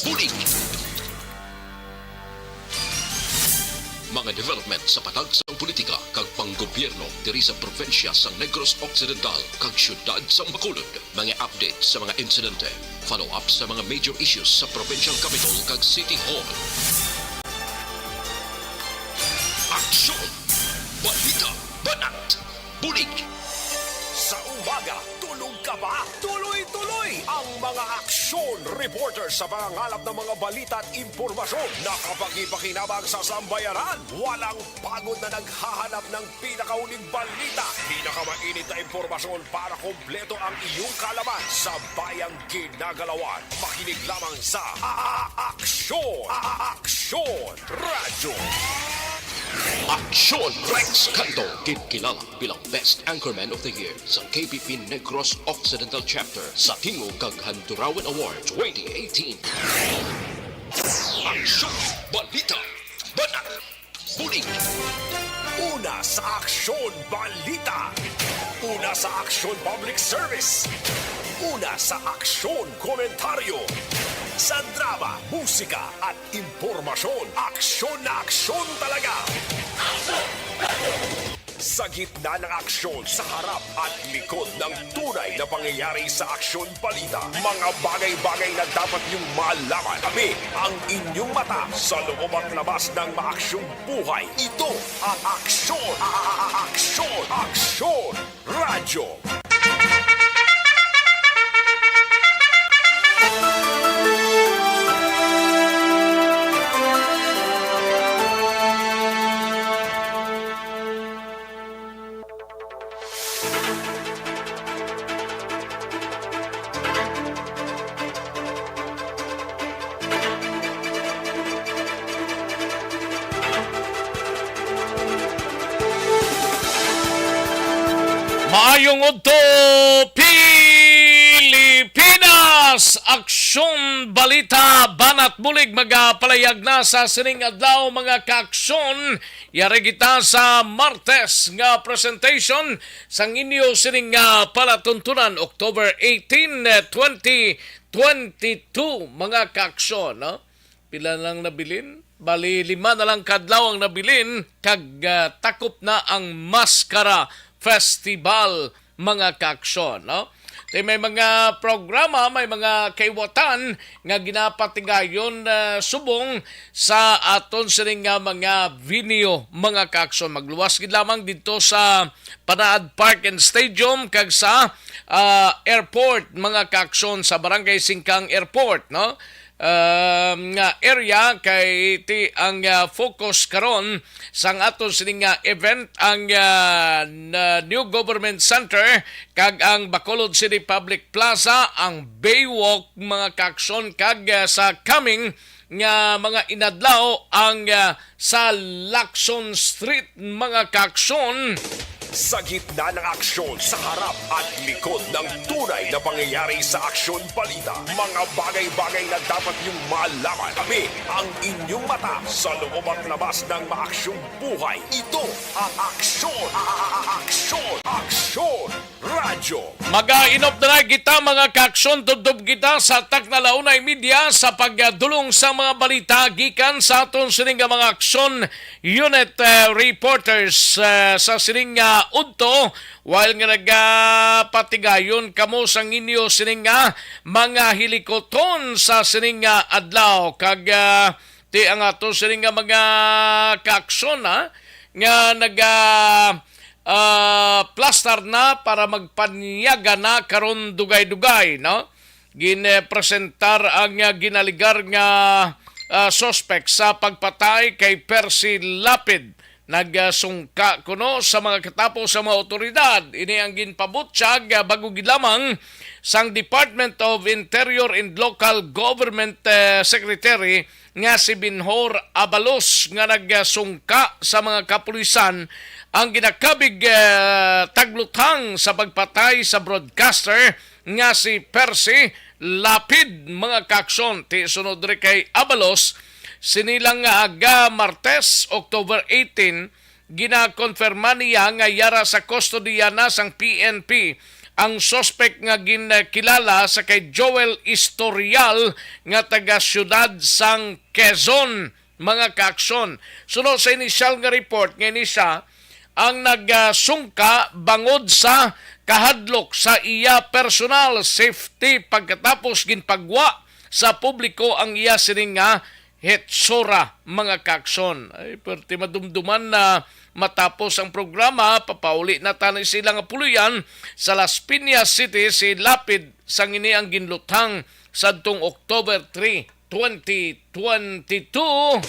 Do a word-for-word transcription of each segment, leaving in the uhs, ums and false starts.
Bulig. Mga development sa patag sang politika kag panggobyerno diri sa probinsya sang Negros Occidental kag siyudad sang Bacolod. Mga update sa mga insidente, follow-up sa mga major issues sa provincial capital kag city hall. Aksyon! Balita! Banat! Bulig! Sa umaga, tulog ka ba? Tuloy-tuloy ang mga aksyon reporter sa pangangalap ng mga balita at impormasyon na kapakipakinabang sa sambayanan. Walang pagod na naghahanap ng pinakauling balita, pinakamainit na impormasyon para kompleto ang iyong kaalaman sa bayang ginagalawan. Makinig lamang sa A-, A-, Aksyon! A-, A-, Aksyon! Radyo. Aksyon Rex Canto, ginkilala bilang Best Anchorman of the Year sa K P P Negros Occidental Chapter sa Tingog kag Handurawan Award twenty eighteen. Aksyon, balita, banat, bulig. Una sa Aksyon, balita. Una sa Aksyon, public service. Una sa Aksyon, komentaryo. Sa drama, musika, at impormasyon, aksyon na aksyon talaga. Sa gitna ng aksyon, sa harap at likod ng tunay na pangyayari sa aksyon balita, mga bagay-bagay na dapat niyong malaman. Kami ang inyong mata sa loob at labas ng maaksyong buhay. Ito ang Aksyon, A-, A-, A-, Aksyon, Aksyon Radyo. Maayong udto, Pilipinas! Aksyon, balita, banat bulig magapalayag na sa sining adlaw, mga kaaksyon. Yari kita sa Martes nga presentation sang inyo sining nga palatuntunan, October eighteen, twenty twenty-two, mga kaaksyon, no? Pila lang nabilin? Bali, lima na lang kadlaw ang nabilin, kag, ah, takop na ang Maskara Festival, mga kaaksyon, no? Kay may mga programa, may mga kaiwatan nga ginapatigayon, ah, subong sa aton sining nga mga venue, mga kaaksyon. Magluwas gid lamang didto sa Panaad Park and Stadium kag sa, ah, airport, mga kaaksyon, sa Barangay Singkang Airport, no? Um, nga area kay ti ang, ah, focus karon sang aton sining nga event ang, ah, na New Government Center kag ang Bacolod City Public Plaza, ang Baywalk, mga kaaksyon, kag, ah, sa coming nga mga inadlaw ang, ah, sa Lacson Street, mga kaaksyon. Sa gitna ng aksyon, sa harap at likod ng tunay na pangyayari sa aksyon balita, mga bagay-bagay na dapat niyong malaman. Kami ang inyong mata sa loob at labas ng maaksyong buhay. Ito ang Aksyon, A-, A-, A-, Aksyon, Aksyon Radyo. Mag-inop na lang kita, mga kaaksyon, tubtob kita sa takna la una y media sa pagdulong sa mga balita gikan sa aton sining nga mga aksyon unit, eh, reporters, eh, sa sining nga udto, while nga nagapatigayon kamo sang inyo sining nga mga hilikoton sa sining nga adlaw, kag, ah, ti ang aton sining nga mga kaaksyon, ha, nga naga, ah, plastar na para magpanyaga na karon dugay-dugay, no? Ginpresentar ang, ah, ginaligar nga, ah, suspek sa pagpatay kay Percy Lapid. Nagsungka kuno sa mga katapo sa mga awtoridad. Ini ang ginpabutyag, ah, bag-o gid lamang sang Department of Interior and Local Government, eh, Secretary nga si Benhur Abalos, nga nagsungka sa mga kapulisan ang ginakabig, eh, tagluthang sa pagpatay sa broadcaster nga si Percy Lapid, mga kaaksyon. Ti sunod diri kay Abalos, sini lang nga aga Martes, October eighteen, ginakonfirma niya nga yara sa kustodiya na sang P N P ang suspect nga ginkilala sa kay Joel Istorial nga taga siyudad sang Quezon, mga kaaksyon. Suno sa inisyal nga report nga ini siya ang nagsungka bangod sa kahadlok sa iya personal safety pagkatapos ginpagwa sa publiko ang iya sining nga hitsura, mga kaaksyon. Ay, perti madumduman na matapos ang programa, papauli na tani sila nga puloy-an sa Las Piñas City si Lapid sang ini ang ginluthang sadtong October three, twenty twenty-two.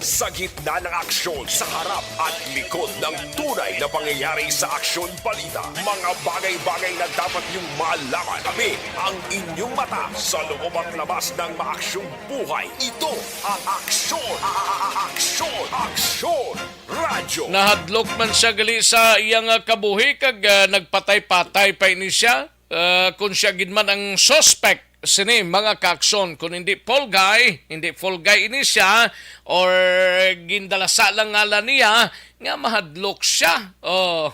Sa gitna ng aksyon, sa harap at likod ng tunay na pangyayari sa Aksyon Balita, mga bagay-bagay na dapat niyong malaman. Kami ang inyong mata sa loob at labas ng maaksyong buhay. Ito ang Aksyon, a-, a-, a-, Aksyon, Aksyon Radyo. Nahadlok man siya gali sa iya nga kabuhi kag, ah, nagpatay-patay pa ini siya. Ah, kung siya gid man ang suspect sini, mga kaaksyon, kung hindi Paul Guy, hindi Fall Guy ini siya, or gindalasa lang ngalan niya, nga mahadlok siya. Oh.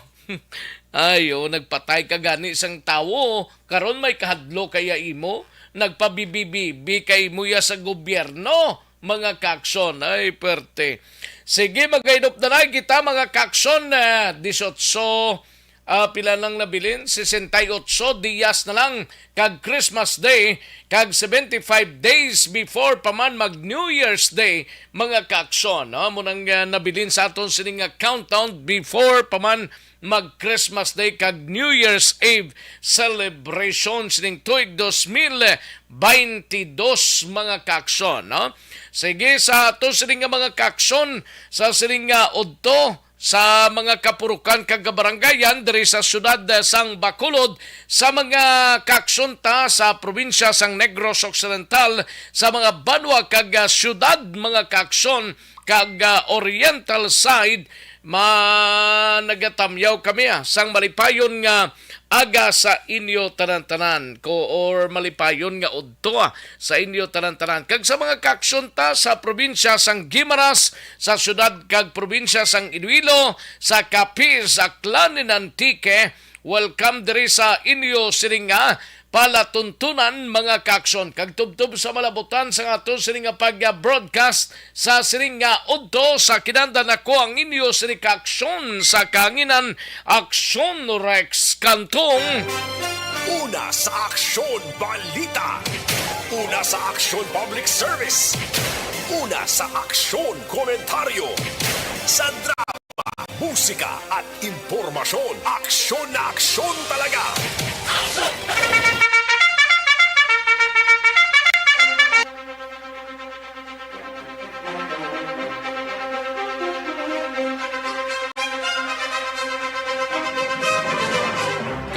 Ay, oh, nagpatay ka gani sang tawo, karon may kahadlok kaya imo, nagpabibi-bibi kay mo ya sa gobyerno, mga kaaksyon. Ay, perte. Sige, maghainop na lang kita, mga kaaksyon. Ah, dieciocho, ah, pila nang nabilin? Sesenta y ocho dias na lang kag Christmas Day, kag seventy-five days before pa man mag New Year's Day, mga kaaksyon, no? Mo nang, ah, nabilin sa aton sining nga countdown before pa man mag Christmas Day kag New Year's Eve celebration sining tuig dos mil baynte dos, mga kaaksyon, no? Sige, sa ato sining nga mga kaaksyon, sa sining nga udto, sa mga kapurukan kag kabarangayan diri sa siyudad, eh, sang Bacolod, sa mga kaaksyon ta sa probinsya sang Negros Occidental, sa mga banwa kag, ah, siyudad, mga kaaksyon, kag, ah, Oriental side, ma-, nagatamyaw kami, ah, sang malipayon nga aga sa inyo tanan-tanan, ko, or malipayon nga udto, ah, sa inyo tanan-tanan. Kag sa mga kaaksyon ta sa probinsya sang Guimaras, sa siyudad kag probinsya sang Iloilo, sa Capiz, Aklan, and Antique, welcome diri sa inyo sining nga palatuntunan, mga kaaksyon. Kag tubtob sa malabutan sa ato sining nga pag-broadcast sa sining nga udto, sa kinahanglan, ako ang inyo sining kaaksyon sa kahanginan, Aksyon Rex Cantong. Una sa Aksyon Balita. Una sa Aksyon Public Service. Una sa Aksyon Komentaryo. Sa drama, musika at impormasyon, aksyon na aksyon talaga.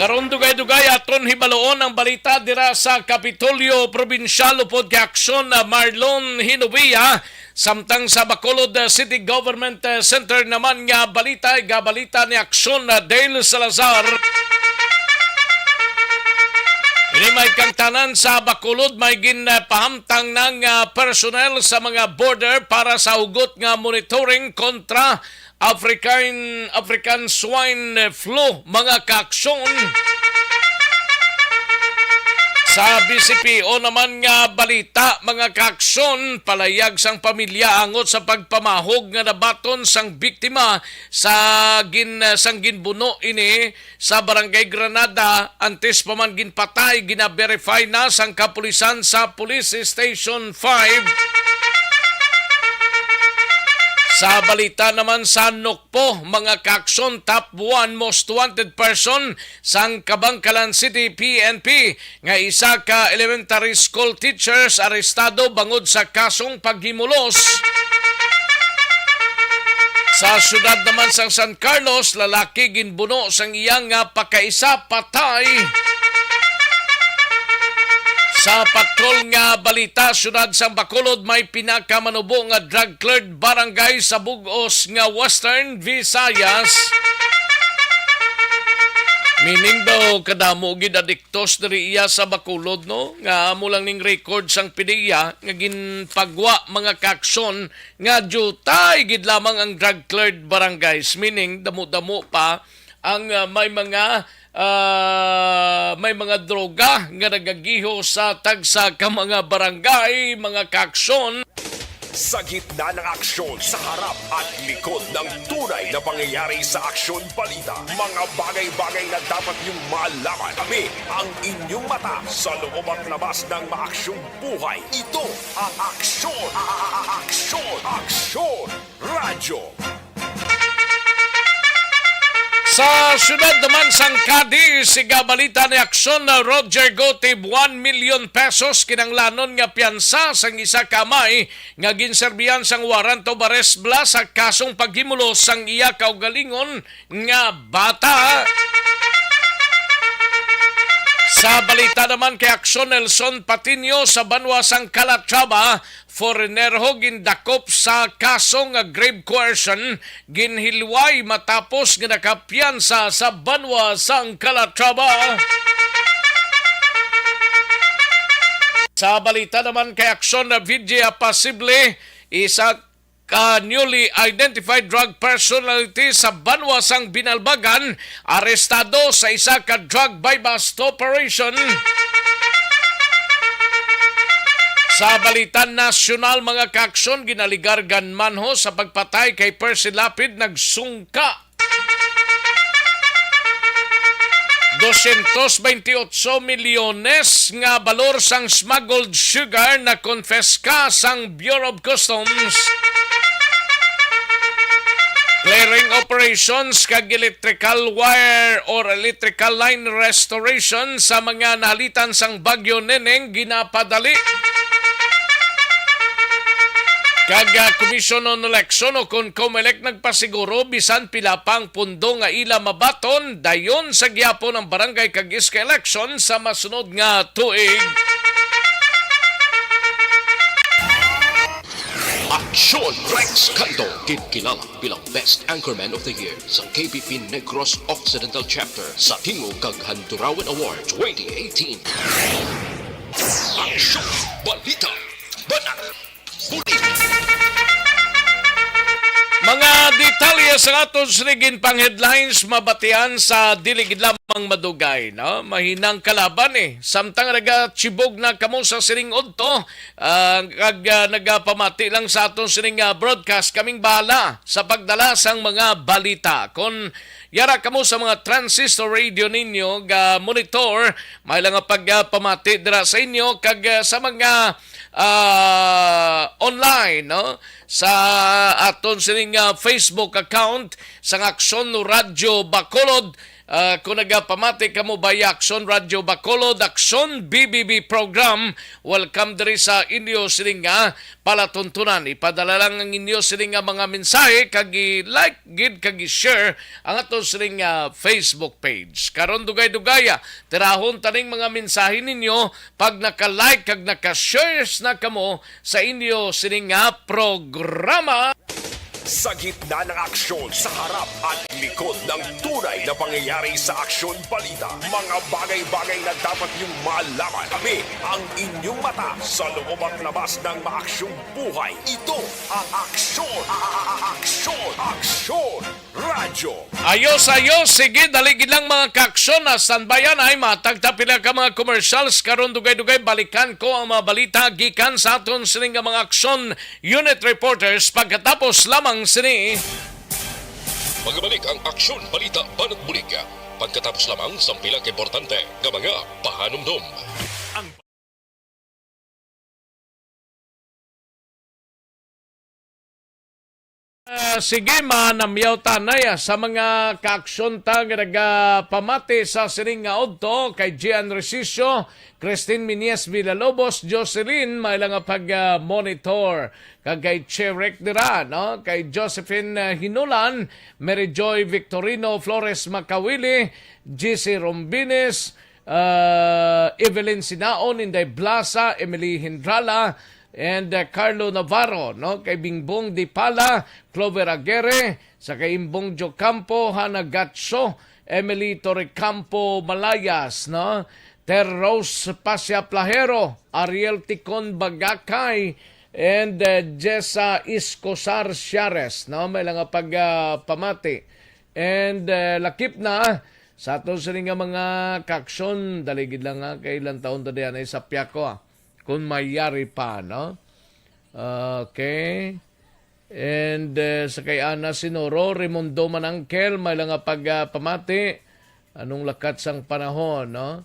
Karon, dugay-dugay, aton hibaloon ang balita dira sa Kapitolyo Probinsyal upod kay Aksyon, ah, Marlon Hinovia. Samtang sa Bacolod, ah, City Government, ah, Center naman nga balita, igabalita ni Aksyon, ah, Dale Salazar. Ini may kangtanan sa Bacolod, may ginpahamtang ng, ah, personnel sa mga border para sa hugot nga monitoring kontra African, African swine flu, mga kaaksyon. Sa B C P O naman nga balita, mga kaaksyon, palayag sang pamilya angot sa pagpamahog nga nabaton sang biktima sa gin-, sang ginbuno ini sa Barangay Granada, antes pa man ginpatay, gina-verify na sang kapulisan sa Police Station five. Sa balita naman sa Nokpo, mga kaaksyon, top one most wanted person sang Kabankalan City P N P nga isa ka elementary school teachers arestado bangod sa kasong paghimulos. Sa siyudad naman sa San Carlos, lalaki ginbuno sang iyang nga pakaisa patay. Sa patrol nga balita, siyudad sang Bacolod, may pinakamanubo nga drug-cleared barangay sa bug-os nga Western Visayas. Meaning daw, kadamo gid adiktos diri iya sa Bacolod, no? Nga amo lang ning record sang PDEA nga ginpagwa, mga kaaksyon, nga diutay gid lamang ang drug-cleared barangays, meaning damo-damo pa ang, ah, may mga Ah, may mga droga nga nagagiho sa tagsa ka mga barangay, mga kaaksyon. Sa gitna ng aksyon, sa harap at likod ng tunay na pangyayari sa Aksyon Balita, mga bagay-bagay na dapat niyong malaman. Kami ang inyong mata sa loob at labas ng maaksyong buhay. Ito ang Aksyon, Aksyon, Aksyon Radyo. Sa siyudad naman sang Cadiz, siga balita ni Aksyon na Roger Gotib, one million pesos kinanglanon nga piyansa sang isa ka amay nga ginserbihan sang warrant of arrest bala sa kasong paghimulos sang iya kaugalingon nga bata. Sa balita naman kay Aksyon, Nelson Patiño, sa banwa sang Calatrava, foreigner ho gindakop sa kaso nga grave coercion, ginhilway matapos nga nakapiyansa sa banwa sang Calatrava. Sa balita naman kay Aksyon, na Vidya Pasible, isa ka newly identified drug personality sa banwa sang Binalbagan, arestado sa isa ka drug buy-bust operation. Sa balita nasyonal, mga kaaksyon, ginaligar gunman ho sa pagpatay kay Percy Lapid nagsungka dosyentos bentiocho milyones nga balor sang smuggled sugar na konpiska sang Bureau of Customs. Clearing operations kag electrical wire or electrical line restoration sa mga nahalitan sang Bagyo Neneng ginapadali. Kag, ah, Commission on Election o kon COMELEC nagpasiguro bisan pila pa ang pundo nga ila mabaton, dayon sa gihapon ang barangay kag S K election sa masunod nga tuig. Aksyon Rex Kanto, ginkilala bilang Best Anchorman of the Year sa K P P Negros Occidental Chapter sa Tingog kag Handurawan Award twenty eighteen. Aksyon, balita, banat, bulig. Mga detalye sa aton sining ginpang-headlines mabatian sa dili gid lamang madugay, no? Mahinang kalaban, eh. Samtang nagachibog na kamo sa sining udto, ah, kag, ah, nagapamati lang sa aton sining, ah, broadcast, kaming bahala sa pagdala sang mga balita. Kon yara kamo sa mga transistor radio ninyo ga monitor, may lang nga pagpamati dira sa inyo, kag, ah, sa mga, ah, online, no? Sa aton sining, ah, Facebook account sang Aksyon Radyo Bacolod, ah, kung nagapamati kamo via Aksyon Radyo Bacolod, Aksyon B B B program, welcome diri sa inyo sining, ah, palatuntunan. Ipadala lang ang inyo sining nga mga mensahe kag i-like gid kag i-share ang aton sining, ah, Facebook page. Karon, dugay-dugaya, tirahon taning mga mensahe ninyo pag naka-like kag naka-shares na kamo sa inyo sining nga programa. Sa gitna ng aksyon, sa harap at likod ng tunay na pangyayari sa Aksyon Balita, mga bagay-bagay na dapat niyong malaman. Kami ang inyong mata sa loob at labas ng maaksyong buhay. Ito ang Aksyon, Aksyon, Aksyon Radyo. Ayos, ayos. Sige, dali gid lang, mga kaaksyon. Ah, standbyan ay matagta pila ka mga commercials. Karon, dugay-dugay, balikan ko ang mga balita gikan sa aton sining nga mga aksyon unit reporters pagkatapos lamang sini. Magabalik ang Aksyon Balita Banat Bulig pagkatapos lamang sang pila ka importante nga mga pahanumdom. Ah, sige, manamyaw ta anay, ah, sa mga kaaksyon ta nga nagapamati sa sining nga udto, kay Gian Resicio, Christine Minies Villalobos, Jocelyn, may lang nga pag, ah, monitor. Kag kay Cherek dira, no? Kay Josephine, ah, Hinulan, Mary Joy Victorino, Flores Makawili, G C Rombines, ah, Evelyn Sinaon, Inday Blasa, Emily Hindrala, and, ah, Carlo Navarro, no? Kay Bingbong Dipala, Clover Aguirre, sa kay Imbong Jocampo, Hana Gatso, Emily Torrecampo Malayas, no? Ter Rose Pasia Plahero, Ariel Ticon Bagakay, and, uh, Jessa Iscosar Siares, no? May lang nga pag, uh, pamati. And, uh, lakip na Sa aton sini nga mga kaaksyon, dali gid lang, ha, kay ilang taon ta diyan ay sa Piako, ah. Kung mayari pa, no? Okay. And, eh, sa kay Ana Sinoro, Raimundo Manangkel, may lang nga pag, ah, pamati. Anong lakat sang panahon, no?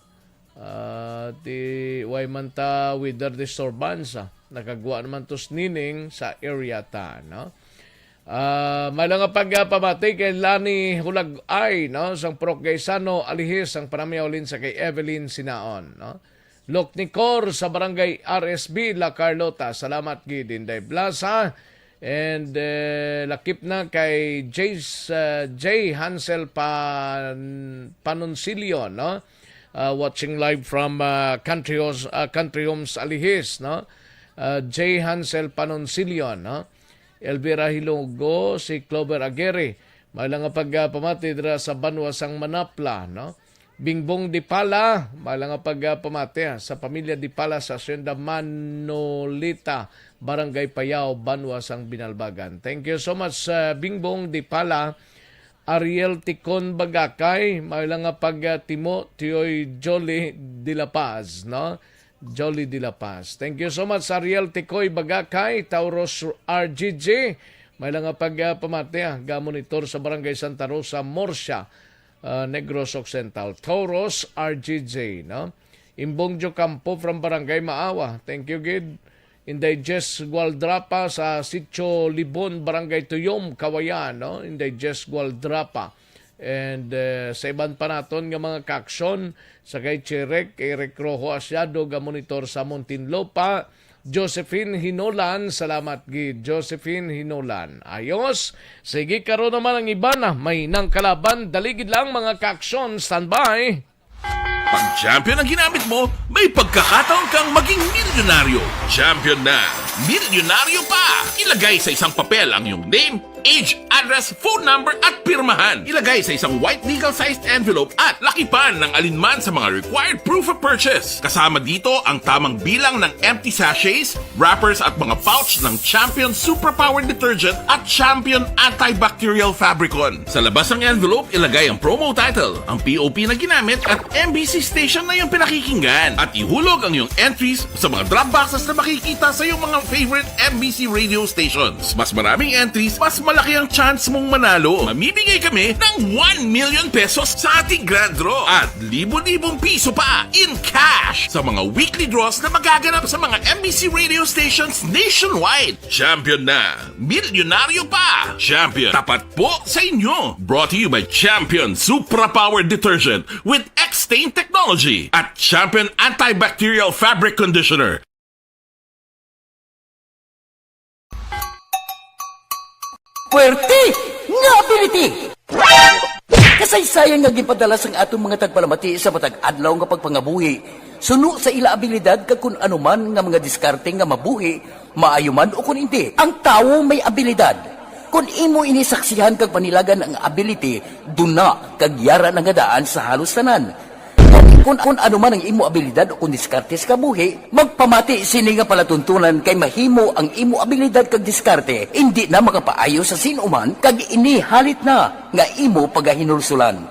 Ah, ti, way man ta weather disturbance, ah. Nakagwa naman to sinining sa area ta, no? Ah, may lang nga pag, ah, pamati kay Lani Hulagay, no? Sang Purok Gaisano, Alihis, ang panamyaw lin sa kay Evelyn Sinaon, no? Lok Nicor sa Barangay R S B, La Carlota. Salamat gid, Inday Blasa. And, eh, lakip na kay Jace, uh, J Hansel Pan-, Panonsilio, no? Uh, watching live from, uh, Country Hos-, uh, Country Homes Alihis, no? Uh, J Hansel Panonsilio, no? Elvira Hilugo, si Clover Aguirre. May lang nga pagpamati dira sa banwa sang Manapla, no? Bingbong Dipala, may lang nga pagpamati, ah, sa pamilya Dipala sa Hacienda Manolita, Barangay Payao, banwa sang Binalbagan. Thank you so much, ah, Bingbong Dipala. Ariel Ticon Bagakay, may lang nga pagtimo, Tioy Jolly de la Paz, no? Jolly de la Paz. Thank you so much, Ariel Ticoy Bagakay, Tauros R G G. May lang nga pag, ah, pamati, ah, ga-monitor sa Barangay Santa Rosa, Murcia, ah, Negros Occidental. Tauros R G G, no? Imbong Jo Campo from Barangay Maawa. Thank you, gid. Inday Jess Gualdrapa sa Sitio Libon, Barangay Tuyom, Kawayan, no? Inday Jess Gualdrapa. And, eh, sa iban pa naton nga mga kaaksyon, sa kay Cherek, Eric Rojo Asiado, ga-monitor sa Muntinlupa, Josephine Hinolan, salamat gid, Josephine Hinolan. Ayos, sige, karon naman ang iban na may nang kalaban, daligid lang mga kaaksyon, standby. Pag champion ang ginamit mo, may pagkakataon kang maging milyonaryo. Champion na, milyonaryo pa! Ilagay sa isang papel ang iyong name, age, address, phone number, at pirmahan. Ilagay sa isang white legal-sized envelope at lakipan ng alinman sa mga required proof of purchase. Kasama dito ang tamang bilang ng empty sachets, wrappers, at mga pouch ng Champion Superpower Detergent at Champion Antibacterial Fabricon. Sa labas ng envelope, ilagay ang promo title, ang P O P na ginamit, at M B C station na iyong pinakikinggan. At ihulog ang iyong entries sa mga drop boxes na makikita sa iyong mga favorite M B C radio stations. Mas maraming entries, mas malaki ang chance mong manalo. Mamimigay kami ng one million pesos sa ating grand draw at libo-libong piso pa in cash sa mga weekly draws na magaganap sa mga M B C radio stations nationwide. Champion na! Milyonaryo pa! Champion, tapat po sa inyo! Brought to you by Champion Supra Power Detergent with X-Stain Technology at Champion Antibacterial Fabric Conditioner. Puwerte nga ability! Kasaysayan nga ginpadala sang aton mga tagpalamati sa matag adlaw nga pagpangabuhi, suno sa ila abilidad kag kun ano man nga mga diskarte nga mabuhi, maayo man o kun indi. Ang tawo may abilidad. Kun imo ini saksihan kag panilagan ang ability, duna kag yara na nga daan sa halos tanan. Kun, kun ano man ang imo abilidad o kun diskarte sa kabuhi, magpamati sini nga palatuntunan kay mahimo ang imo abilidad kag diskarte indi na makapaayo sa sin-o man kag ini halit na nga imo pagahinulsulan.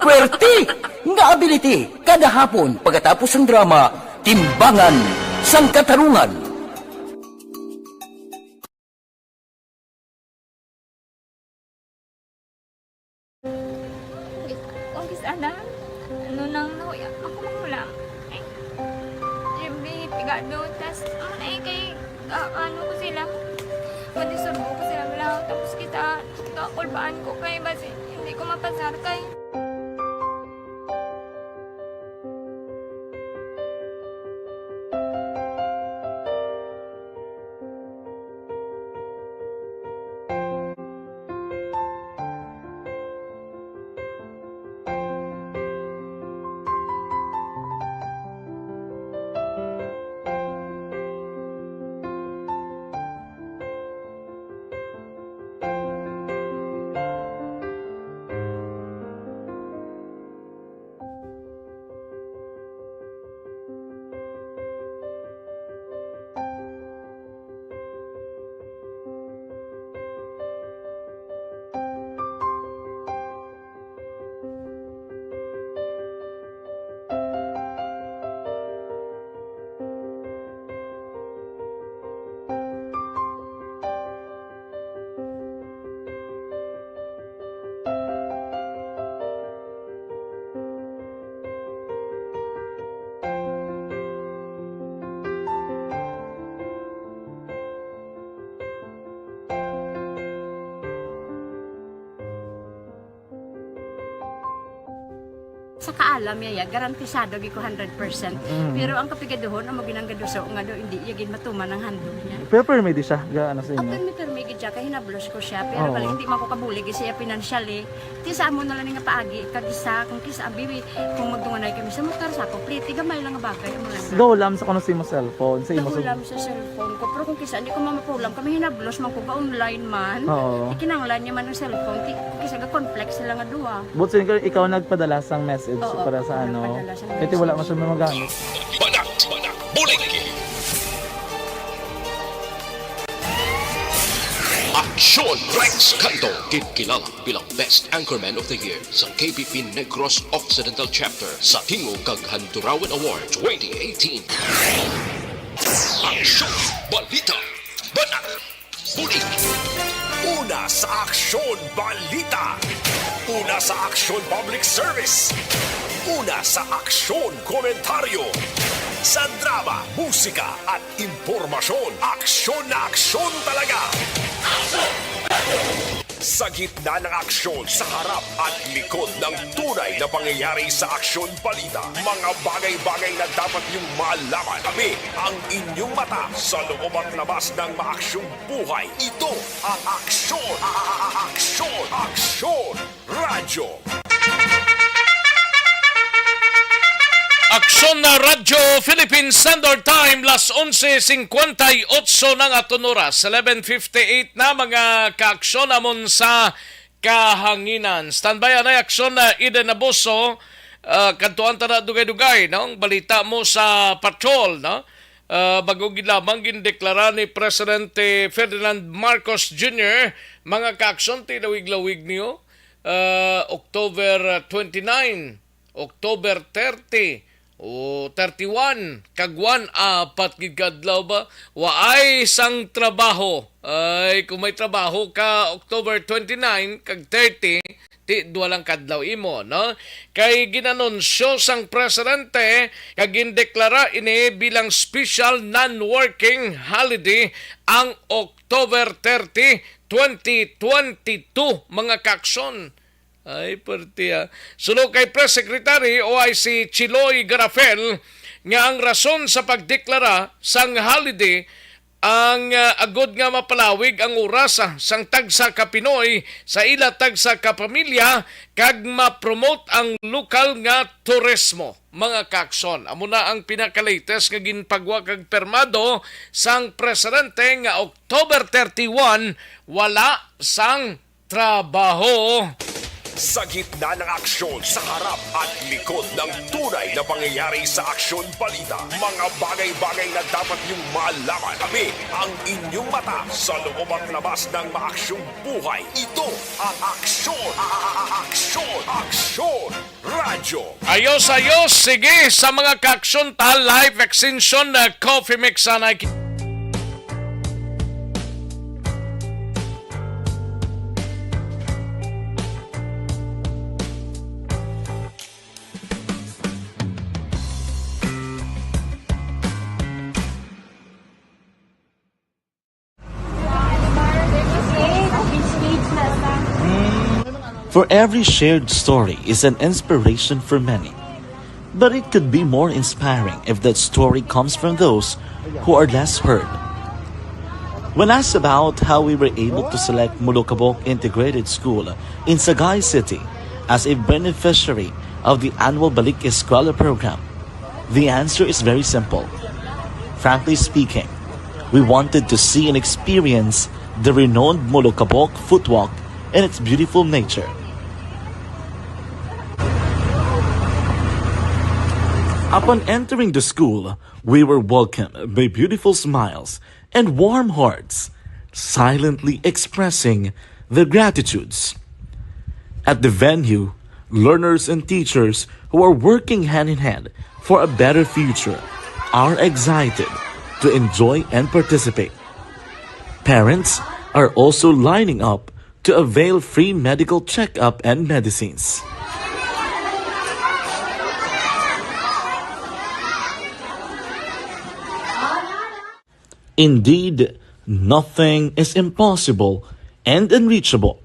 Puwerte nga ability kada hapon pagkatapos sang drama, Timbangan sang Katarungan. Kung kis-, ana, ano nang nahuya, ako manghulam. Ay, every pigado, tas, ano na eh, kay, ah, ano ko sila, madisurbo ko sila, wala, tapos kita, kakulbaan ko kay, basi, hindi ko mapasar kay. Sa kaalam niya, ya, garantisado gid ko hundred percent. Mm. Pero ang kapigaduhon, amo ginanggaduso nga do, hindi iya gid matuman ang handog niya. Pero permi di siya, ga-, ano sa inyo? Permi, permi gid siya, kay hinablos ko siya. Pero Oo. Bali, hindi man ko kabulig siya financially. Ti sa amo na lang nga paagi, kag isa, kung kisa, abi, kung magdunganay kami sa motor, sa ako, pliti, gamay lang nga bagay, amo lang. Gaw lang sa kuno sa imo cellphone, sa imo Gaw sa lang sa cellphone ko, pero kung kisa, hindi ko mamapulam, kami hinablos man ko, ga-online man. Oo. Ikinanglan niya man ang cellphone, ti, kung kisa, ga-conflict sila nga duha. But sino ka, ikaw nagpadala sang message Oo, para sa ako ano? Nagpadala sang Kaya ti wala message. Mo siya magamit. Banat, Banat, Bulig. Aksyon Rex Canto, ginkilala bilang Best Anchorman of the Year sa K P P Negros Occidental Chapter sa Tingog kag Handurawan Award twenty eighteen. Aksyon, balita, banat, bulig. Una sa aksyon, balita. Una sa aksyon, public service. Una sa aksyon, komentaryo. Sa drama, musika, at impormasyon, aksyon na aksyon talaga. Sa gitna ng aksyon, sa harap at likod ng tunay na pangyayari sa aksyon balita, mga bagay-bagay na dapat niyong malaman. Kami ang inyong mata sa loob at labas ng maaksyong buhay. Ito ang aksyon, a-, a-, a-, aksyon, aksyon, radyo. Aksyon na Radyo Philippine Standard Time, las onse cincuenta y ocho na nga aton oras, eleven fifty-eight na, mga kaaksyon, amon sa kahanginan. Standby anay aksyon na Eden Abuso, ah, kadtuan ta na dugay-dugay, no? Ang balita mo sa patrol, no? Ah, bago gid lamang gindeklara ni Presidente Ferdinand Marcos Junior, mga kaaksyon, ti lawig-lawig niyo, ah, October twenty-nine, October thirty, o thirty-one, kag one, apat gid ka adlaw ba? Waay sang trabaho. Ay, kung may trabaho ka October twenty-nine kag thirty, ti duha lang ka adlaw imo, no? Kay ginanunsyo sang presidente kag gindeklara ini bilang special non-working holiday ang October thirty, twenty twenty-two, mga kaaksyon. Ay, perte, ah. Suno kay Press Secretary O I C Chiloy Garafel nga ang rason sa pagdeklara sang holiday ang, ah, agud nga mapalawig ang oras, ah, sang tagsa ka Pinoy sa ila tagsa ka pamilya kag ma-promote ang lokal nga turismo. Mga kaaksyon, amo na ang pinaka-latest nga ginpagwa kag permado sang presidente nga October thirty-one wala sang trabaho. Sa gitna ng aksyon, sa harap at likod ng tunay na pangyayari sa aksyon balita, mga bagay-bagay na dapat niyong malaman. Kami ang inyong mata sa loob at labas ng maaksyong buhay. Ito ang aksyon, a-, a-, a-, aksyon, aksyon, radyo. Ayos, ayos. Sige, sa mga kaaksyon ta, live extension, uh, coffee mix sana. For every shared story is an inspiration for many. But it could be more inspiring if that story comes from those who are less heard. When asked about how we were able to select Molokabok Integrated School in Sagay City as a beneficiary of the annual Balik Eskwela program, the answer is very simple. Frankly speaking, we wanted to see and experience the renowned Molokabok Footwalk and its beautiful nature. Upon entering the school, we were welcomed by beautiful smiles and warm hearts, silently expressing their gratitudes. At the venue, learners and teachers who are working hand in hand for a better future are excited to enjoy and participate. Parents are also lining up to avail free medical checkup and medicines. Indeed, nothing is impossible and unreachable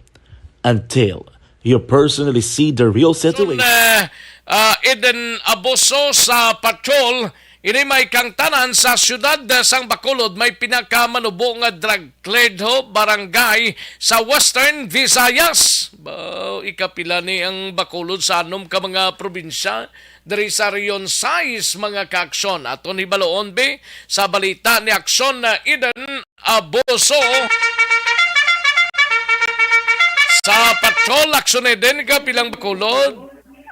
until you personally see the real situation. Eh, Ah, Eden Abuso sa patrol. Ini may kangtanan sa siyudad sang Bacolod, may pinakamanubo nga drug cleared ho barangay sa Western Visayas. Ba, ikapila ni ang Bacolod sa anom ka mga probinsya diri sa Region sais, mga kaaksyon. Aton hibaluon, be, sa balita ni Aksyon na Eden Abuso. Sa patrol, Aksyon Eden, ikapilang Bacolod?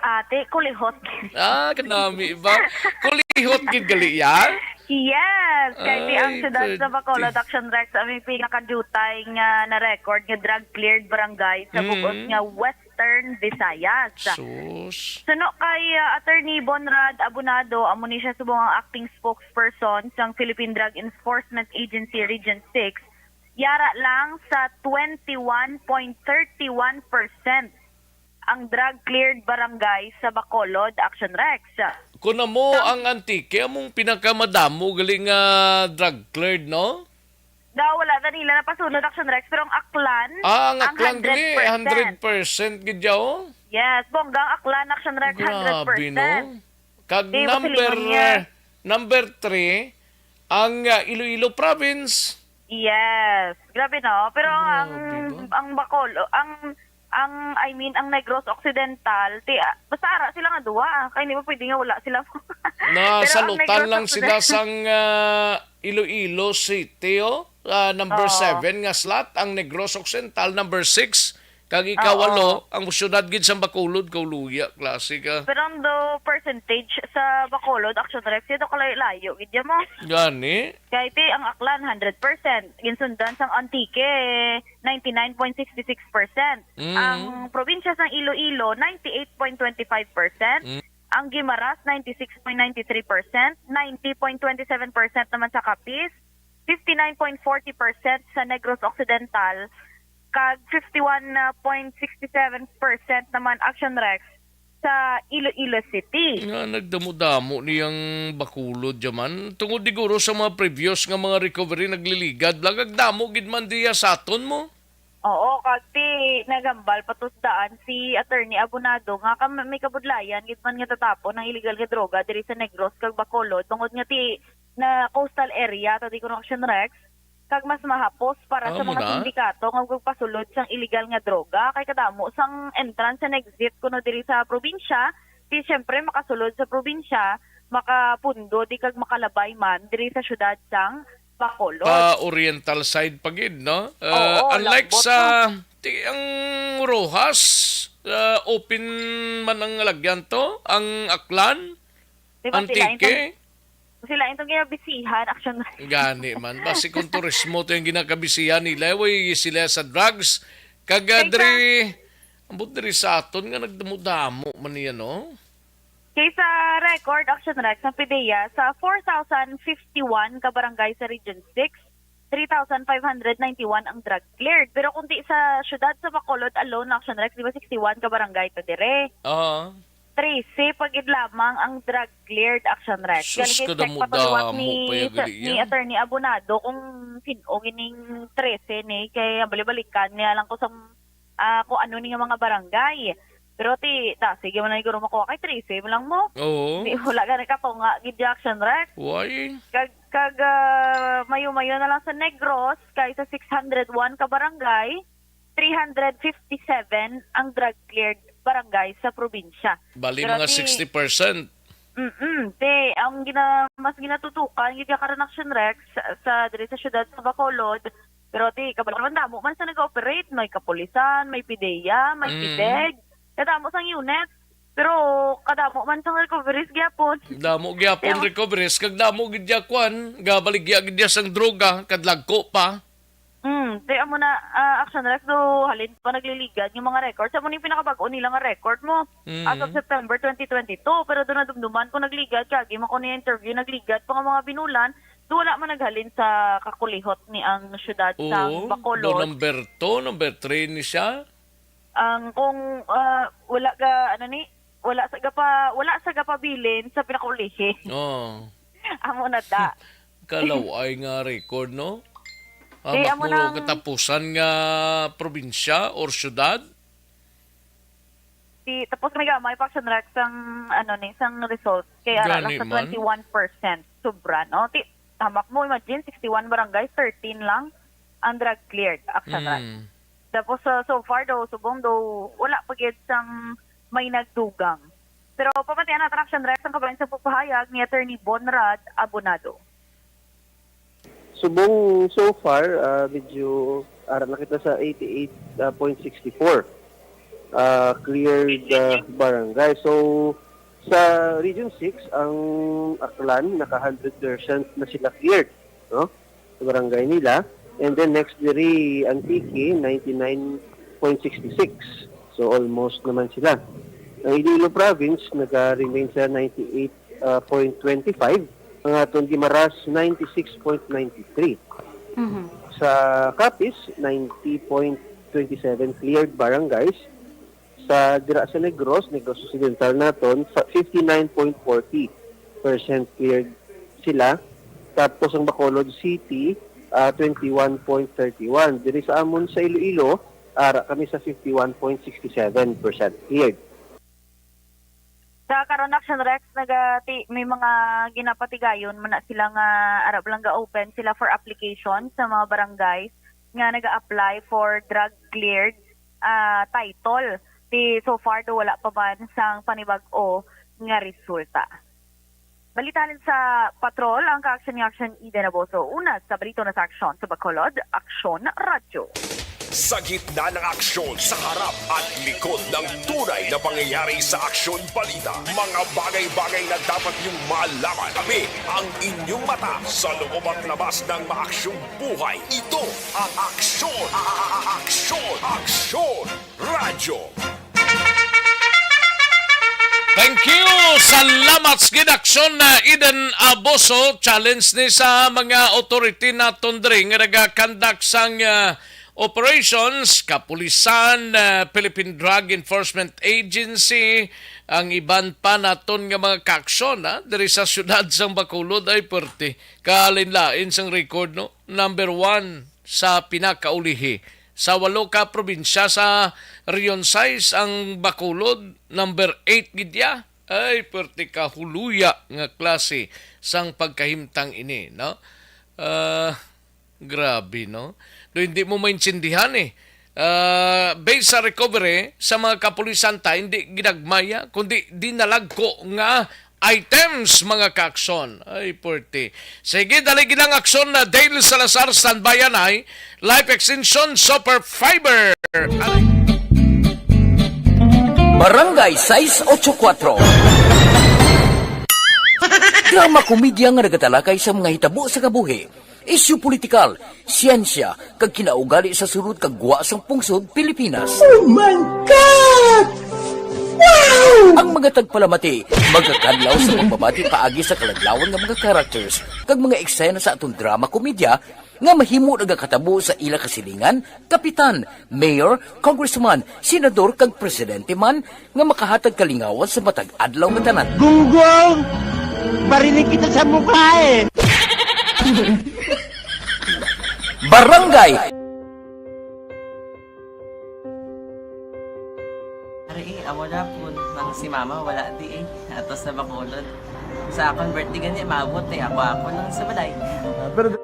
Ate, kulihot. Ah, kanami ba? Kulihot gid gali ya? Yes, kay di ang Ay, siyudad sa Bacolod, pwede. Action Rex, ang may pinakadutay nga na-record nga drug-cleared barangay sa Mm. bug-os nga Western Visayas. Sus. Suno kay, ah, Attorney Bonrad Abonado, amo ni siya subong ang acting spokesperson sang Philippine Drug Enforcement Agency Region six, yara lang sa twenty-one point thirty-one percent ang drug-cleared barangay sa Bacolod, Action Rex. Kun amo Sa ang Antique, among pinakamadamo gali nga drug-cleared, no? Daw, wala na nila napasunod, Action Rex, pero ang Aklan, Ah, ang ang Aklan gali, hundred percent. Hundred percent gid ya, oh. Yes, bongga ang Aklan, Action Rex, Grabe, hundred percent. No? Kag Di, number, masilingon niya. Number three, ang, ah, Iloilo Province. Yes. Grabe, no? Pero ang, Grabe ba? Ang Bacol, ang, ang, I mean, ang Negros Occidental, ti, ah, basta ara sila nga duwa, ah. Kay hindi mo pwede nga wala sila. Pero ang Nasalutan Negros lang sila Occidental sang, ah, Iloilo City, oh. Ah, number Oo. seven nga slot, ang Negros Occidental, number six, kag ikawalo, Oo. Ang siyudad gid sa Bacolod, kauluya, klase ka. Pero ang do percentage sa Bacolod, Action Rex, ito kalayo-layo, gid yan mo. Gani? Kay ti, ang Aklan, hundred percent. Ginsundan sang Antique, ninety-nine point six six percent. Mm. Ang probinsya sang Iloilo, ninety-eight point twenty-five percent. Mm. Ang Guimaras, ninety-six point nine three percent. Ninety point twenty-seven percent naman sa Capiz. Fifty-nine point forty percent sa Negros Occidental, kag fifty-one point six seven percent naman, Action Rex, sa Iloilo City. Nga nagdamo-damo niyang Bacolod dyan man. Tungod diguro sa mga previous nga mga recovery nagliligad, lang nagdamo gid man diya sa aton mo. Oo, kag ti naghambal patusdaan si Attorney Abonado nga kam-, may kabudlayan gid man nga tatapon ang illegal nga droga diri sa Negros kag Bacolod, tungod nga ti na coastal area ta di kuno, Action Rex, kag mas mahapos para sa Amo mga na. Sindikato nga magpasulod sang illegal nga droga, kay kadamo sang entrance and exit kuno diri sa probinsya, ti siyempre makasulod sa probinsya, makapundo di kag makalabay man diri sa syudad sang Bacolod. Pa oriental side pa gid, no? Uh, Oo, unlike lambot, sa, no? Ti-, ang Roxas, uh, open man ang lagyan to, ang Aklan, Di ba, sila Antique. Itong, sila itong ginabisihan, Action. Gani man. Basi kung turismo to yung ginakabisihan nila, way sila sa drugs. Kag, uh, diri, ambot diri sa aton nga nagdamo-damo man niya, no? Kay sa record, Action Rex, ang PDEA, sa four thousand fifty-one ka barangay sa Region six, three thousand five hundred ninety-one ang drug cleared. Pero kung di sa syudad sa Bacolod alone, Action Rex, di ba sixty-one ka barangay to dire? Oo. Trese pa gid lamang ang drug cleared, Action Rex. Sus, galing check pa kadamo-damo ni, pa ya gali ni yan. Attorney Abonado kung sin-o gining trese ni, kay bali-balikan niya lang ko sa ah, kung ano ni nga mga barangay. Pero ti, ta, sige man na siguro makuha kay trese mo lang mo. Oo. Di, wala ka nagkatunga, gid, Action Rex. Why? Kag, kag, ah, mayo-mayo na lang sa Negros, kay sa six hundred one ka barangay, three hundred fifty-seven ang drug cleared barangay sa probinsya. Bali, pero mga ti, sixty percent. Mm-mm. Te, ang gina-, mas ginatutukan, gid ka karon, Action Rex, sa, sa, diri sa syudad sa Bacolod, pero ti, kabalo naman, damo man sa nag-operate, may kapulisan, may PDEA, may Mm. PDEG, kadamo sang unit, pero kadamo man sang recoveries gyapon. Damo gyapon Kaya, recoveries, kag damo gid ya kwan, gabaligya gid ya sang droga, kadlagko pa. Mm, kaya amo na, ah, Action Rex, do halin pa nagliligad yung mga records. Amo ni pinakabag-o nila nga record mo. Mm. As of September twenty twenty-two, pero doon nadumduman ko nagligad, kagi man ko ni interview, nagligad pa nga mga binulan, do wala man naghalin sa kakulihot ni ang syudad sa Oo, Bacolod. Do number two, number three ni siya. Ang kung, ah, wala ga, ano ni, wala sa gapa, wala sa gapabilin sa pinakaulihi. Oo. Amo na da. Kalaway nga record, no? Ah, Di, amo makuro nang katapusan nga probinsya or syudad? Di, tapos may gamay pa, Action Rex, ang, ano ni, sang result. Kay ara lang sa twenty-one percent. Sobra, no? Ti, hamak mo, imagine, sixty-one barangay, thirteen lang ang drug cleared, Action Rex. Mm. Tapos, uh, so far daw, subong daw, wala pa gid sang may nagdugang. Pero pamatian natin, Action Rex, ang kabahin sa pagpahayag ni Attorney Bonrad Abonado. Subong so far, ah, medyo ara na kita sa eighty-eight point six four, ah, cleared, ah, barangay. So, sa Region six, ang Aklan, naka hundred percent na sila cleared, no? Sa barangay nila. And then next diri, Antique, ninety-nine point six six. So, almost naman sila. Ang Iloilo Province, naga-remain sa ninety-eight point twenty-five, ang aton Guimaras, ninety-six point nine three. Mhm. Sa Capiz, ninety point twenty-seven cleared barangays. Sa dira sa Negros, Negros Occidental naton, sa fifty-nine point forty percent cleared sila. Tapos ang Bacolod City, ah, twenty-one point thirty-one. Diri sa amon sa Iloilo, ara kami sa fifty-one point sixty-seven percent cleared. Sa karon, Action Rex, nagati-, may mga ginapatigayon man na sila nga ara lang ga-open sila for application sa mga barangays nga naga-apply for drug cleared, ah, title. Ti so far do wala pa man sang panibag-o nga resulta. Balita halin sa patrol, ang ka-action ni Action Eden Aboso. Una sa balita na sa aksyon sa Bacolod, Aksyon Radyo. Sa gitna ng aksyon, sa harap at likod ng tunay na pangyayari sa Aksyon Balita, mga bagay-bagay na dapat niyong malaman. Kami ang inyong mata sa loob at labas ng maaksyong buhay. Ito ang Aksyon, a-, a-, a-, Aksyon, Aksyon Radyo. Thank you. Salamat sa gid, Aksyon na Eden Aboso. Challenge ni sa mga authority naton diri nga nagakandak sang, ah, operations, kapulisan, ah, Philippine Drug Enforcement Agency, ang iban pa naton nga mga kaaksyon, ah, diri sa siyudad sang Bacolod. Ay, puwerte. Kalain-lain sang record, no? Number one sa pinakaulihi. Sa walo ka probinsya sa Region sais ang Bacolod, number eight gid ya. Ay, perti ka huluya nga klase sang pagkahimtang ini, no? Ah, grabe, no? Do hindi mo maintindihan, eh. Ah, based sa recovery sa mga kapulisan ta, hindi ginagmaya, kundi dinalagko nga items, mga kaaksyon. Ay, puwerte. Sige, dali gid ang aksyon na Dale Salazar, standby anay. Life Extension Super Fiber. Aray. Barangay sais ocho kuwatro. Drama komedya nga nagatalakay sa mga hitabo sa kabuhi, isyu politikal, siyensya, kag kinaugali sa sulod kag gwa sang pungsod Pilipinas. Oh my God! Wow! Ang mga tagpalamati magakadlaw sa pagbabati paagi sa kaladlawan nga mga characters kag mga eksena sa aton drama komedya nga mahimo nagakatabo sa ila kasilingan, kapitan, mayor, congressman, senador, kag presidente man nga makahatag kalingawan sa matag adlaw nga tanan. Gunggong! Barinig kita sa mukha eh! Barangay. Ari, eh, amo na po nang si mama wala di eh. Ato sa Bacolod. Sa akong birthday gani, maabot eh. Ako, ako lang sa balay. Ah, pero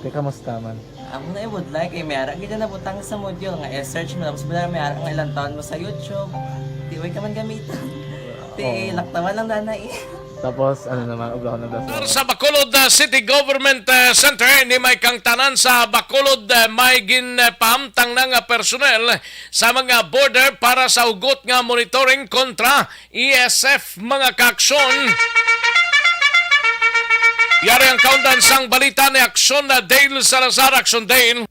Te, kamusta man? Amo na ibudlay kay may ara gid na butang sa module nga i-search mo, tapos wala may ara nga ilang taon mo sa YouTube. Di way ka man gamiton. Ti, oo, laktawan lang dana eh. Tapos, ano naman, obra ko na daw. Sa Bacolod, uh, City Government, uh, Center, ni may kangtanan sa Bacolod, uh, may ginpahamtang na nga personnel sa mga border para sa hugot nga monitoring kontra E S F, mga kaaksyon. Yari ang kaundan sang balita ni Aksyon na Dale Salazar. Aksyon, Dale.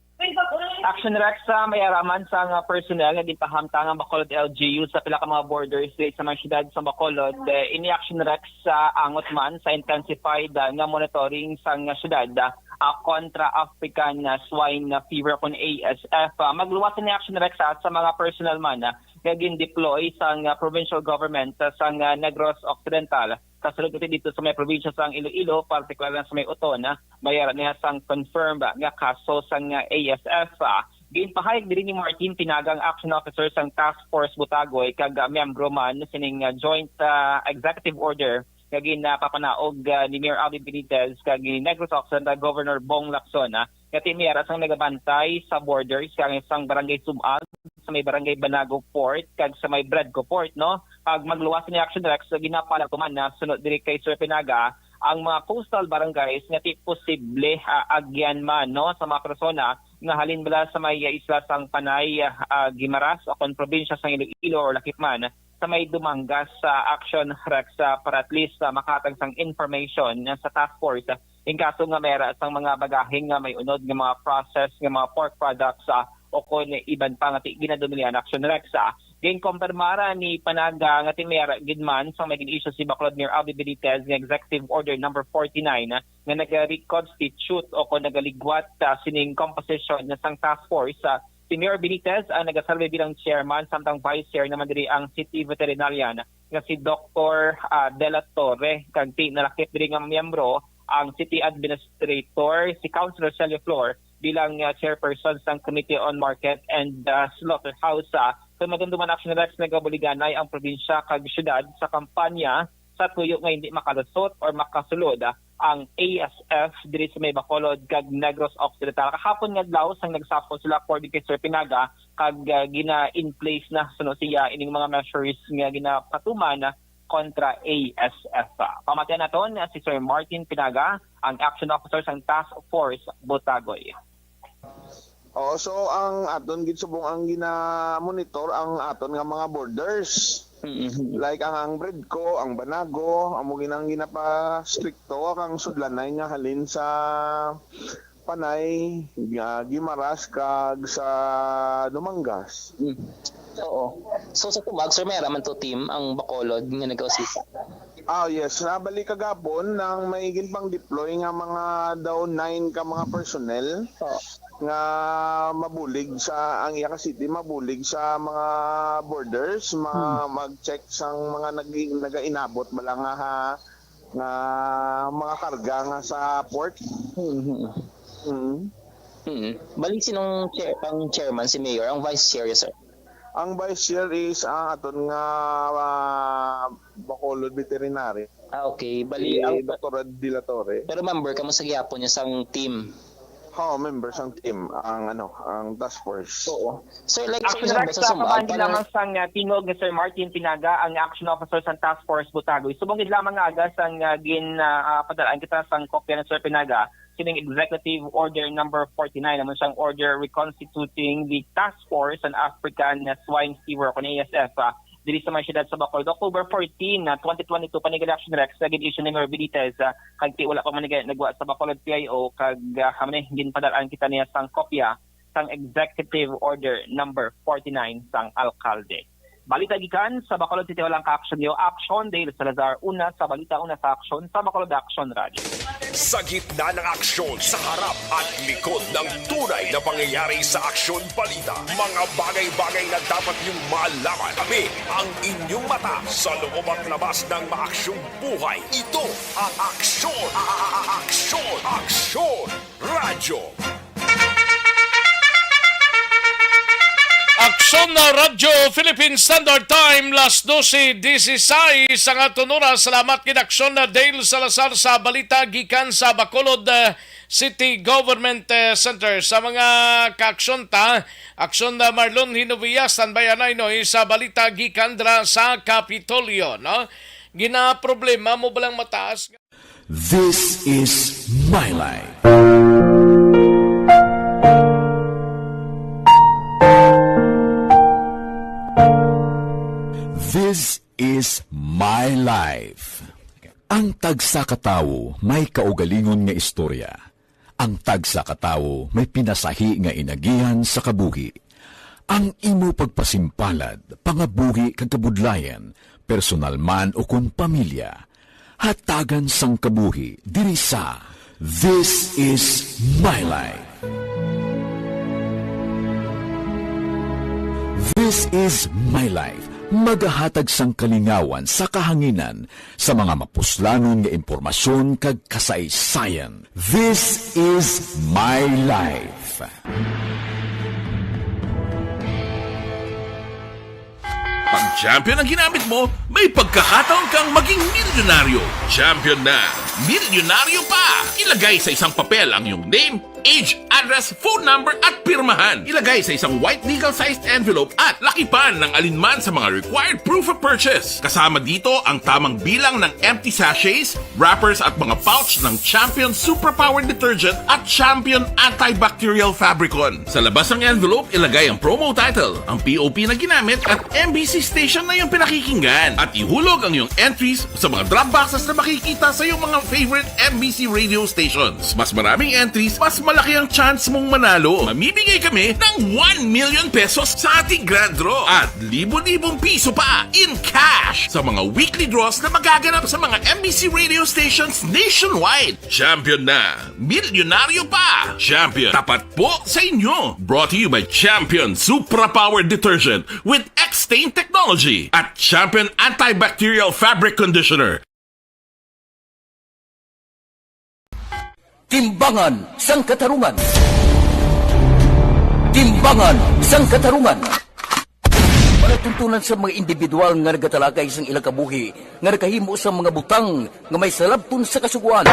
Action Rex, sa may araman sang, ah, personnel nga ginpahamtang ang Bacolod L G U sa pila ka mga borders diri sa mga syudad sa Bacolod. Eh, ini Action Rex, ah, angot man sa intensified, ah, nga monitoring sang syudad, ah, ah, kontra African, ah, Swine Fever kon A S F. Ah, magluwas ini Action Rex, ah, sa mga personnel man, ah, nga gin-deploy sang, ah, provincial government, ah, sang, ah, Negros Occidental. Kasulod gid dito sa may probinsya sang Iloilo, partikular na sa may Oton, ah, may ara niya sang confirmed, ah, nga kaso sang, ah, A S F, ah. Ginpahayag diri ni Martin Pinaga, ang action officer sang Task Force Butagoy, kag, ah, miyembro man sining, ah, joint, ah, executive order nga ginapapanaog, ah, ni Mayor Albee Benitez kag ni Negros Occidental Governor Bong Lacson, ah, nga ti may ara sang nagabantay sa borders kag sang Barangay Sub-ag, sa may Barangay Banago Port kag sa may Bredco Port, no? Kag magluwas ni Action Rex, ginapalagkuman na sunod diri kay Sir Pinaga ang mga coastal barangays nga ti posible, ah, agyan man, no, sa mga persona nga halin bala sa may isla sang Panay, ah, Guimaras o kon probinsya sang Iloilo or lakip man sa may Dumangas. Sa Action Rex, ah, para at least, ah, makahatag sang information sa task force, ah, in kaso nga may ara sang mga bagahe nga may unod nga mga process nga mga pork products, ah, o kon iban pa nga ti-, ginadumilyaan. Action Rex, ah. Ginkumpirmara ni Panaga nga ti may ara gid man sang may gin-issue si Bacolod Mayor Albee Benitez nga Executive Order Number forty-nine, ah, nga nagareconstitute o kon nagaligwat, ah, sining composition na sang task force, ah, si Mayor Benitez ang nagaserve bilang chairman, samtang vice chair naman diri ang city veterinarian nga si Doktor, ah, De La Torre, kag ti nalakip diri nga miyembro ang city administrator, si Councilor Celio Flor, bilang, ah, chairperson sang Committee on Market and, ah, Slaughterhouse. Ah, kung madumduman, Action Rex, nagabuliganay ang probinsya kag syudad sa kampanya sa tuyo nga hindi makalusot or makasulod, ah, ang A S F diri sa may Bacolod kag Negros Occidental. Kahapon nga adlaw sang nagsapol sila, according kay Sir Pinaga, kag, ah, gina-in place na suno siya ining mga measures nga ginapatuman kontra A S F. Pamatian naton si Sir Martin Pinaga, ang action officer sang Task Force Botagoy. Oo, so ang aton gid subong ang gina-monitor ang aton nga mga borders. Mm-hmm. Like ang, ang Bredco, ang Banago, amo gid ang ginapa-stricto kang sudlanay nga halin sa Panay, nga Guimaras, kag sa Dumangas. Mm. Oo. So, sa Sub-ag, sir, may ara man to team ang Bacolod nga nag-assist? Ah, yes. Nabali kagapon nang may ginpang-deploy nga mga daw nine ka mga personnel Oo. nga mabulig sa, ang iya ka city, mabulig sa mga borders, ma-, Hmm. mag-check sang mga nag-, nagainabot bala nga ha, nga mga karga nga sa port. Mhm. Mm. Mm. Bali, sinong chair, ang chairman, si Mayor, ang vice chair, yes, sir? Ang vice chair is ang aton nga, ah, Bacolod Veterinary, Ah, okay. Bali, si ang Doktor Rod De La Torre. Pero member kamo sa gihapon niya sang team? Oo, member sang team, ang, ano, ang task force. Oo. Sir, like, sa Action example, Rex, sa sa Sumag, pamandi parang lamang sang, ah, tingog ni Sir Martin Pinaga, ang action officer sang Task Force Butagoy. Subong gid lamang nga aga sang, ah, gin, ah, ah, padalaan kita sang kopya ni Sir Pinaga, sining Executive Order Number forty-nine, naman siyang order reconstituting the Task Force on African Swine Fever, kon A S F, ah, diri sa may siyudad sa Bacolod. October fourteen, ah, twenty twenty-two, panigali, Action Rex, nga gin-issue ni Mayor Benitez, ah, kag ti wala pa man nag-, nagwa sa Bacolod P I O, kag, ah, kamo ni, ginpadalaan kita niya sang kopya sang Executive Order Number forty-nine sang alkalde. Balita gikan sa Bacolod City, walang ka-action niyo. Action, Dale Salazar, una sa balita, una sa aksyon, sa Bacolod Action Radio. Sa gitna ng aksyon, sa harap at likod ng tunay na pangyayari sa aksyon balita, mga bagay-bagay na dapat niyong malaman. Kami ang inyong mata sa loob at labas ng maaksyong buhay. Ito ang aksyon, a-, a-, a-, aksyon, aksyon, radyo. Aksyon na Radyo Philippine Standard Time, las dose dieciséis ang aton oras. Salamat gid, Aksyon na Dale Salazar, sa balita gikan sa Bacolod, eh, City Government, eh, Center. Sa mga kaaksyon ta, Aksyon na Marlon Hinovia, standby anay, no, sa balita gikan dra sa Kapitolyo, no? Ginaproblema mo balang mataas nga This is my life. This is my life. Ang tagsa ka tawo may kaugalingon nga istorya. Ang tagsa ka tawo may pinasahi nga inagihan sa kabuhi. Ang imo pagpasimpalad, pangabuhi kag kabudlayan, personal man o kon pamilya, hatagan sang kabuhi diri sa This Is My Life. This Is My Life, magahatag sang kalingawan sa kahanginan sa mga mapuslanon nga impormasyon kag kasaysayan. This Is My Life. Pag champion ang ginamit mo, may pagkakataon kang maging milyonaryo. Champion na, milyonaryo pa! Ilagay sa isang papel ang iyong name, age, address, phone number, at pirmahan. Ilagay sa isang white legal-sized envelope at lakipan ng alinman sa mga required proof of purchase. Kasama dito ang tamang bilang ng empty sachets, wrappers, at mga pouch ng Champion Superpower Detergent at Champion Antibacterial Fabricon. Sa labas ng envelope, ilagay ang promo title, ang P O P na ginamit, at M B C station na iyong pinakikinggan. At ihulog ang iyong entries sa mga drop boxes na makikita sa iyong mga favorite M B C radio stations. Mas maraming entries, mas malaki ang chance mong manalo. Mamimigay kami ng one million pesos sa ating grand draw at libo-libong piso pa in cash sa mga weekly draws na magaganap sa mga M B C radio stations nationwide. Champion na! Milyonaryo pa! Champion, tapat po sa inyo! Brought to you by Champion Supra Power Detergent with X-Stain Technology at Champion Antibacterial Fabric Conditioner. Timbangan sang Katarungan. Timbangan sang Katarungan. Palatuntunan sa mga individual nga nagatalakay sang ilang kabuhi nga nakahimo sa mga butang nga may salabton sa Kasugoan.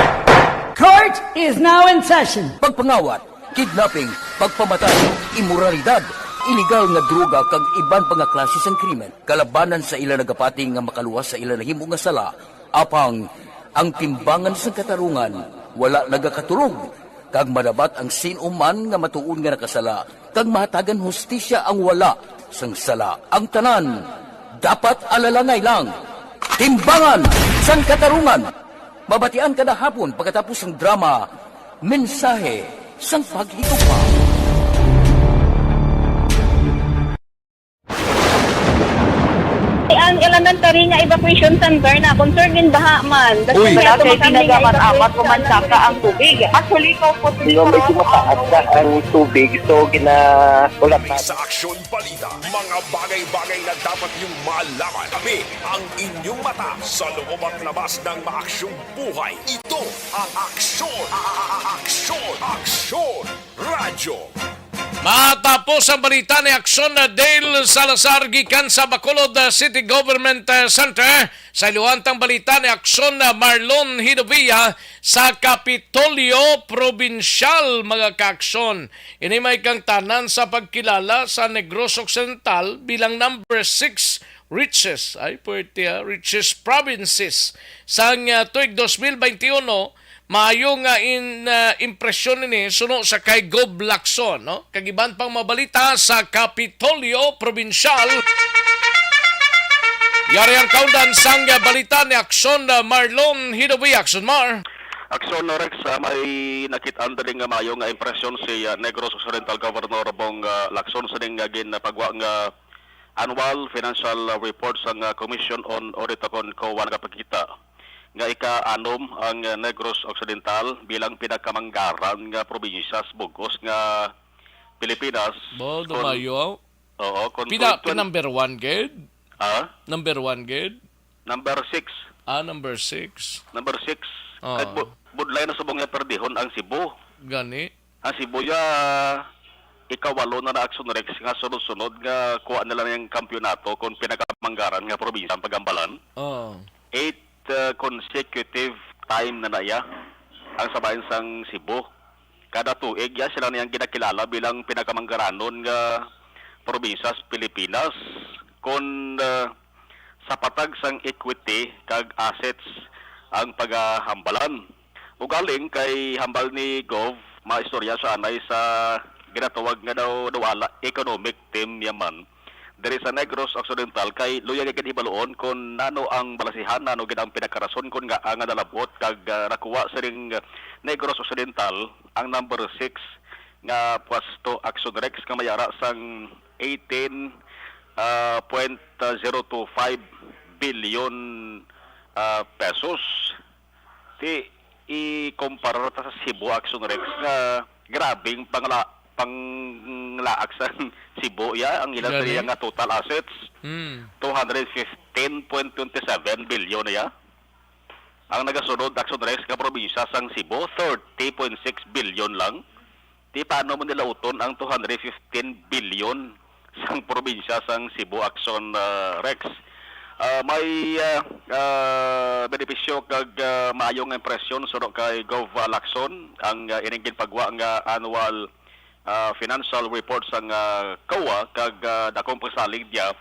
Court is now in session. Pagpangawat, kidnapping, pagpamatay, imoralidad, iligal nga droga kag iban pa nga klase sang krimen kalabanan sa ila nagapati nga makaluwas sa ila nahimo nga sala. Apang ang timbangan sang katarungan wala nagakatulog, kag madabat ang sin-o man nga matuod nga nakasala, kag mahatagan hustisya ang wala sang sala. Ang tanan dapat alalangay lang. Timbangan sang Katarungan. Mabatian kada hapon pagkatapos sang drama, Mensahe sang Paghigugma. Ang elementary nga evacuation center na concerned in baha man. Uy. Wala kay pinagamat-amat o mansaka ang tubig. Actually, ko po Medyo mataas na ang tubig, so gina-, wala pa. Sa Aksyon Balita, mga bagay-bagay na dapat niyong malaman. Kami ang inyong mata sa loob at labas ng maaksyong buhay. Ito ang Aksyon, a-, a-, a-, Aksyon, Aksyon Radyo. Matapos ang balita ni Aksyon na Dale Salazar gikan sa Bacolod, uh, City Government, uh, Center, sa iluhantang balita ni Aksyon na Marlon Hidovia sa Kapitolyo Probinsyal, mga kaaksyon. Ini may kangtanan sa pagkilala sa Negros Occidental bilang number six richest, ay, puwerte, ah, richest provinces sang, ah, tuig dos mil baynte uno. Maayo nga in, ah, impresyon ini suno sa kay Gob Lacson, no? Kag iban pang mabalita sa Kapitolyo Probinsyal. Yari ang kaundan sang, ah, balita ni Aksyon, ah, Marlon Hidobi. Aksyon, Mar. Aksyon, Rex, ah, may nakit-an diri nga maayo nga impresyon si, ah, Negros Occidental Governor Bong, ah, Lacson sining, ah, ginpagwa nga annual financial, uh, report sang, uh, Commission on Audit o kon COA nagapakita nga ika-anom ang, uh, Negros Occidental bilang pinakamanggaran nga probinsya sa bug-os nga Pilipinas. Bo, kon dumayo. Oo, kon Pina-, twen-, number one gid? Ha? Number one gid? Number six. Ah, number six. Number six. Ah. Kag bu-, budlay na subong nga perdihon ang Cebu. Gani? Ang Cebu ya, ikawalo na na Aksyon Rex nga sunod-sunod nga kuha nila ning kampiyonato kon pinakamanggaran nga probinsya ang Pagambalan. Oo. Eight, uh, consecutive time na na ya ang sabayan sang Cebu. Kada tuig ya sila niyang ginakilala bilang pinakamanggaranon nga probinsya sa Pilipinas. Kon, uh, sa patag sang equity kag assets ang pagahambalan. Ugaling kay hambal ni Gov, maistorya siya anay sa ginatawag nga daw, daw ala economic team niya man diri sa Negros Occidental, kay luyag gid hibaluon kon nano ang balasihan, nano gid ang pinakarason kon ngaa nga nalabot kag, ah, nakuha sining Negros Occidental ang number six nga pwesto, Action Rex, nga may ara sang eighteen, ah, point zero two five billion, ah, pesos. Ti, ikumpara ta sa Cebu, Action Rex, nga grabing pangla-, panglaak sa Cebu, ya, ang ilang Gani? Nga total assets, Hmm. two hundred fifteen point twenty seven billion, ya. Ang nagasunod, Action Rex, nga probinsya sang Cebu, thirty point six billion lang. Ti paano mo nila uton ang two hundred fifteen billion sang probinsya sang Cebu, Action, ah, Rex? Ah, may, ah, ah, benepisyo kag, ah, maayo nga impresyon suno kay Gov, ah, Lacson ang, ah, ining ginpagwa nga annual, ah, financial report sang, ah, COA kag, ah, dakong pagsalig niya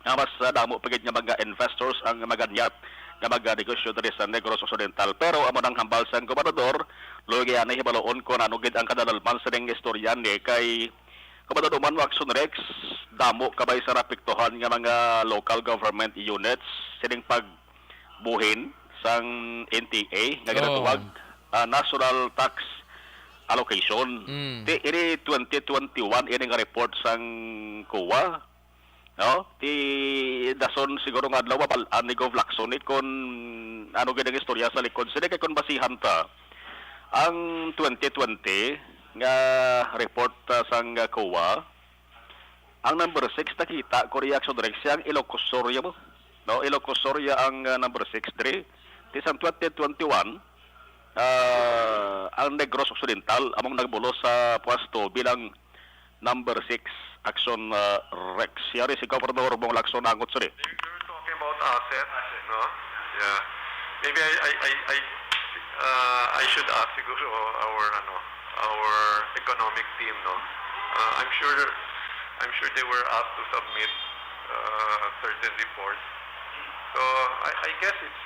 nga mas, ah, damo pa gid nga mga investors ang maganyat nga magnegosyo diri sa Negros Occidental. Pero amo nang hambal sang gobernador, luoy gani hibaluon kon ano gid ang kadadalman sining istorya ni kay, kumbaga, duman mo, Action Rex, damo kabay sa naapektuhan nga mga local government units sining pagbuhin sang N T A nga Oo. ginatawag, ah, National Tax Allocation. Mm. Ti, ini twenty twenty-one ini nga report sang COA. No? Ti dason siguro nga adlaw, mabal-an ni Gov Lacson ni kon ano gid ang istorya sa likod sini, kay kon basihan ta ang twenty twenty nga report, ah, sang COA, ang number six nakita ko, Rex, ang Ilocos Sur ya mo. No, Ilocos Sur ya ang, ah, number six diri. Ti sang twenty twenty-one, ah, ang Negros Occidental among nagbulos sa pwesto bilang number six, Action, ah, Rex. Yari si Governor Bong Lacson nangot sini. You're talking about assets, no? Yeah. Maybe I, I, I, I, uh, I should ask siguro our, ano, our economic team, no? Uh, I'm sure, I'm sure they were asked to submit, uh, certain reports. So, I, I guess it's,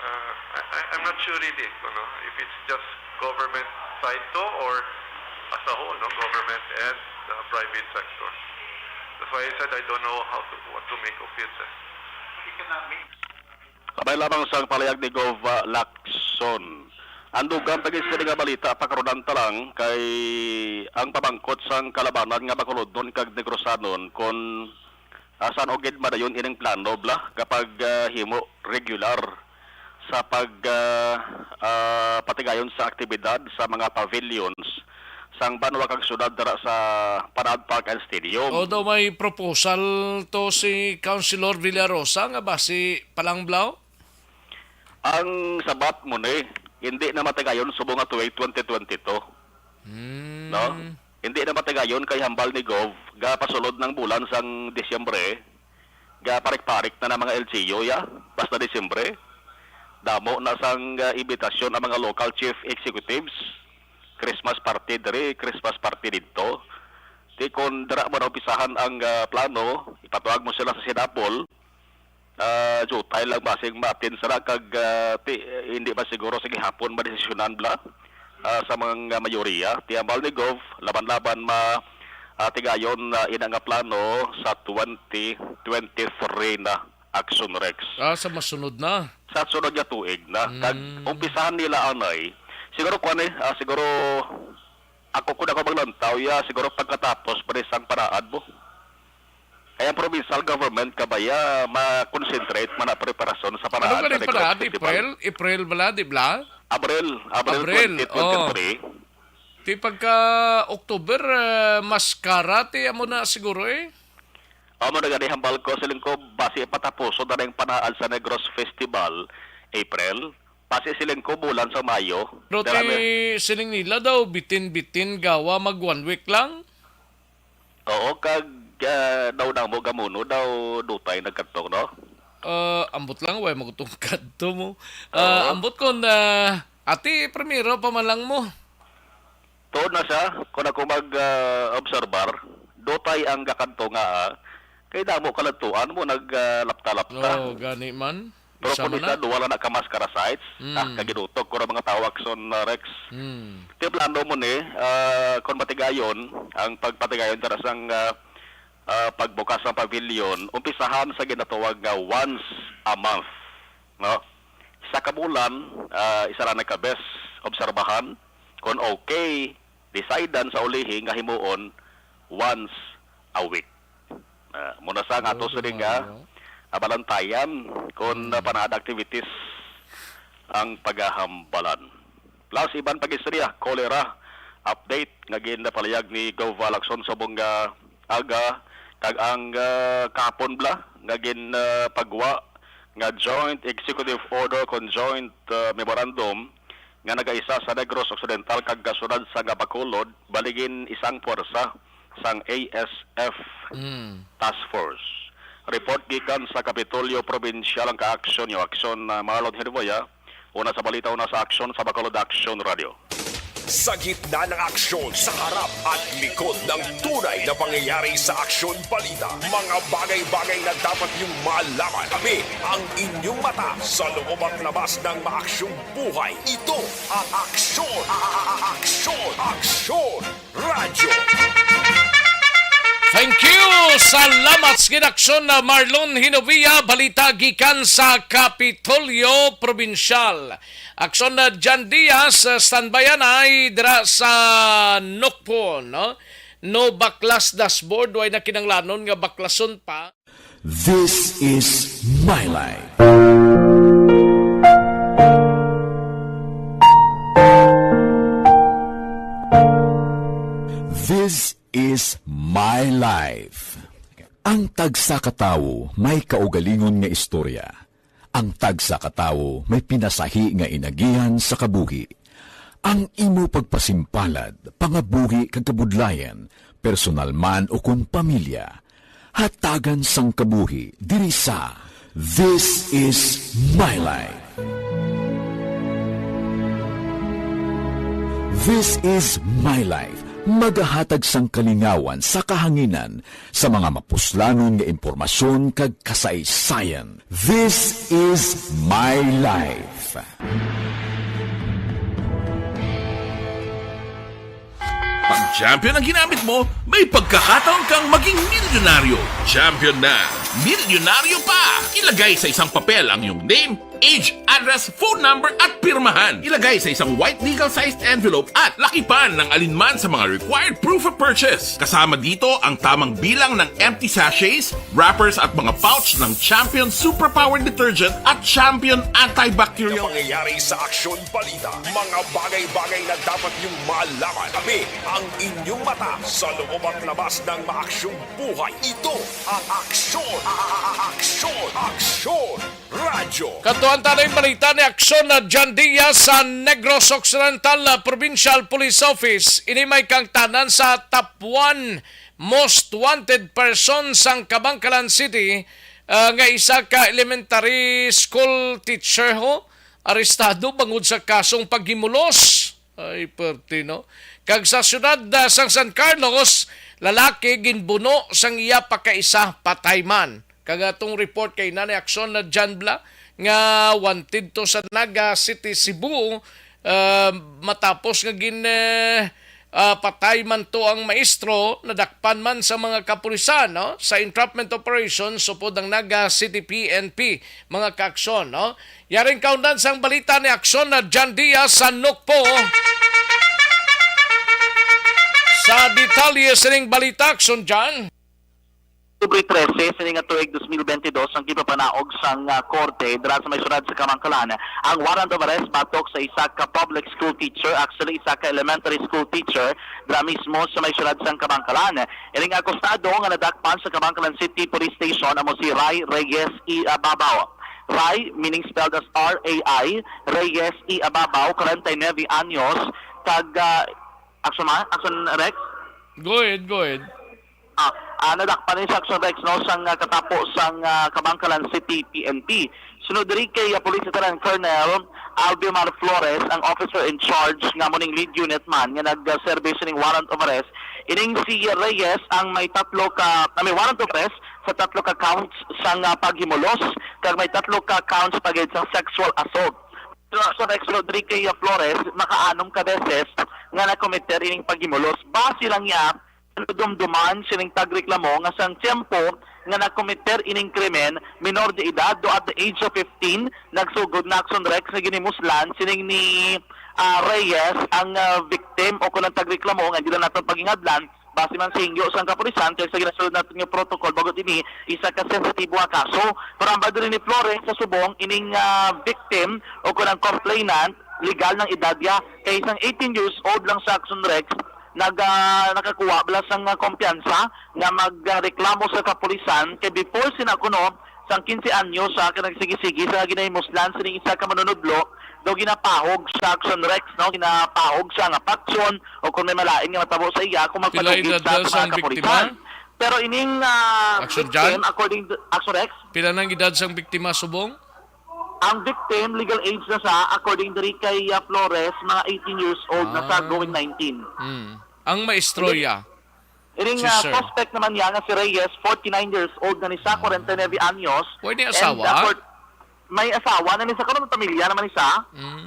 uh, I, I, I'm not sure really, you know, if it's just government side to or as a whole, no, government and the private sector. That's why I said I don't know how to, what to make of it, eh. Kabay lamang sang palayag ni Gov, ah, Lacson. Ang dugang pa gid sini nga balita, pakarunan ta lang kay ang pamangkot sang kalabanan nga Bacolodnon kag Negrosanon kon, ah, san-o gid madayon ining plano bala kapag, ah, himo regular sa pag, ah, ah, patigayon sa aktibidad sa mga pavilions sang banwa kag syudad dira sa Panaad Park and Stadium. O daw may proposal to si Councilor Villarosa nga basi pa lang bala? Ang sabat mo ni, hindi na matigayon subong nga tuig twenty twenty-two. Hmm. No? Hindi na matigayon kay hambal ni Gov, gapasulod ng bulan sang Disyembre, gaparik-parik na ng mga L G U, ya, basta Disyembre. Damo na sang, ah, imbitasyon ang mga local chief executives. Christmas party diri, Christmas party didto. Di kon dira mo na umpisahan ang, ah, plano, ipatuag mo sila sa Sinapol. Ah, jutay lang basig ma-attend sila kag, ah, ti, hindi ba siguro sa gihapon madesisyonan bala, ah, sa mga mayoriya. Ti hambal ni Gov, laban-laban ma, ah, tigayon na ina nga plano sa twenty twenty-three na, Action Rex. Ah, sa masunod na. Sa sunod nga tuig na. Kag Mm. umpisahan nila anay. Siguro kuan eh, ah, siguro ako, kung ako maglantaw, ya, siguro pagkatapos pa ni sang Panaad mo. Kaya ang provincial government kabaya ma-concentrate man ang preparasyon sa Ano Panaad galing sa Negros Panaad? Festival. April? April bala, di bala? Abril, Abril Abril, twenty twenty-three. Ti pagka October, eh, mas kara, ti amo na siguro eh. Amo na gani hambal ko, siling ko, basi patapuson na ning Panaad sa Negros Festival, April. Basi siling ko, bulan sa Mayo. Pero Dala ti na. siling nila daw, bitin-bitin gawa mag one week lang. Oo, kag, ah, daw nang mo gamuno, daw dutay nagkadto, no? Ah, ambot lang, way magutong kadto mo. Ah, Oo. ambot kon, ah, ati, primero pa man lang mo. Tuod na siya, kung ako mag, ah, obserbar, dutay ang gakadto nga, ah, kay damo kaladtuan mo nag, ah, lapta-lapta. Oo, gani man. Pero Isa kung man isa, na. duwa lang na ka maskara sites, Mm. ah, kagidutok ko ra mga tao, Action, ah, Rex. Mm. Ti plano mo ni, ah, kung matigayon, ang pagpatigayon dara sang, ah, ah, pagbukas sang pavilion, umpisahan sa ginatawag nga once a month, no? Isa ka bulan, ah, isa lang ka bes obserbahan. Kung okay, decidean sa ulihi nga himuon once a week. Ah, muna sa nga ato Pwede sini nga, nga, no? ah, balantayan kung, ah, Mm. panahad activities ang pagahambalan. Plus, iban pag-istorya, cholera update nga ginpalayag ni Gov Lacson sa bunga aga, kag ang, ah, kahapon bala nga gin, ah, pagwa nga joint executive order, conjoint, ah, memorandum nga nagaisa sa Negros Occidental kag kasunod sa nga Bacolod, baligin isang puwersa sang A S F Mm. Task Force. Report gikan sa Kapitolyo Probinsyal ang kaaksyon, yung aksyon na Marlon Herboya, una sa balita, una sa aksyon sa Bacolod Action Radio. Sa gitna ng aksyon, sa harap at likod ng tunay na pangyayari sa aksyon balita, mga bagay-bagay na dapat niyong malaman. Kami ang inyong mata sa loob at labas ng maaksyong buhay. Ito ang aksyon, a- a- a- aksyon, aksyon, radyo. Thank you! Salamat sa ginaksyon na Marlon Hinovia. Balita gikan sa Kapitolyo Probinsyal. Aksyon na Jan Diaz, uh, standby anay dira sa Nokpo, no? No baklas dashboard, way na kinanglanon nga baklason pa. This is my life. This is my life. Ang tagsa ka tawo may kaugalingon nga istorya. Ang tagsa ka tawo may pinasahi nga inagihan sa kabuhi. Ang imo pagpasimpalad, pangabuhi kag kabudlayan, personal man o kon pamilya, hatagan sang kabuhi diri sa This Is My Life. This Is My Life, magahatag sang kalingawan sa kahanginan sa mga mapuslanon nga impormasyon kag kasaysayan. This is my life. Pag champion ang ginamit mo, may pagkakataon kang maging milyonaryo. Champion na, milyonaryo pa! Ilagay sa isang papel ang iyong name, age, address, phone number, at pirmahan. Ilagay sa isang white legal-sized envelope at lakipan ng alinman sa mga required proof of purchase. Kasama dito ang tamang bilang ng empty sachets, wrappers at mga pouch ng Champion Superpower Detergent at Champion Antibacterial. Ang nangyayari sa Aksyon Balita, mga bagay-bagay na dapat niyong malaman. Kami ang inyong mata sa loob at labas ng maaksyong buhay. Ito ang Aksyon, a- a- a- Aksyon, Aksyon Radyo. Kadtuan ta na ang balita ni Aksyon na Jan Diaz sa Negros Occidental, ah, Provincial Police Office. Ini may kaangtanan sa top one most wanted person sang Kabankalan City, ah, nga isa ka elementary school teacher ho, arestado bangod sa kasong paghimulos. Ay, perte, no? Kag sa siyudad, ah, sang San Carlos, lalaki ginbuno sang iya pagkaisa, patay man. Kag atong report kay Nanay Aksyon na Jan Bla nga wanted to sa Naga City, Cebu, ah, matapos nga gin, eh, ah, patay man to ang maestro, nadakpan man sa mga kapulisan, no? Sa entrapment operation, supod ang Naga City P N P, mga kaaksyon, no? Yaring kaundan sang balita ni Aksyon na Jan Diaz sa Nukpo. Sa detalye sining balita, Aksyon Jan. Oktubre trese, sini nga tuig dos mil bentidós, ang ginpapanaog sang, ah, korte dira sa may syudad sa Kabankalan ang warrant of arrest batok sa isa ka public school teacher, actually, isa ka elementary school teacher, dira mismo sa may syudad sang Kabankalan. Ining akusado nga nadakpan sa Kabankalan City Police Station amo si Ray Reyes Ibabaw. Ray, meaning spelled as R A I, Reyes Ibabaw, kwarenta y nuebe anyos, kag, ah, action ma-, action, Rex? Go ahead, go ahead. Ah, ah, nadakpan ni sa Action Rex, no, sang, ah, katapo sang, ah, Kabankalan City P N P. Sunod diri kay, ah, Police Lieutenant Colonel Albimar Flores, ang officer in charge nga amo ning lead unit man nga nag-serve sining warrant of arrest. Ining si Reyes ang may tatlo ka, ah, may warrant of arrest sa tatlo ka counts sang, ah, paghimulos, kag may tatlo ka counts pa gid sa sexual assault. So, sa Rex Rodriguez Flores, makaanom ka beses nga nakometer ining paghimulos. Base lang niya Dumduman sining tagreklamo nga sang tiyempo nga nakomiter ining krimen, minor de edad, do at the age of fifteen, nagsugod na Action Rex nga ginimuslan sining ni, ah, Reyes ang, ah, victim o kon ang tagreklamo nga hindi lang naton pagingadlan, base man sa hingyo sang kapulisan, kay sa ginasulod naton nga protocol, bangod ini isa ka sensitibo nga kaso. Pero ang diri ni Flores sa subong, ining, ah, victim o kon ang complainant, legal ng edad ya, kay isang eighteen years old lang sa Action Rex, nag, ah, nakakuha bala sang, ah, kumpiyansa nga magreklamo sa kapulisan, kay before sina kuno sang quince anyos sa kanang sige-sige sa ginahimuslan sining isa ka manunudlo, daw ginapahog sa Action Rex, no? Ginapahog siya nga patyon o kung may malain nga matabo sa iya kung Pila magpanugid edad sa na mga sang biktima? Kapulisan. Pero ining, ah, Action victim, Jan? According to Action Rex, Pila nang edad sang biktima subong? Ang victim, legal age na siya, according diri kay, ah, Flores, mga eighteen years old na siya, Ah. Going nineteen. Mm. Ang maestroya? Ining, Si ah, sir. Suspect naman niya nga si Reyes, forty-nine years old na ni siya, Ah. kwarenta y nuebe anyos. Pwede And, asawa? ah, for-, may asawa na ni siya, karon may pamilya naman ni siya. Mm.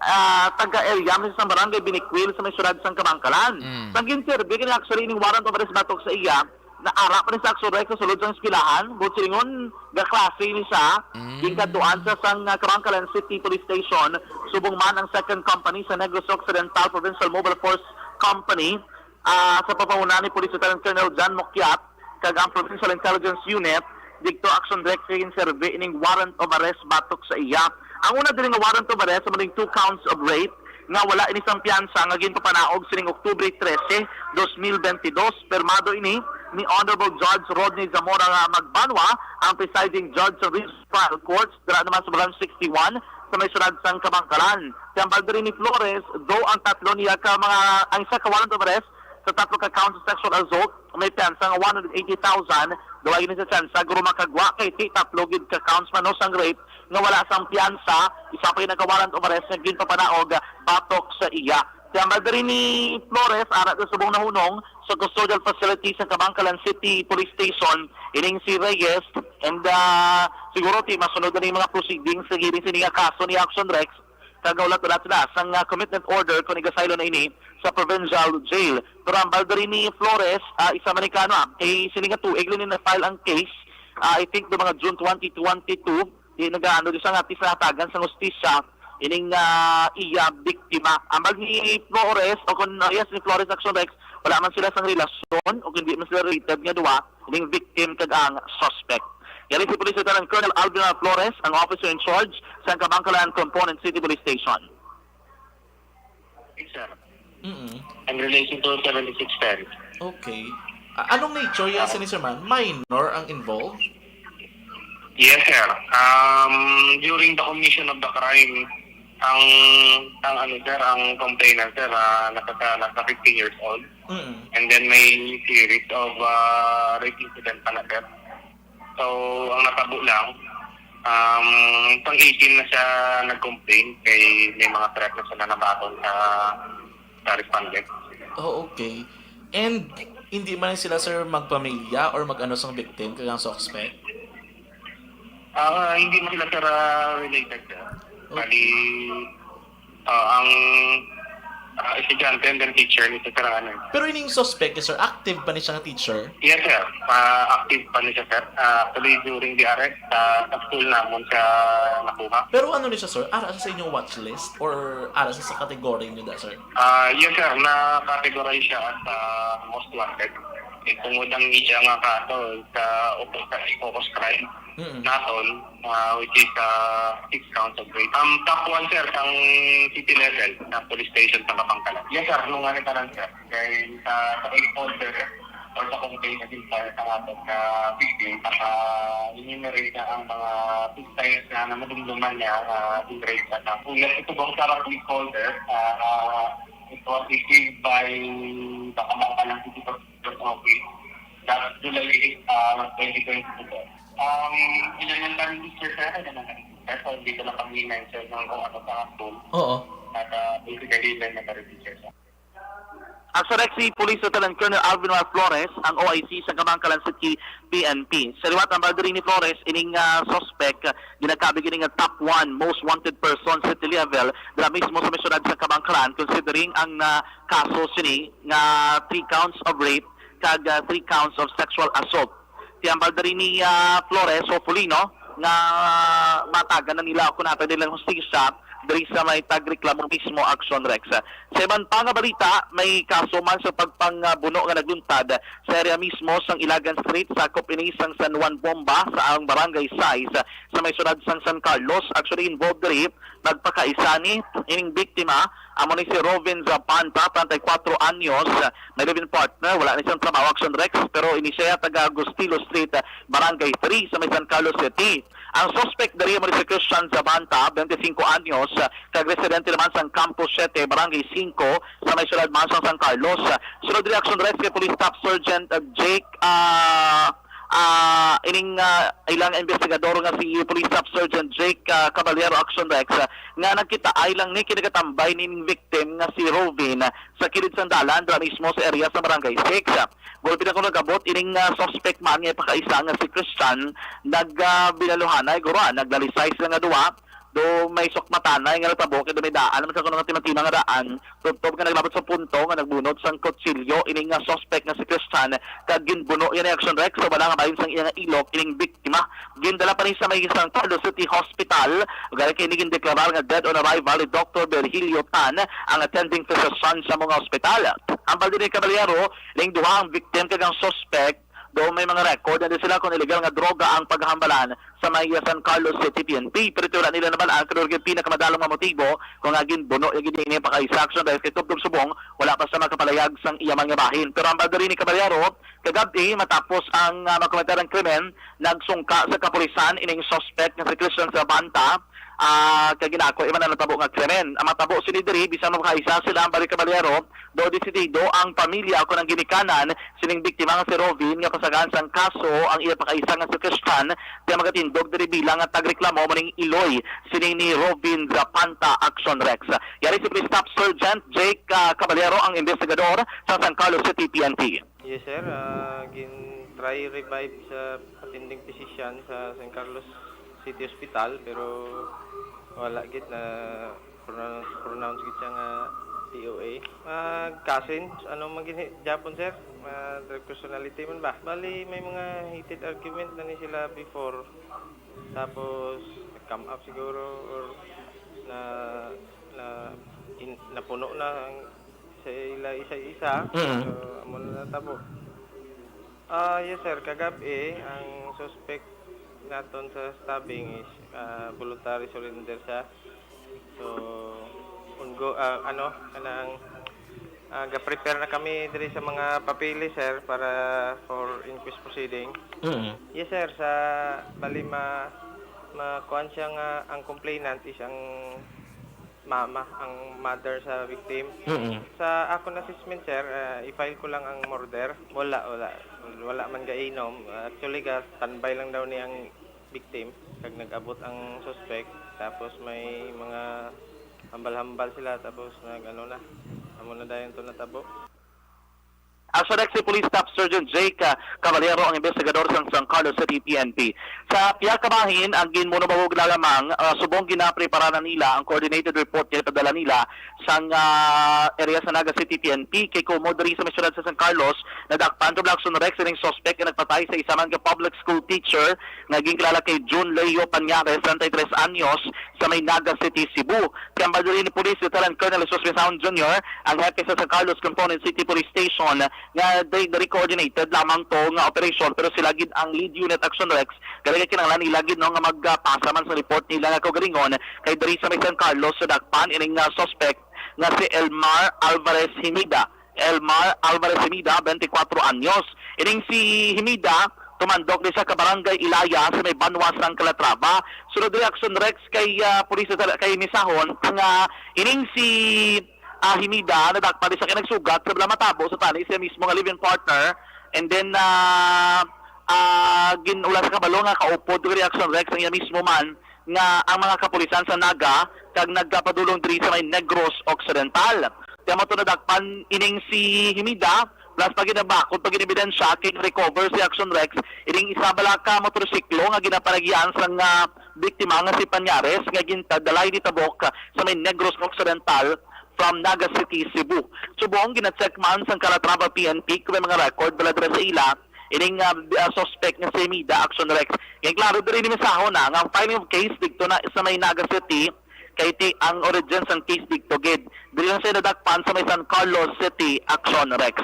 Ah, taga-area man sa barangay Binikwil sa may siyudad sang Kabankalan. Mm. Sang ginserbi kini actually ning warrant of arrest batok sa iya, naara pa ni sa Action Rex sa sulod sang eskwelahan, buot silingon, gaklase ni siya, Mm. ginkadtuan sa sang, ah, Kabankalan City Police Station, subong man ang second company sa Negros Occidental Provincial Mobile Force Company, ah, sa pagpanguna ni Police Lieutenant Colonel John Mokiat, kag ang Provincial Intelligence Unit, didto Action Rex kay ginserbi ining warrant of arrest batok sa iya. Ang una diri nga warrant of arrest amo ning two counts of rape nga wala ini sang piyansa nga ginpapanaog sining Oktubre trese, dos mil bentidós. Pirmado ini ni Honorable Judge Rodney Zamora nga Magbanwa, ang presiding judge sa Regional Trial Court, dira naman sa Barangay sixty-one, sa may siyudad sang Kabankalan. Kay hambal diri ni Flores, though ang tatlo niya ka mga, ang isa ka warrant of arrest sa tatlo ka counts sa sexual assault, may piyansa nga one hundred eighty thousand, duha gid sa tsansa guro makagwa kay ti tatlo gid ka counts man no sang rape nga wala sang piyansa, isa pa gid nagka warrant of arrest nga ginpapanaog batok sa iya. Kay hambal diri ni Flores, ara sa subong nahunong sa custodial facility sa Kabankalan City Police Station, ining si Reyes, and, ah, siguro ti masunod na ning mga proceedings sa hearing sini nga kaso ni Action Rex, kag ulat-ulat sila sang, ah, commitment order kung igasaylo na ini sa provincial jail. Pero hambal diri ni Flores, ah, isa man ni kano, ah, kay sini nga tuig lang ni na-file ang case. Ah, I think do mga June twenty twenty-two, di nagaano di sa nga, at least nahatagan sang hustisya ining, ah, iya biktima. Hambal ni Flores, o kung, ah, yes, ni Flores Action Rex, wala man sila sang relasyon o kung di man sila related nga duha, ining victim kag ang suspect. Yari si Police Lieutenant Colonel Alvin R. Flores, ang officer in charge sa Kabankalan Component City Police Station. Yes, sir. Mm-mm. In relation to seventy-six ten. Okay. A-, anong nature yan, Ah. Sini, sir, man? Minor ang involved? Yes, sir. Um, during the commission of the crime, ang, ang ano, sir, ang complainant, sir, ah, nasa, nasa fifteen years old. Mm. And then may series of, ah, rape incident pa na, sir. So, ang natabo lang, um, pang eighteen na siya nag-complain kay may mga threat na sila nabaton sa, sa respondent. Oh, okay. And hindi man sila, sir, magpamilya or mag-ano sang victim kag ang suspect? Ah, hindi man sila, sir, ah, related, sir. Okay. Bali, ah, ang, ah, estudyante and then teacher ni Sir Anan. Pero ining suspect, sir, active pa ni siya nga teacher? Yes, sir. Ah, active pa ni siya, sir. Ah, actually, during the arrest, ah, sa school namon siya nakuha. Pero ano ni siya, sir? Ara siya sa inyong watch list or ara siya sa category niyo da, sir? Ah, yes, sir. Na-categorize siya as, ah, most wanted. Eh, tungod ang iya nga kaso sa focus, focus crime Mm-mm. naton, ah, which is, ah, six counts of rape. Um, top one, sir, ang city level na police station sa Kabankalan. Yes, sir. Nung ano ka lang, sir? Dahil sa, sa case folder or sa complaint na din sa, sa aton na victim, naka-enumerate na ang mga precise na, na madumduman niya, ah, in rape sa tao. Yes, ito bang sa case folder, ah, ah, it was received by the Kabankalan City Prosecutor's Office, last July eight, ah, twenty twenty-two, sir. Um, ilan ang kami teacher, sir? Ilan ang kami teacher? So, hindi ko na kami mention ng kung ano sa school. Oo. At, ah, basically, ilan na kami teacher, sir. Action Rex, si Police Lieutenant Colonel Alvin Mar Flores, ang O I C sa Kabankalan City P N P. Sa liwat, ang bala diri ni Flores, ining ah, suspect, ah, ginakabig ini nga top one most wanted person city level, dira mismo sa may syudad sa Kabankalan, considering ang na kaso sini nga three counts of rape kag ah, three counts of sexual assault. Ti ang bala diri ni ah, Flores, hopefully, no, nga matagan na nila o kung natay nilang hustisya diri sa may tagreklamo mismo, Action Rex. Sa iban pa nga balita, may kaso man sa pagpangbuno nga nagluntad sa area mismo sang Ilagan Street, sakop ini sang San Juan Bomba, sa ang Barangay Sais, sa may syudad sang San Carlos. Actually, involved diri, nagpakaisa ni ining biktima, amo ni si Rovin Zapanta, treinta y cuatro anyos, may live-in partner, wala ni siyang trabaho, Action Rex, pero ini siya taga Gustilo Street, Barangay three, sa may San Carlos City. Ang suspect diri mo si Christian Zabanta, twenty-cinco anyos, kag residente naman sa Campo siete, Barangay five, sa may syudad man sang San Carlos. Sunod reaction, Rex, kay Police Staff Sergeant uh, Jake ah, ah, ining ah, ilang investigador nga si Police Staff Sergeant Jake ah, Caballero, Action Rex, ah, nga nagkitaay lang ni kinagatambay ning victim nga si Rovin, ah, sa kilid sang dalan dira mismo sa area sa Barangay six. Gulpi na kung nagabot ining ah, suspect man nga ipakaisa nga si Christian, nag ah, binaluhanay guro, ah, naglalisay sila nga duwa. Do may sukmatanay nga natabo kay do may daan naman sa kuno nga timatima nga daan, tubtob nga naglabot sa punto nga nagbunot sang kutsilyo ini nga suspect nga si Christian, kag ginbuno niya ni Action Rex sa wala nga bahin sang iya nga ilok ining biktima. Gindala pa ni sa may San Carlos City Hospital, ug ari kay ini gindeklarar nga dead on arrival ni Doktor Virgilio Tan, ang attending physician sa mga ospital. Ang bala diri, kabalyero, ning duha ang victim kag ang suspect, do may mga record na di sila kung illegal nga droga ang paghambalan sa may San Carlos City P N P. Pero ito wala nila naman ang kanurag yung pinakamadalong nga motibo kung nga ginbuno yung gini ini pagka-isa action dahil kay tubtob subong wala pa sa makapalayag sang iya man nga bahin. Pero ang bala diri ni Caballero, kagabi matapos ang ah, makometer ang krimen, nagsungka sa kapulisan ining suspect nga si Christian Sabanta, ah, kag ginako iban ang natabo nga krimen. Ang matabo sini diri, bisan makaisa sila ang bali, Caballero, do desidido ang pamilya kon ang ginikanan sining biktima nga si Rovin nga pasagaan sang kaso ang iya pakaisa nga si Christian, kaya magatindog diri bilang nga tagreklamo maning iloy sining ni Rovin Zapanta, Action Rex. Yari si Police Staff Sergeant Jake ah, Caballero ang investigador sa San Carlos City P N P. Yes, sir. Ah, gin-try revive sa attending physician sa San Carlos City Hospital, pero wala gid na pronounce, pronounce gid siya nga T O A. Ah, cousin, ano man gid hi-, Japon, sir? Ah, drug personality man ba? Bali, may mga heated argument na ni sila before. Tapos, nag-come up siguro or na, na in, napuno na ang sa ila isa-isa. Mm. So, amo na natabo. Ah, yes, sir. Kagab-i, ang suspect naton sa stabbing is ah, voluntary surrender siya. So, ungo, ah, ano, kanang ah, ga-prepare na kami diri sa mga papeles, sir, para for inquest proceeding. Mm. Yes, sir. Sa bali ma, ma kuan siya nga ang complainant is ang mama, ang mother sa victim. Mm. Sa akon assessment, sir, ah, i-file ko lang ang murder. Wala, wala. Wala man gainom. Actually, ga-standby lang daw ni ang victim kag nag-abot ang suspect. Tapos may mga hambal-hambal sila. Tapos nag-ano na. Amo na dayon to natabo. Action X si Police Staff Sergeant Jake ah, Caballero ang investigador sang San Carlos City P N P. Sa pihak ka bahin, ang ginmunubahog na lamang, ah, subong ginaprepara na nila ang coordinated report nga ipadala nila sang ah, area sa Naga City P N P. Kay kumo diri sa may syudad sa San Carlos, nadakpan sa Blackson Rex ining suspect nga nagpatay sa isa man ka public school teacher nga ginkilala kay June Leo Pañares, treinta y tres anyos, sa may Naga City, Cebu. Kambal diri ni Police Lieutenant Colonel Jesus Misahon Junior, ang hepe sa San Carlos Component City Police Station, nga they, they coordinated lamang to nga operation, pero sila gid ang lead unit, Action Rex, kaya kinahanglan nila gid, no, nga magpasa man sa report nila nga kaugalingon kay diri sa may San Carlos sa dakpan ining ah, suspect nga si Elmar Alvarez Himida. Elmar Alvarez Himida, twenty-four anyos. Ining si Himida, tumandok ni sa kabarangay Ilaya sa may banwa sang Calatrava. Sunod reaction, Rex, kay ah, pulis sa, kay Misahon nga ining si ah, Himida nadakpan ni sa kay nagsugat sa bala matabo sa tani siya mismo nga live-in partner. And then ah, ah, gin-ula sa kabalo nga kaupod reaction, Rex, ang iya mismo man nga ang mga kapulisan sa Naga kag nagkapadulong diri sa may Negros Occidental. Kaya mo to nadakpan ining si Himida, plus pa ginabakod pa ginebidensya kay recover si Action Rex ining isa bala ka motorsiklo nga ginapanagian sang, ah, biktima nga si Pañares nga gintadalay ni Tabok sa may Negros Occidental from Naga City, Cebu. Subong gina-check man sang Calatrava P N P kung may mga record bala dira sa ila ining, ah, ah, suspect nga si Himida Action Rex. Kay klaro diri ni mensaho na nga ang filing of case didto na sa may Naga City, kay ti ang origin sang case didto gid. Diri lang siya nadakpan sa may San Carlos City, Action Rex.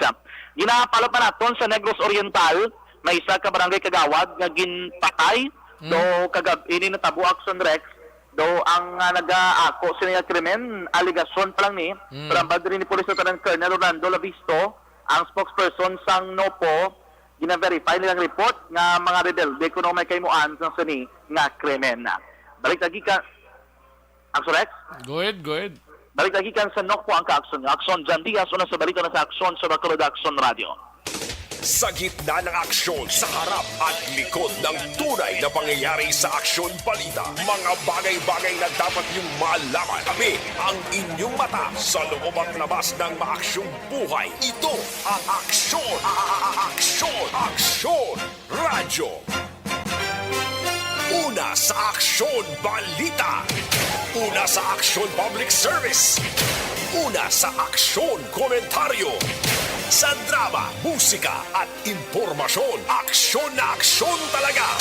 Ginapalo pa naton sa Negros Oriental, may isa ka barangay kagawad nga ginpatay. Mm. Do kagab-, ini natabo, Action Rex. Do ang, ah, nagaako sini nga krimen, alegasyon pa lang ni, Mm. pero ang badri ni Police Lieutenant Colonel Rolando Lavisto, ang spokesperson sang NOPO, gina-verify nilang report nga mga rebelde kuno may kahimuan sang sini nga krimen. Balik lagi ka, Action Rex? Go ahead, go ahead. Balik lagi kan sa NOPO ang kaaksyon nga aksyon. John Diaz, una sa balita na sa aksyon sa Bacolod Action Radio. Sa gitna ng aksyon, sa harap at likod ng tunay na pangyayari sa Aksyon Balita, mga bagay-bagay na dapat niyong malaman. Kami ang inyong mata sa loob at labas ng maaksyong buhay. Ito ang Aksyon, a-, a-, a-, Aksyon, Aksyon Radyo. Una sa Aksyon Balita. Una sa Aksyon Public Service. Una sa Aksyon Komentaryo. Sa drama, musika, at impormasyon, aksyon na aksyon talaga.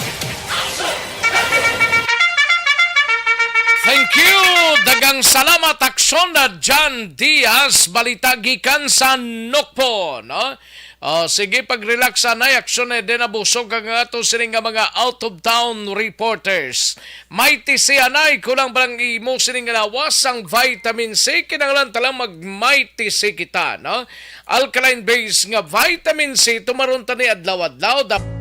Thank you! Daghang salamat, Aksyon na John Diaz. Balita gikan sa NOPO, no? Oh, sige, pag-relax, anay, aksyon na din nabusog ang ato sini nga mga out-of-town reporters. Mighty C, anay, kulang ba ang imo sini nga lawas ang vitamin C? Kinahanglan ta lang mag Mighty C kita, no? Alkaline base nga vitamin C, tumaron ta ni adlaw-adlaw. Dap-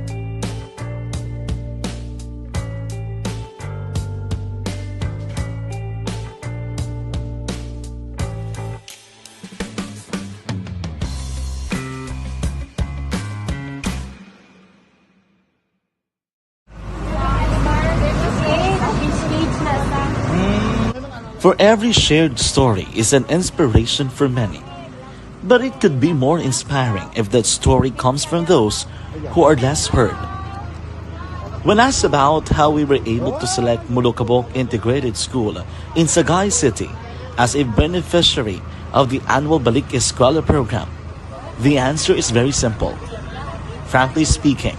For every shared story is an inspiration for many. But it could be more inspiring if that story comes from those who are less heard. When asked about how we were able to select Mulukabok Integrated School in Sagay City as a beneficiary of the annual Balik Eskwela program, the answer is very simple. Frankly speaking,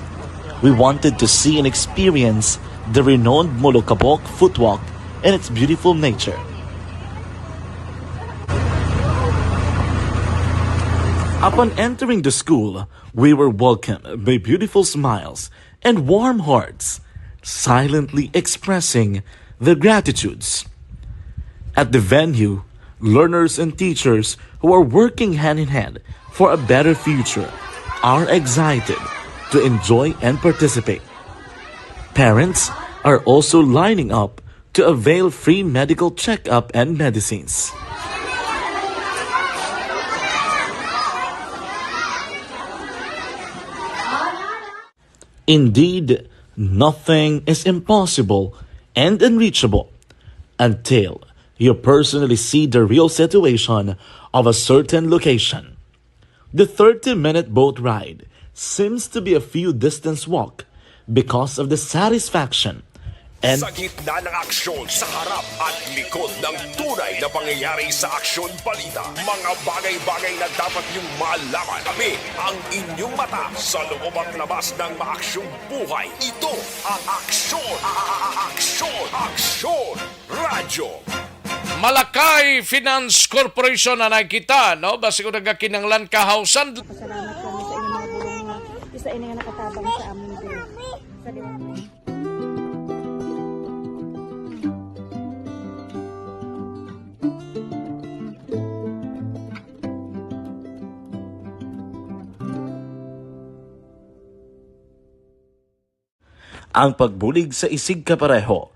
we wanted to see and experience the renowned Mulukabok Footwalk and its beautiful nature. Upon entering the school, we were welcomed by beautiful smiles and warm hearts, silently expressing their gratitudes. At the venue, learners and teachers who are working hand in hand for a better future are excited to enjoy and participate. Parents are also lining up to avail free medical checkup and medicines. Indeed, nothing is impossible and unreachable until you personally see the real situation of a certain location. The thirty-minute boat ride seems to be a few distance walk because of the satisfaction and Sa gitna ng aksyon, sa harap at likod ng tunay na pangyayari sa Aksyon Balita, mga bagay-bagay na dapat niyong malaman. Kami ang inyong mata sa loob at labas ng maaksyong buhay. Ito ang Aksyon, a-, a-, a-, Aksyon, Aksyon Radyo. Malakay Finance Corporation na nakita, no? Basi kung nagakinanglan kahawsan. Pasalamat kami sa inyong mga bulong nga isa ini nga nakatabang sa amon din. Sa Ang pagbulig sa isigkapareho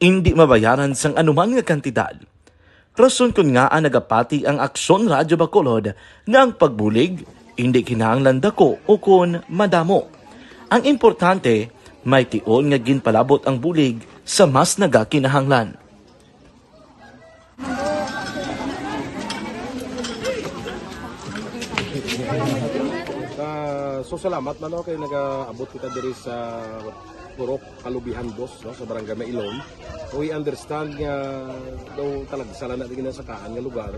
indi mabayaran sang anuman nga kantidad. Rason kon ngaa nagapati ang Aksyon Radyo Bacolod nga ang pagbulig indi kinahanglan dako ukon madamo. Ang importante, may tion nga ginpalabot ang bulig sa mas nagakinahanglan. So, salamat man, no, kay nagaabot kita diri sa Purok Kalubihan, boss, no, sa Barangay Mailom. We understand nga daw talagsa lang na di ginasakaan nga lugar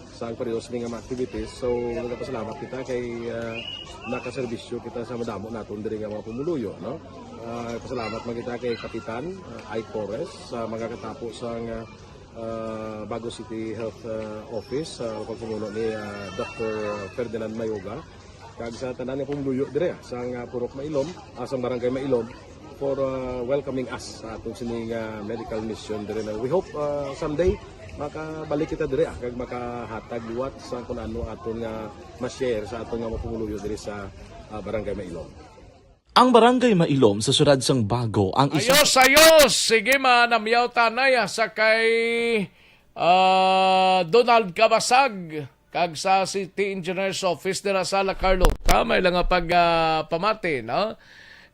sa ang pareho sini nga mga activities. So, nagapasalamat kita kay, ah, nakaserbisyo kita sa madamo naton diri nga mga pumuluyo, no? Ah, pasalamat man kita kay Kapitan, ah, Ike Torres, sa mga katapo sa nga, ah, Bago City Health, ah, Office, sa pagpamuno ni, ah, Doctor Ferdinand Mayoga. Kag sa tanan nga pumuluyo diri, ah, sang, ah, Purok Mailom, ah, sang Barangay Mailom, for, ah, welcoming us sa atong sini nga medical mission diri na. We hope, ah, someday makabalik kita diri, ah, kag makahatag liwat sa kung ano aton nga ma-share sa aton nga mga pumuluyo diri sa, ah, Barangay Mailom. Ang Barangay Mailom sa siyudad sang Bago ang isa Ayos, ayos! Sige, manamyaw tanay, ah, sa kay, ah, Donald Cabasag. Kag sa City Engineer's Office dira sa La Carlota, may lang nga pag, ah, pamati, no?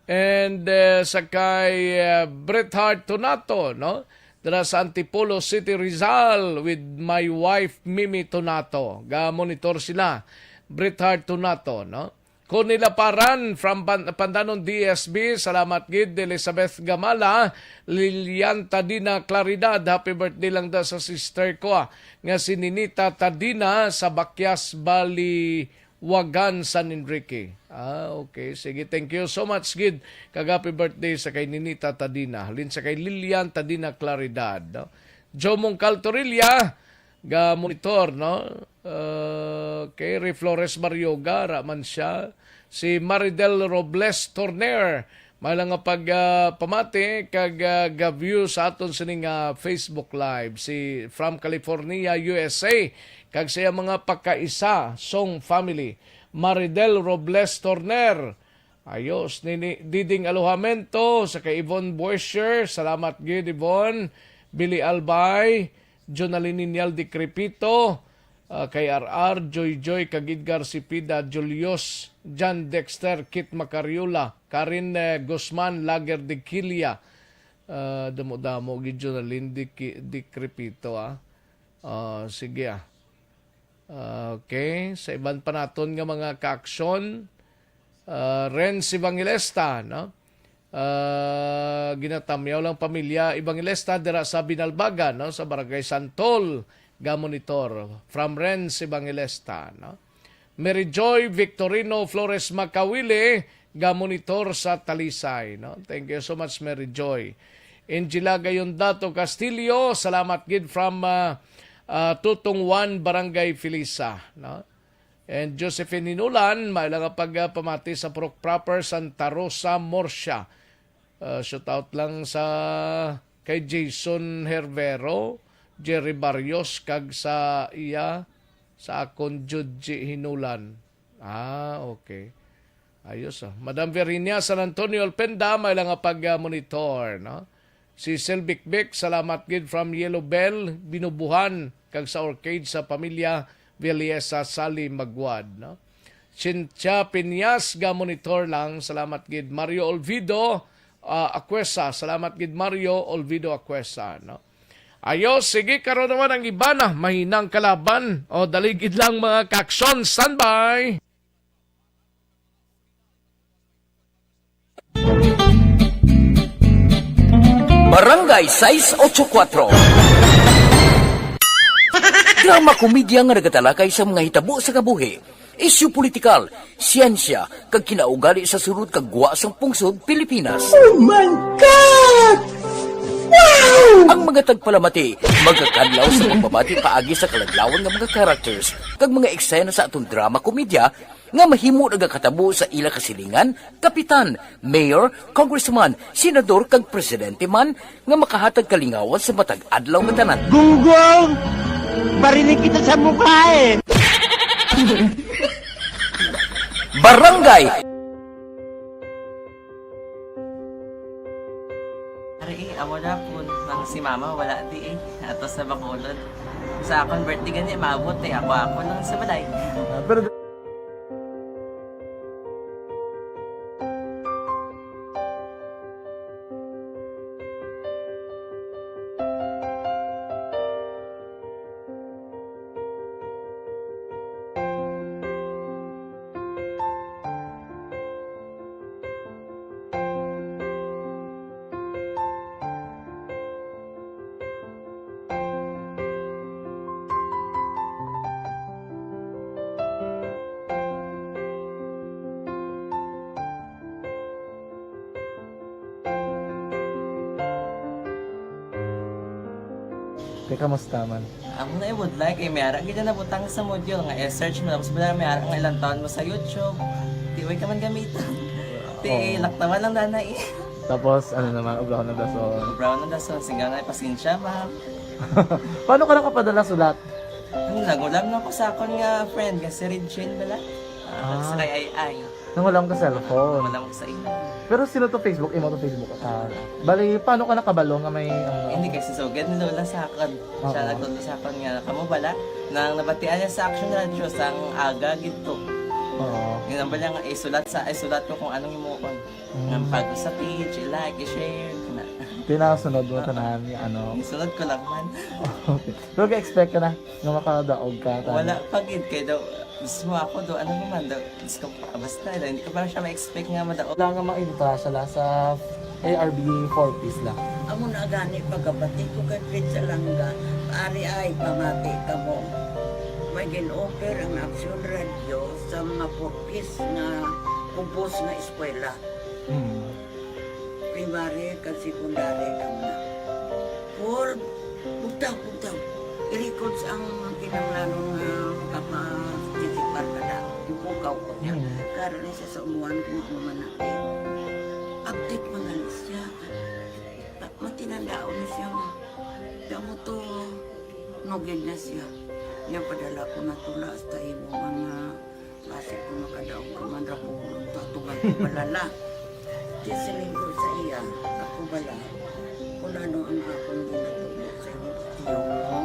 And, eh, sa kay, eh, Bret Hart Tunato, no? Dira sa Antipolo City, Rizal, with my wife, Mimi Tunato. Ga-monitor sila, Bret Hart Tunato, no? Connie Laparan from Pan-, Pandanon D S B, salamat gid. Elizabeth Gamala, Lilian Tadina Claridad, happy birthday lang da sa sister ko, ah, nga si Ninita Tadina sa Bakyas, Baliwagan, San Enrique. Ah, okay. Sige, thank you so much gid. Kag happy birthday sa kay Ninita Tadina. Halin sa kay Lilian Tadina Claridad, no? Joe Mongcal Torilla, ga monitor, no? Uh, kay Ray Flores Barrioga, ra man siya. Si Maridel Robles Torner, may lang nga pag, ah, pamati kag, ah, ga-view sa aton sining, ah, Facebook Live. Si from California, U S A, kag sa iyang mga pagkaisa, Song family. Maridel Robles Torner, ayos, ni, ni Diding Alojamento, sa kay Yvonne Boisher, salamat gid, Yvonne. Billy Albay, Jonalyn Ninyal Decrepito, ah, kay R R, Joy Joy, kag Edgar Cepeda, Julius, John Dexter, Kit Macariola, Karen, eh, Guzman, Lager de Kilia. Ah, damo-damo gid, Jonalyn Dec-, Decrepito, ah. Ah, sige, ah. Okay, sa iban pa naton nga mga kaaksyon, ah, Renz Evangelista, no? Ah, ginatamyaw lang pamilya Evangelista dira sa Binalbagan, no? Sa Barangay Santol, ga monitor. From Renz Evangelista, no? Mary Joy Victorino Flores Macawili, ga monitor sa Talisay, no? Thank you so much, Mary Joy. Angela Gayondato Castillo, salamat gid from, ah, ah, Tutong Juan, Barangay Felisa, no? And Josephine Hinulan, may lang nga pag, ah, pamati sa Purok Proper, Santa Rosa, Murcia. Ah, shout out lang sa kay Jason Hervero, Jerry Barrios, kag sa iya, sa akon, Judgy Hinulan. Ah, okay. Ayos, ah. Madam Verinia San Antonio Alpenda, may lang nga pag, ah, monitor, no? Si Sel Bikbik, salamat gid from Yellow Bell, Binubuhan, kag sa Orchid sa pamilya Villesa Sali Magwad, no? Cynthia Piñas, ga monitor lang, salamat gid. Mario Olvido, ah, Acuesa, salamat gid Mario Olvido Acuesa, no? Ayos, sige, karon naman ang iba na, mahinang kalaban. O, dali gid lang, mga kaaksyon, standby! Barangay sais ocho kuwatro. Drama komedya nga nagatalakay sa mga hitabo sa kabuhi, isyu politikal, siyensya, kag kinaugali sa sulod kag gwa sang pungsod Pilipinas. Oh my God! Wow! Ang mga tagpalamati magakadlaw sa pagbabati paagi sa kalaglawan nga mga characters kag mga eksena sa aton drama komedya nga mahimo nagakatabo sa ila kasilingan, kapitan, mayor, congressman, senador, kag presidente man nga makahatag kalingawan sa matag adlaw nga tanan. Gunggong! Barinig kita sa mukha eh! Barangay. Ari, eh, amo na po. Ang si mama, wala di eh. Ato sa Bacolod. Sa akon birthday gani, maabot eh. Ako, ako lang sa balay. Ah, pero Kay kamusta man? Amo na ibudlay kay may ara gid na nabutang sa module nga i-search mo, tapos wala may ara nga ilang taon mo sa YouTube. Di way ka man gamiton. Ti Oo. Laktawan lang dana eh. Tapos, ano naman, obrahon ng dason. Obrahon ng dason, sige na, pasensya, ma'am. Paano ka nakapadala sulat? Ano, nangulam na ko sa akon nga friend nga si Regine bala. Ah, Ah. Sa kay Ay Ay. Nangulam ka cellphone. Nangulam ko sa imo. Pero sino to Facebook? Imo to Facebook account? Bali, paano ka nakabalo nga may, ano? Hindi, kay si Sugad ni Lola sa akon. Siya Oo. Nagtudlo sa akon nga, kamo bala, nang nabatian niya sa Action Radio, sang aga gid to. Oo. Yun ang bala nga, isulat sa, isulat ko kung anong himuon. Mm. Nga pag sa page, i-like, i-share, kana. Tinasunod mo tanan, ano? Isunod ko lang man. Okay. Pero ga-expect ka na nga makadaog ka, tanan? Wala pa gid, kay daw, mismo ako, do, ano naman, daw, Diyos ko, basta, hindi ko pa siya ma-expect nga madaog. Wala nga mainta siya la sa A R B four Ps la. Amo na gani, pagkabati ko kay Fred Salanga, ari ay, pamati kamo. May gin-offer ang Action Radio sa mga four Ps nga kubos nga eskwela. Mm. Primary kag secondary kamo na. Paul, bugtaw, bugtaw. I-records ang kinahanglanon nga makapasisipar ka na. Ipukaw ko niya. Mm. Karon ni siya sa umuan kung ano man na. Update man gani siya. Matinandaon ni siya nga. Kamo to, nugid na siya. Niya padala ko na tula hasta imo mga Basi kung makadaog ka man ra, pulong to, atuman ko balala. Di siling ko sa iya, ako bala, kung ano ang akong ginatudlo sa imo, tiyo mo,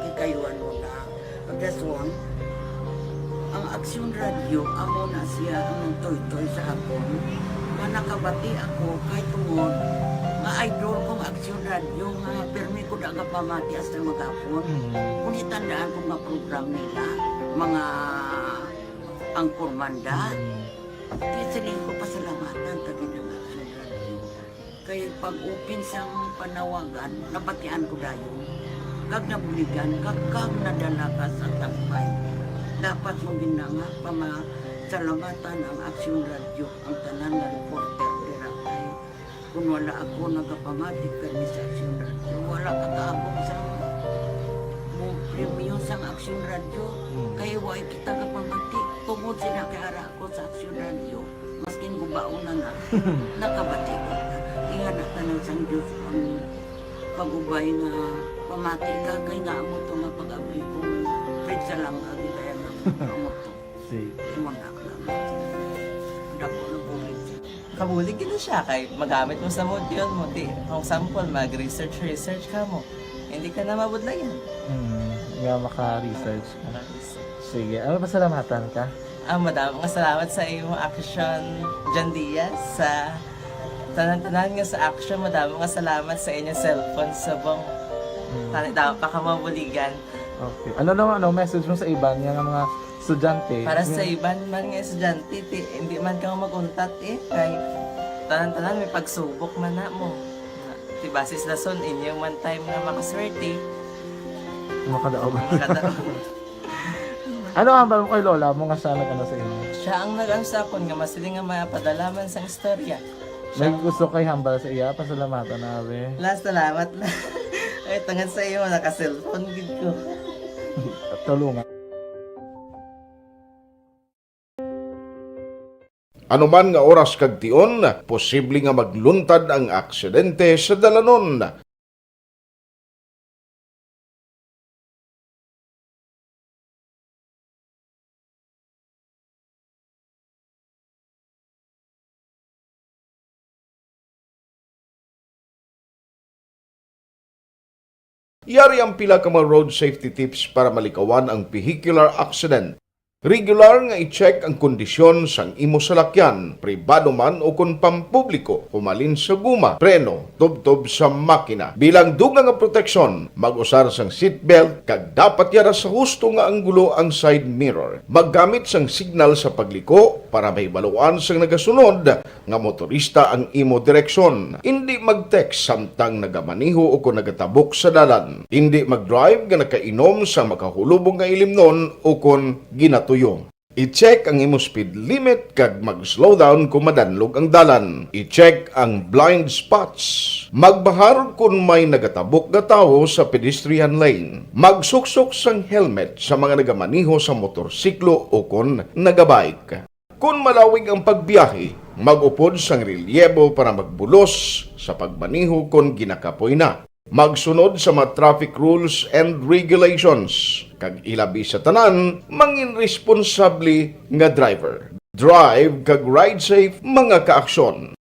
kikayuan mo na. Pagdason, ang Aksyon Radio, amo na siya ang nagtuytoy sa akon. Nga nakabati ako, kay tungod, nga idol kong Aksyon Radio, nga pirmi ko da nga pamati hasta maghapon. Mm. Kung itandaan ko nga program nila, mga Ang Kurmanda. Mm. Di siling ko pasalamatan ta gid ang Aksyon Radio. Kay pag-open sang panawagan, nabatian ko dayon. Kag nabuligan, kag, kag nadala ka sa tampay. Dapat mo gid na nga pamasalamatan ang Aksyon Radio, ang tanan nga reporter dira kay Kung wala ako nagapamati kani sa Aksyon Radio, wala ka kaabot sa mo premyo sang Aksyon Radio. Mm. Kay wala kita kapamati. Tungod sila kay ara ako sa Aksyon Radio, maskin gubaon na na, nakabati ko. Ingana tanan sang Diyos ang pag-ubay nga pamati ka kay nga amo to nga pag-abli ko. Fred Salanga gid ang amo to. Sige. Imo na lang. Dako na bulig. Kabulig gid na siya kay magamit mo sa module mo. Di, kung sample, mag-research, research ka mo. Hindi ka na mabudlayan. Hmm, nga maka-research ka. Maka-research. Sige, ano, pasalamatan ka? Ah, madamo nga salamat sa imo Action, John Diaz, sa tanan-tanan nga sa Action. Madamo nga salamat sa inyo cellphone subong. Hmm. Tani, dapat pa ka mabuligan. Okay. Ano naman, ano, message mo sa iban nga, nga mga estudyante? Para sa iban man nga estudyante, ti, hindi man ka mag-untat eh. Kay tanan-tanan may pagsubok man na mo. Ti basis lason inyo man time nga makaswerte. Makadaog. Makadaog. Ano ang hambal mo kay lola mo nga siya nag-ano sa inyo? Siya ang nag-ano sa akon nga masiling nga mapadala man sang istorya. May gusto kay hambal sa iya, pasalamatan na, abi. La, salamat na. Ay, tungod sa iyo, naka-cellphone gid ko. Tulungan. Anuman nga oras kag tion, posible nga magluntad ang aksidente sa dalanon. Yari ang pila ka mga road safety tips para malikawan ang vehicular accident. Regular nga i-check ang kondisyon sang imo salakyan, pribado man o kon pampubliko, humalin sa guma, preno, tubtob sa makina. Bilang dugang nga proteksyon, mag-usar sang seatbelt kag dapat yara sa husto nga anggulo ang side mirror. Maggamit sang signal sa pagliko para mahibaluan sang nagasunod nga motorista ang imo direksyon. Indi mag-text samtang nagamaneho o kon nagatabok sa dalan. Indi mag-drive nga nakainom sa makahulubong nga ilimnon o kon ginatuyo. I-check ang imo speed limit kag mag-slow down kon madanlog ang dalan. I-check ang blind spots. Magbahar kon may nagatabok nga tawo sa pedestrian lane. Magsuksok sang helmet sa mga nagamaneho sa motorsiklo o kon nagabike. Kon malawig ang pagbiyahe, mag-upod sang relyebo para magbulos sa pagmaneho kon ginakapoy na. Magsunod sa mga traffic rules and regulations, kag ilabi sa tanan, mangin responsable nga driver. Drive kag ride safe, mga kaaksyon.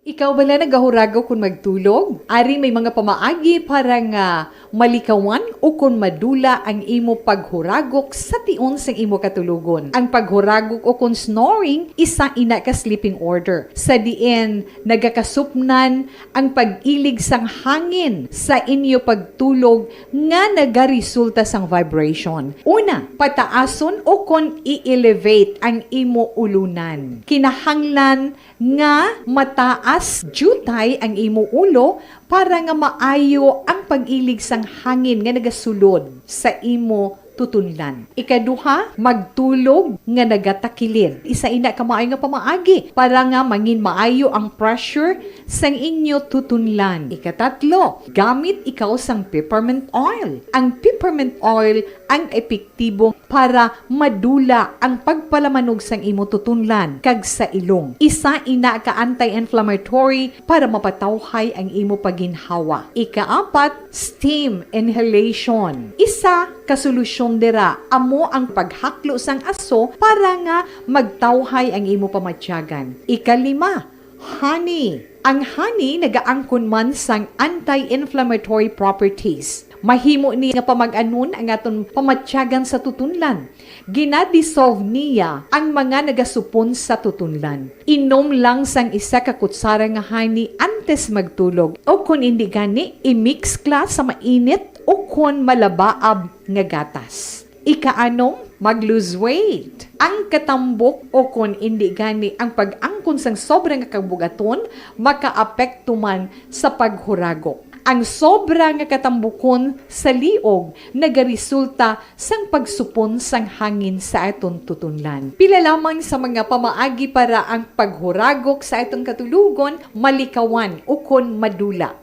Ikaw bala nagahuragok kon magtulog? Ari may mga pamaagi para nga malikawan o kon madula ang imo paghuragok sa tion sang imo katulogon. Ang paghuragok o kon snoring, isa ina ka sleeping order, sa diin nagakasupnan ang pag-ilig sang hangin sa inyo pagtulog nga nagaresulta sang vibration. Una, pataason o kon i-elevate ang imo ulunan. Kinahanglan nga mataas diutay ang imo ulo para nga maayo ang pag-ilig sang hangin nga nagasulod sa imo tutunlan. Ikaduha, magtulog nga nagatakilid. Isa ina ka maayo nga pamaagi para nga mangin maayo ang pressure sang inyo tutunlan. Ikatatlo, gamit ikaw sang peppermint oil. Ang peppermint oil ang epektibo para madula ang pagpalamanog sang imo tutunlan kag sa ilong. Isa ina ka anti-inflammatory para mapatawhay ang imo pagginhawa. Ikaapat, steam inhalation. Isa ka solusyon dira amo ang paghaklo sang aso para nga magtawhay ang imo pamatyagan. Ikalima, honey. Ang honey nagaangkon man sang anti-inflammatory properties. Mahimo ni nga pamag-anon ang aton pamatyagan sa tutunlan. Gina-dissolve niya ang mga nagasupon sa tutunlan. Inom lang sang isa ka kutsara nga honey antes magtulog, o kon indi gani, i-mix kla sa mainit o kon malabaab nga gatas. Ikaanom, mag-lose weight. Ang katambok o kon indi gani ang pag-angkon sang sobra nga kabugaton makaapekto man sa paghuragok. Ang sobra nga katambukon sa liog nagaresulta sang pagsupon sang hangin sa aton tutunlan. Pila lamang sa mga pamaagi para ang paghuragok sa aton katulogon malikawan ukon madula.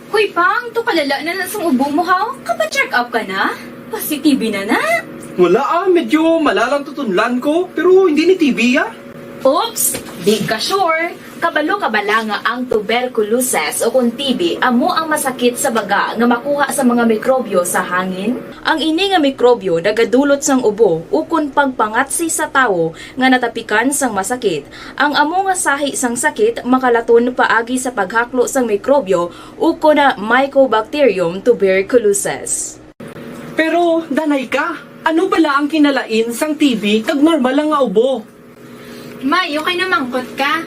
Hoy, Pang, to kalala na na sang ubo mo, ha? Kapa-check up ka na? Positive na na. Wala, ah, medyo malalang tutunlan ko, pero hindi ni T B, ah. Oops, di ka sure. Kabalo ka bala nga ang tuberculosis o kon T B amo ang masakit sa baga nga makuha sa mga mikrobyo sa hangin? Ang ini nga mikrobyo nagadulot sang ubo ukon pagpangatsi sa tawo nga natapikan sang masakit. Ang amo nga sahi sang sakit makalaton paagi sa paghaklo sang mikrobyo ukon na Mycobacterium tuberculosis. Pero, danay ka, ano bala ang kinalain sang T B kag normal lang nga ubo? May, okay na mangkot ka.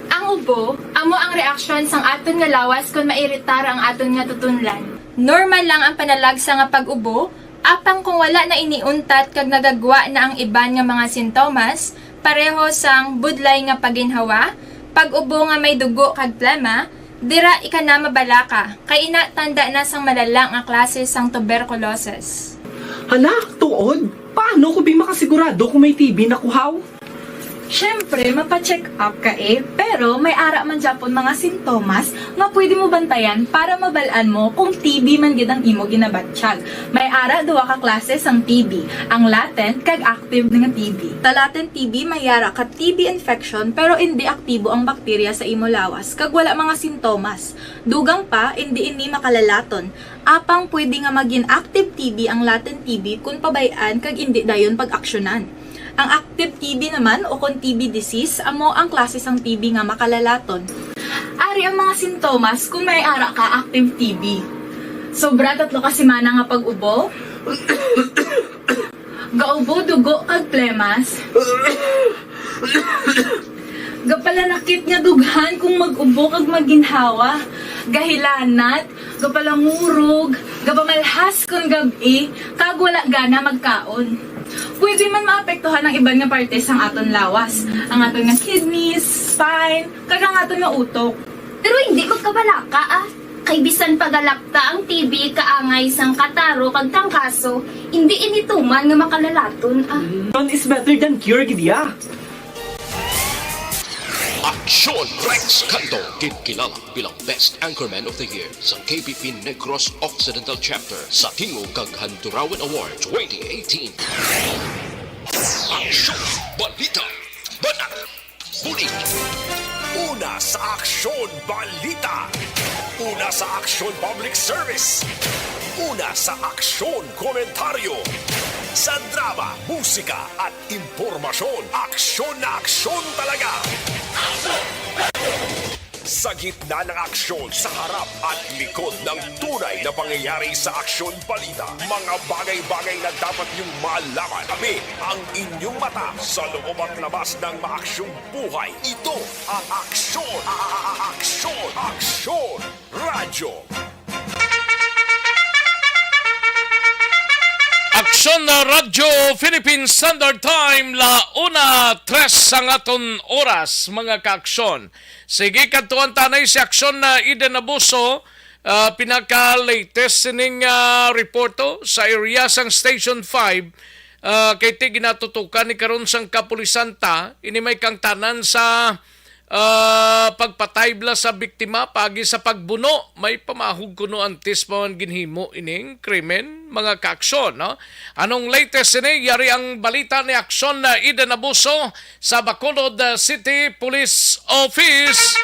Ang ubo, amo ang reaksyon sang aton nga lawas kon mairitar ang aton nga tutunlan. Normal lang ang panalagsa nga pag-ubo, apang kung wala na ini untat kag nagagwa na ang iban nga mga sintomas, pareho sang budlay nga paginhawa, pag-ubo nga may dugo kag plema, dira ika na mabalaka, kay ina tanda na sang malala nga klase sang tuberculosis. Hala, tuod? Paano ko bi makasigurado kung may T B na ko haw? Siyempre, mapa-check up ka eh, pero may ara man gyapon mga sintomas nga pwede mo bantayan para mabal-an mo kung T B man gid ang imo ginabatyag. May ara duha ka klase sang T B, ang latent kag active nga T B. Sa latent T B, may ara ka T B infection pero indi aktibo ang bakterya sa imo lawas kag wala mga sintomas. Dugang pa, indi ini makalalaton. Apang pwede nga magin active T B ang latent T B kon pabay-an kag indi dayon pag-aksyonan. Ang active T B naman, o kon T B disease, amo ang klase sang T B nga makalalaton. Ari ang mga sintomas kon may ara ka active T B. Sobra tatlo ka semana nga pag-ubo. Gaubo, dugo, kag plemas. Gapalanakit nga dughan kung mag-ubo kag maginhawa. Gahilanat, Gapalangurog, gapamalhas kon gab-i, kag wala gana magkaon. Pwede man maapektuhan ang iban nga parte sang aton lawas, ang aton nga kidneys, spine, kag ang aton nga utok. Pero hindi ko kabalaka, ah. Kay bisan pagalapta ang T B kaangay sang kataro kag trangkaso, hindi ini tuman nga makalalaton, ah. Prevention is better than cure, gid ya. Aksyon! Rex Canto, ginkilala bilang Best Anchorman of the Year sa K P P Negros Occidental Chapter sa Tingog kag Handurawan Award twenty eighteen. Aksyon! Balita! Banat! Bulig! Una sa Aksyon Balita! Una sa Aksyon Public Service! Una sa Aksyon Komentaryo! Sa drama, musika, at impormasyon, aksyon na aksyon talaga! Sa gitna ng aksyon, sa harap at likod ng tunay na pangyayari sa Aksyon Balita, mga bagay-bagay na dapat niyong malaman, kami ang inyong mata sa loob at labas ng maaksyong buhay. Ito ang Aksyon, a- a- a- Aksyon, Aksyon Radyo. Aksyon na Radyo Philippine Standard Time, la una tres ang aton oras, mga kaaksyon. Sige, kadtuan tanay si Aksyon na Eden Abuso, ah, pinaka-latest sining, ah, reporto sa area sang Station five, ah, kay ti ginatutukan ni karon sang kapulisan ta, ini may kangtanan sa ah, pagpatay bala sa biktima paagi sa pagbuno. May pamahog kuno antes pa man ginhimo ining krimen, mga kaaksyon, no? Anong latest sini? Yari ang balita ni Aksyon na Eden Abuso sa Bacolod, ah, City Police Office.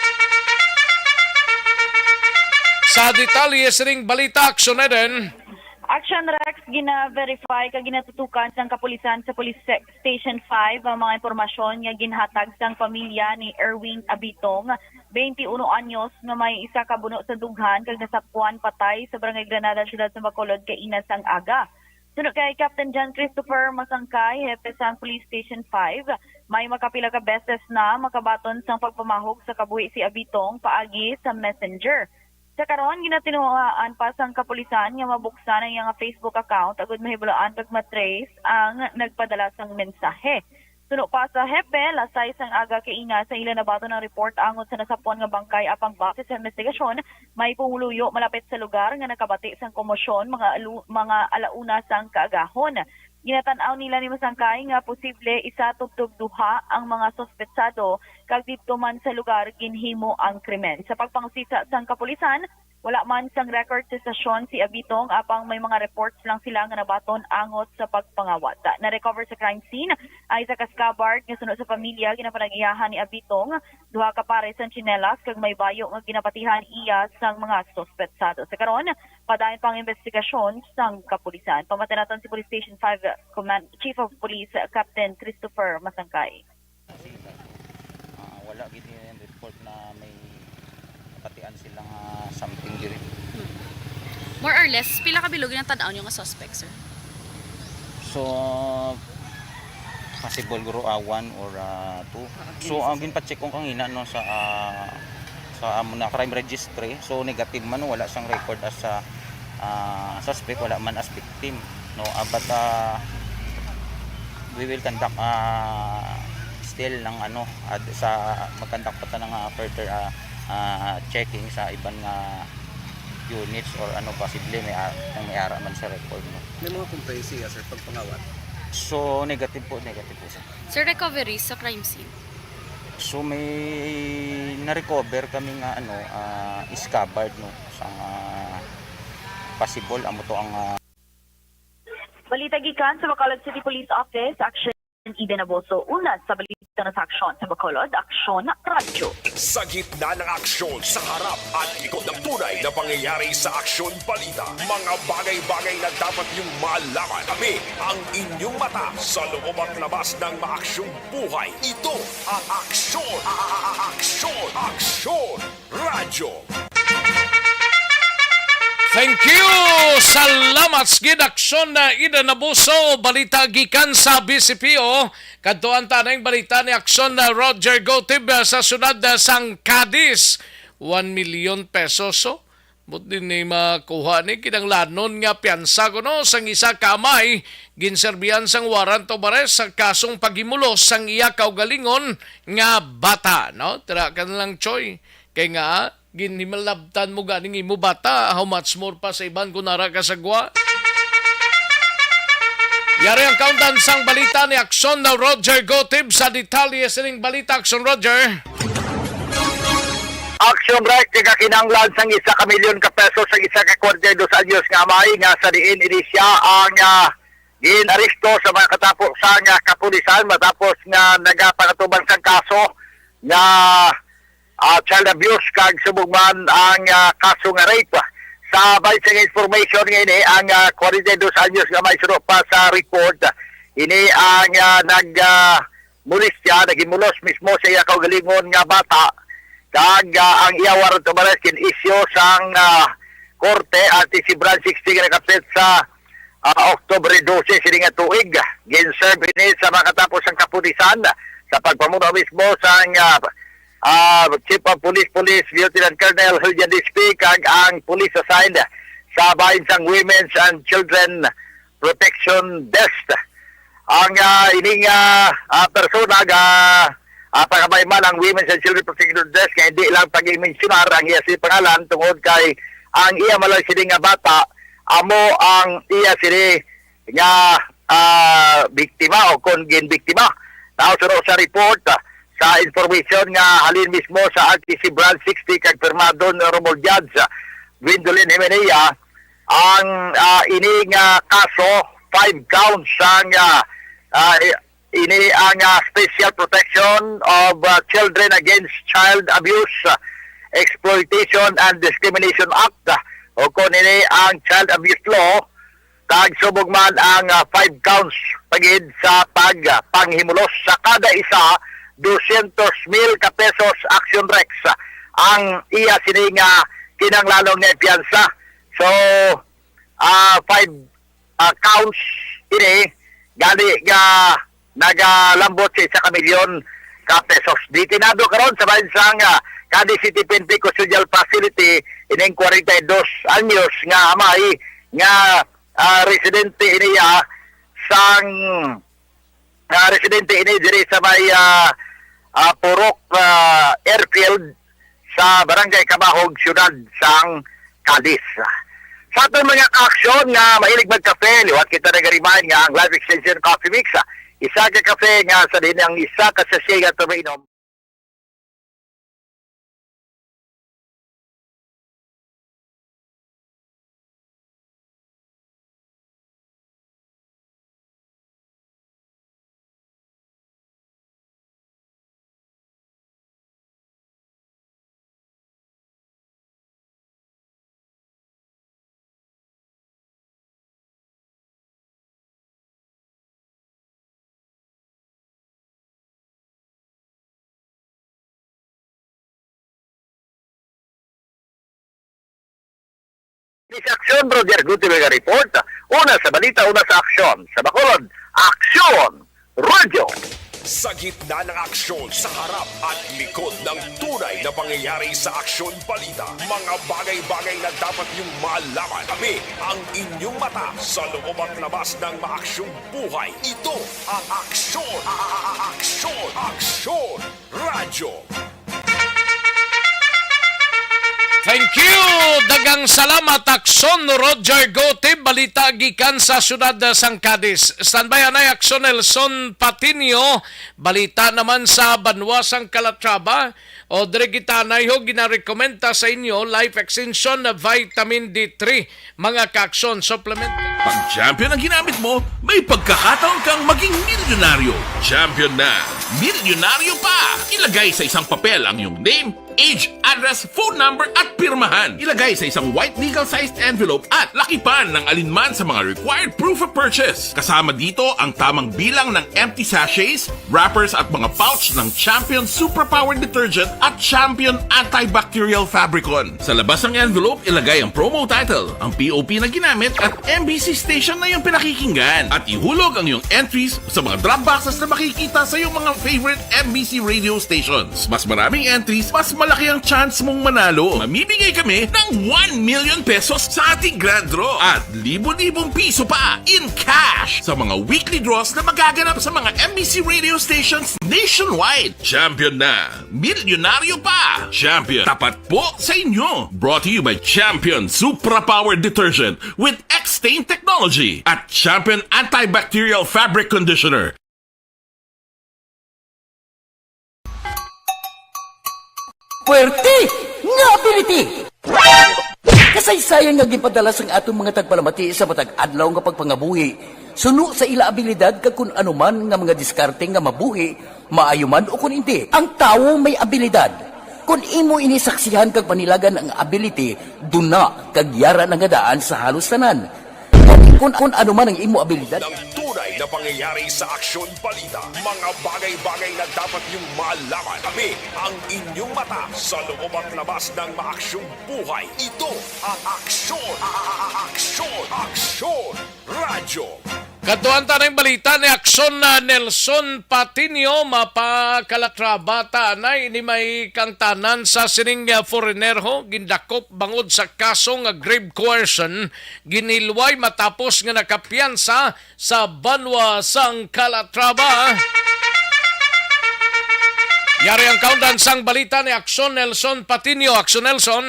Sa detalye sining balita, Aksyon Eden. Action Rex, gina-verify kag ginatutukan sang kapulisan sa Police Se- Station five ang mga impormasyon nga ginhatag sang pamilya ni Erwin Abitong, twenty-one anyos, nga may isa ka buno sa dughan kag nasapuan patay sa Barangay Granada, Siyudad sa Bacolod, kaina sang aga. Suno kay Captain John Christopher Masangkay, hepe sang Police Station five, may makapila ka beses na makabaton sang pagpamahog sa kabuhi si Abitong paagi sa messenger. Sa karon, ginatinuhaan pa sang kapulisan nga mabuksan ang iyang Facebook account agud mahibaluan kag matrace ang nagpadala sang mensahe. Suno pa sa hepe, alas sais sang aga kaina sa ila nabaton ang report angot sa nasapuan nga bangkay, apang base sa investigasyon, may pumuluyo malapit sa lugar nga nakabati sang komosyon mga alu- mga alauna sang kaagahon. Ginatan-aw nila ni Masangkay nga posible isa tubtob duha ang mga suspetsado kag didto man sa lugar ginhimo ang krimen. Sa pagpangusisa sang kapulisan, wala man sang record sa estasyon si Abitong, apang may mga reports lang sila nga nabaton angot sa pagpangawat. Na-recover sa crime scene ang isa ka scabbard nga suno sa pamilya ginapanagiyahan ni Abitong, duha ka pares sang tsinelas kag may bayo nga ginapatihan iya sang mga suspetsado. Sa karon, padayon pa ang investigasyon sang kapulisan. Pamati naton si Police Station five Command Chief of Police Captain Christopher Masangkay. Ah, wala gid yung report na may napatian sila nga something diri. More or less, pila ka bilog yung natanaw nyo nga suspect, sir? So, possible guro, ah, one or, ah, two. So, ang ginpa-check ko kanina, no, sa, ah, sa amo na crime registry, so negative man, no, wala siyang record as a, ah, suspect, wala man as victim, no. Ah, but, ah, we will conduct, ah, still ng ano, ah, sa, mag-conduct pa ta ng, ah, further, ah, ah, checking sa iban nga units or ano, possible may, ah, kung may ara man sa record, no. May mga complaints siya, sir, pagpangawat? So, negative po, negative po, sir. Sir, recovery sa crime scene? So, may na-recover kami nga, ano, ah, scabbard, no, sa, ah, possible, amo to ang, ah, Balita gikan sa Bacolod City Police Office, Action Eden Aboso, una sa balita na sa aksyon sa Bacolod, Aksyon Radyo. Sa gitna ng aksyon, sa harap at likod ng tunay na pangyayari sa Aksyon Balita, mga bagay-bagay na dapat niyong malaman. Kami ang inyong mata sa loob at labas ng maaksyong buhay. Ito ang Aksyon, a- a- a- Aksyon, Aksyon Radyo. Thank you! Salamat sa gid, Aksyon na Eden Abuso. Balita gikan sa B C P O. Kadtuan ta na yung balita ni Aksyon na Roger Gotib, ah, sa siyudad, ah, sang Cadiz. One million pesos, oh. Bot din ni makuha ni kinahanglanon nga piyansa kuno sang isa ka amay ginserbihan sang warrant of arrest sa kasong paghimulos sang iya kaugalingon nga bata, no? Tira ka na lang, Choy. Kay nga, ginhimalabtan mo ganing imo bata, how much more pa sa iban kung nara ka sa gwa? Yari ang kaundan sang balita ni Aksyon na Roger Gotib sa detalye sining balita, Aksyon Roger. Action Rex, nagakinanglan sang isa ka milyon ka pesos sa isa ka kwarenta y dos anyos nga amay nga sa diin ini siya ang, ah, gin-aresto sa mga katapusan nga kapulisan matapos nga nagapangatubang sang kaso nga, ah, child abuse kag subong man ang, ah, kaso nga rape. Sa bahin sang information nga ini, ang, ah, kwarenta y dos anyos nga amay suno pa sa report, ini ang, ah, nag, ah, molestya, naghimulos mismo sa iya kaugalingon nga bata, kag, ah, ang iya warrant of arrest gin-issue sang, ah, korte, R T C Branch sixty nga nakaset sa, ah, October dose sini nga tuig. Gin-serve ini sa makatapos ang kapulisan sa pagpamuno mismo sang, ah, ah, Chief of Police, Police Lieutenant Colonel Julian Dispe, kag ang police assigned sa bahin sang Women's and Children Protection Desk. Ang, ah, ining, ah, ah, persona ga, ah, pagabay man ang Women's and Children Protection Desk nga hindi lang pag-mensionar ang iya si pangalan tungod kay ang iya man lang sini nga bata amo ang iya sini nga, ah, biktima o kon ginbiktima. Now, suno sa report, ah, sa information nga halin mismo sa R T C Branch sixty kag pirmado ni Honorable Judge, ah, Gwendolyn Jimenea, ang, ah, ini nga kaso, five counts ang, ah, ah, i-, ini ang, ah, Special Protection of, ah, Children Against Child Abuse, ah, Exploitation and Discrimination Act, ah, o kon ini ang Child Abuse Law, kag subong man ang, ah, five counts pa gid sa pag, ah, panghimulos sa kada isa, dosyentos mil ka pesos, Action Rex, ah, ang iya sini nga kinahanglanon nga piyansa. So, ah, five, ah, counts ini, gani nga nagalambot sa isa ka milyon ka pesos. Detenado karon sa bahin sang, ah, Cadiz City P N P Custodial Facility ining kwarenta y dos anyos nga amay nga, ah, residente ini, ah, sang, ah, residente ini diri sa may, ah, ah, Purok, ah, Airfield sa Barangay Cabahog, Siyudad sang Cadiz. Sa aton mga kaaksyon nga mahilig magkape, liwat kita nag-remind nga ang Life Extension Coffee Mix, ah, isa ka kape nga sa din ang isa ka sachet nga tumainom. Sa aksyon, Roger Gutierrez nga report. Una sa balita, una sa aksyon. Sa Bacolod, Aksyon Radio. Sa gitna ng aksyon, sa harap at likod ng tunay na pangyayari sa Aksyon Balita, mga bagay-bagay na dapat niyong malaman. Kami ang inyong mata sa loob at labas ng maaksyong buhay. Ito ang Aksyon, a-, a-, a-, Aksyon, Aksyon Radio. Thank you! Daghang salamat, Aksyon Roger Gotib. Balita gikan sa siyudad sang Cadiz. Standby anay, Aksyon Nelson Patinio. Balita naman sa banwa sang Calatrava. O, diri kita anay ho, ginarekomenda sa inyo, Life Extension na Vitamin D three. Mga kaaksyon, supplement. Pag Champion ang ginamit mo, may pagkakataon kang maging milyonaryo. Champion na, milyonaryo pa! Ilagay sa isang papel ang iyong name, age, address, phone number, at pirmahan. Ilagay sa isang white legal-sized envelope at lakipan ng alinman sa mga required proof of purchase. Kasama dito ang tamang bilang ng empty sachets, wrappers, at mga pouch ng Champion Superpower Detergent at Champion Antibacterial Fabricon. Sa labas ng envelope, ilagay ang promo title, ang P O P na ginamit, at M B C station na iyong pinakikinggan. At ihulog ang iyong entries sa mga drop boxes na makikita sa iyong mga favorite M B C radio stations. Mas maraming entries, mas Laki ang chance mong manalo. Mamimigay kami ng one million pesos sa ating grand draw at libo-libong piso pa in cash sa mga weekly draws na magaganap sa mga M B C radio stations nationwide. Champion na! Milyonaryo pa! Champion, tapat po sa inyo! Brought to you by Champion Supra Power Detergent with X-Stain Technology at Champion Antibacterial Fabric Conditioner. Puwerte nga ability! Kasaysayan nga ginpadala sang aton mga tagpalamati sa matag adlaw nga pagpangabuhi, suno sa ila abilidad kag kun ano man nga mga diskarte nga mabuhi, maayo man o kun indi. Ang tawo may abilidad. Kun imo ini saksihan kag panilagan ang ability, duna kag yara na nga daan sa halos tanan. Kun, kun ano man ang imo abilidad. Ang tunay na pangyayari sa aksyon balita. Mga bagay-bagay na dapat niyong malaman. Kami ang inyong mata sa loob at labas ng maaksyong buhay. Ito ang aksyon. A-, a-, a-, aksyon. Aksyon. Radyo. Kadtuan ta na yung balita ni Aksyon na Nelson Patiño, mapakalatraba ta na ini may kangtanan sa sining, ah, foreigner ho, gindakop bangod sa kaso nga grave coercion, ginhilway matapos nga nakapiyansa sa banwa sang Calatrava. Yari ang kaundan sang balita ni Aksyon Nelson Patiño. Aksyon Nelson.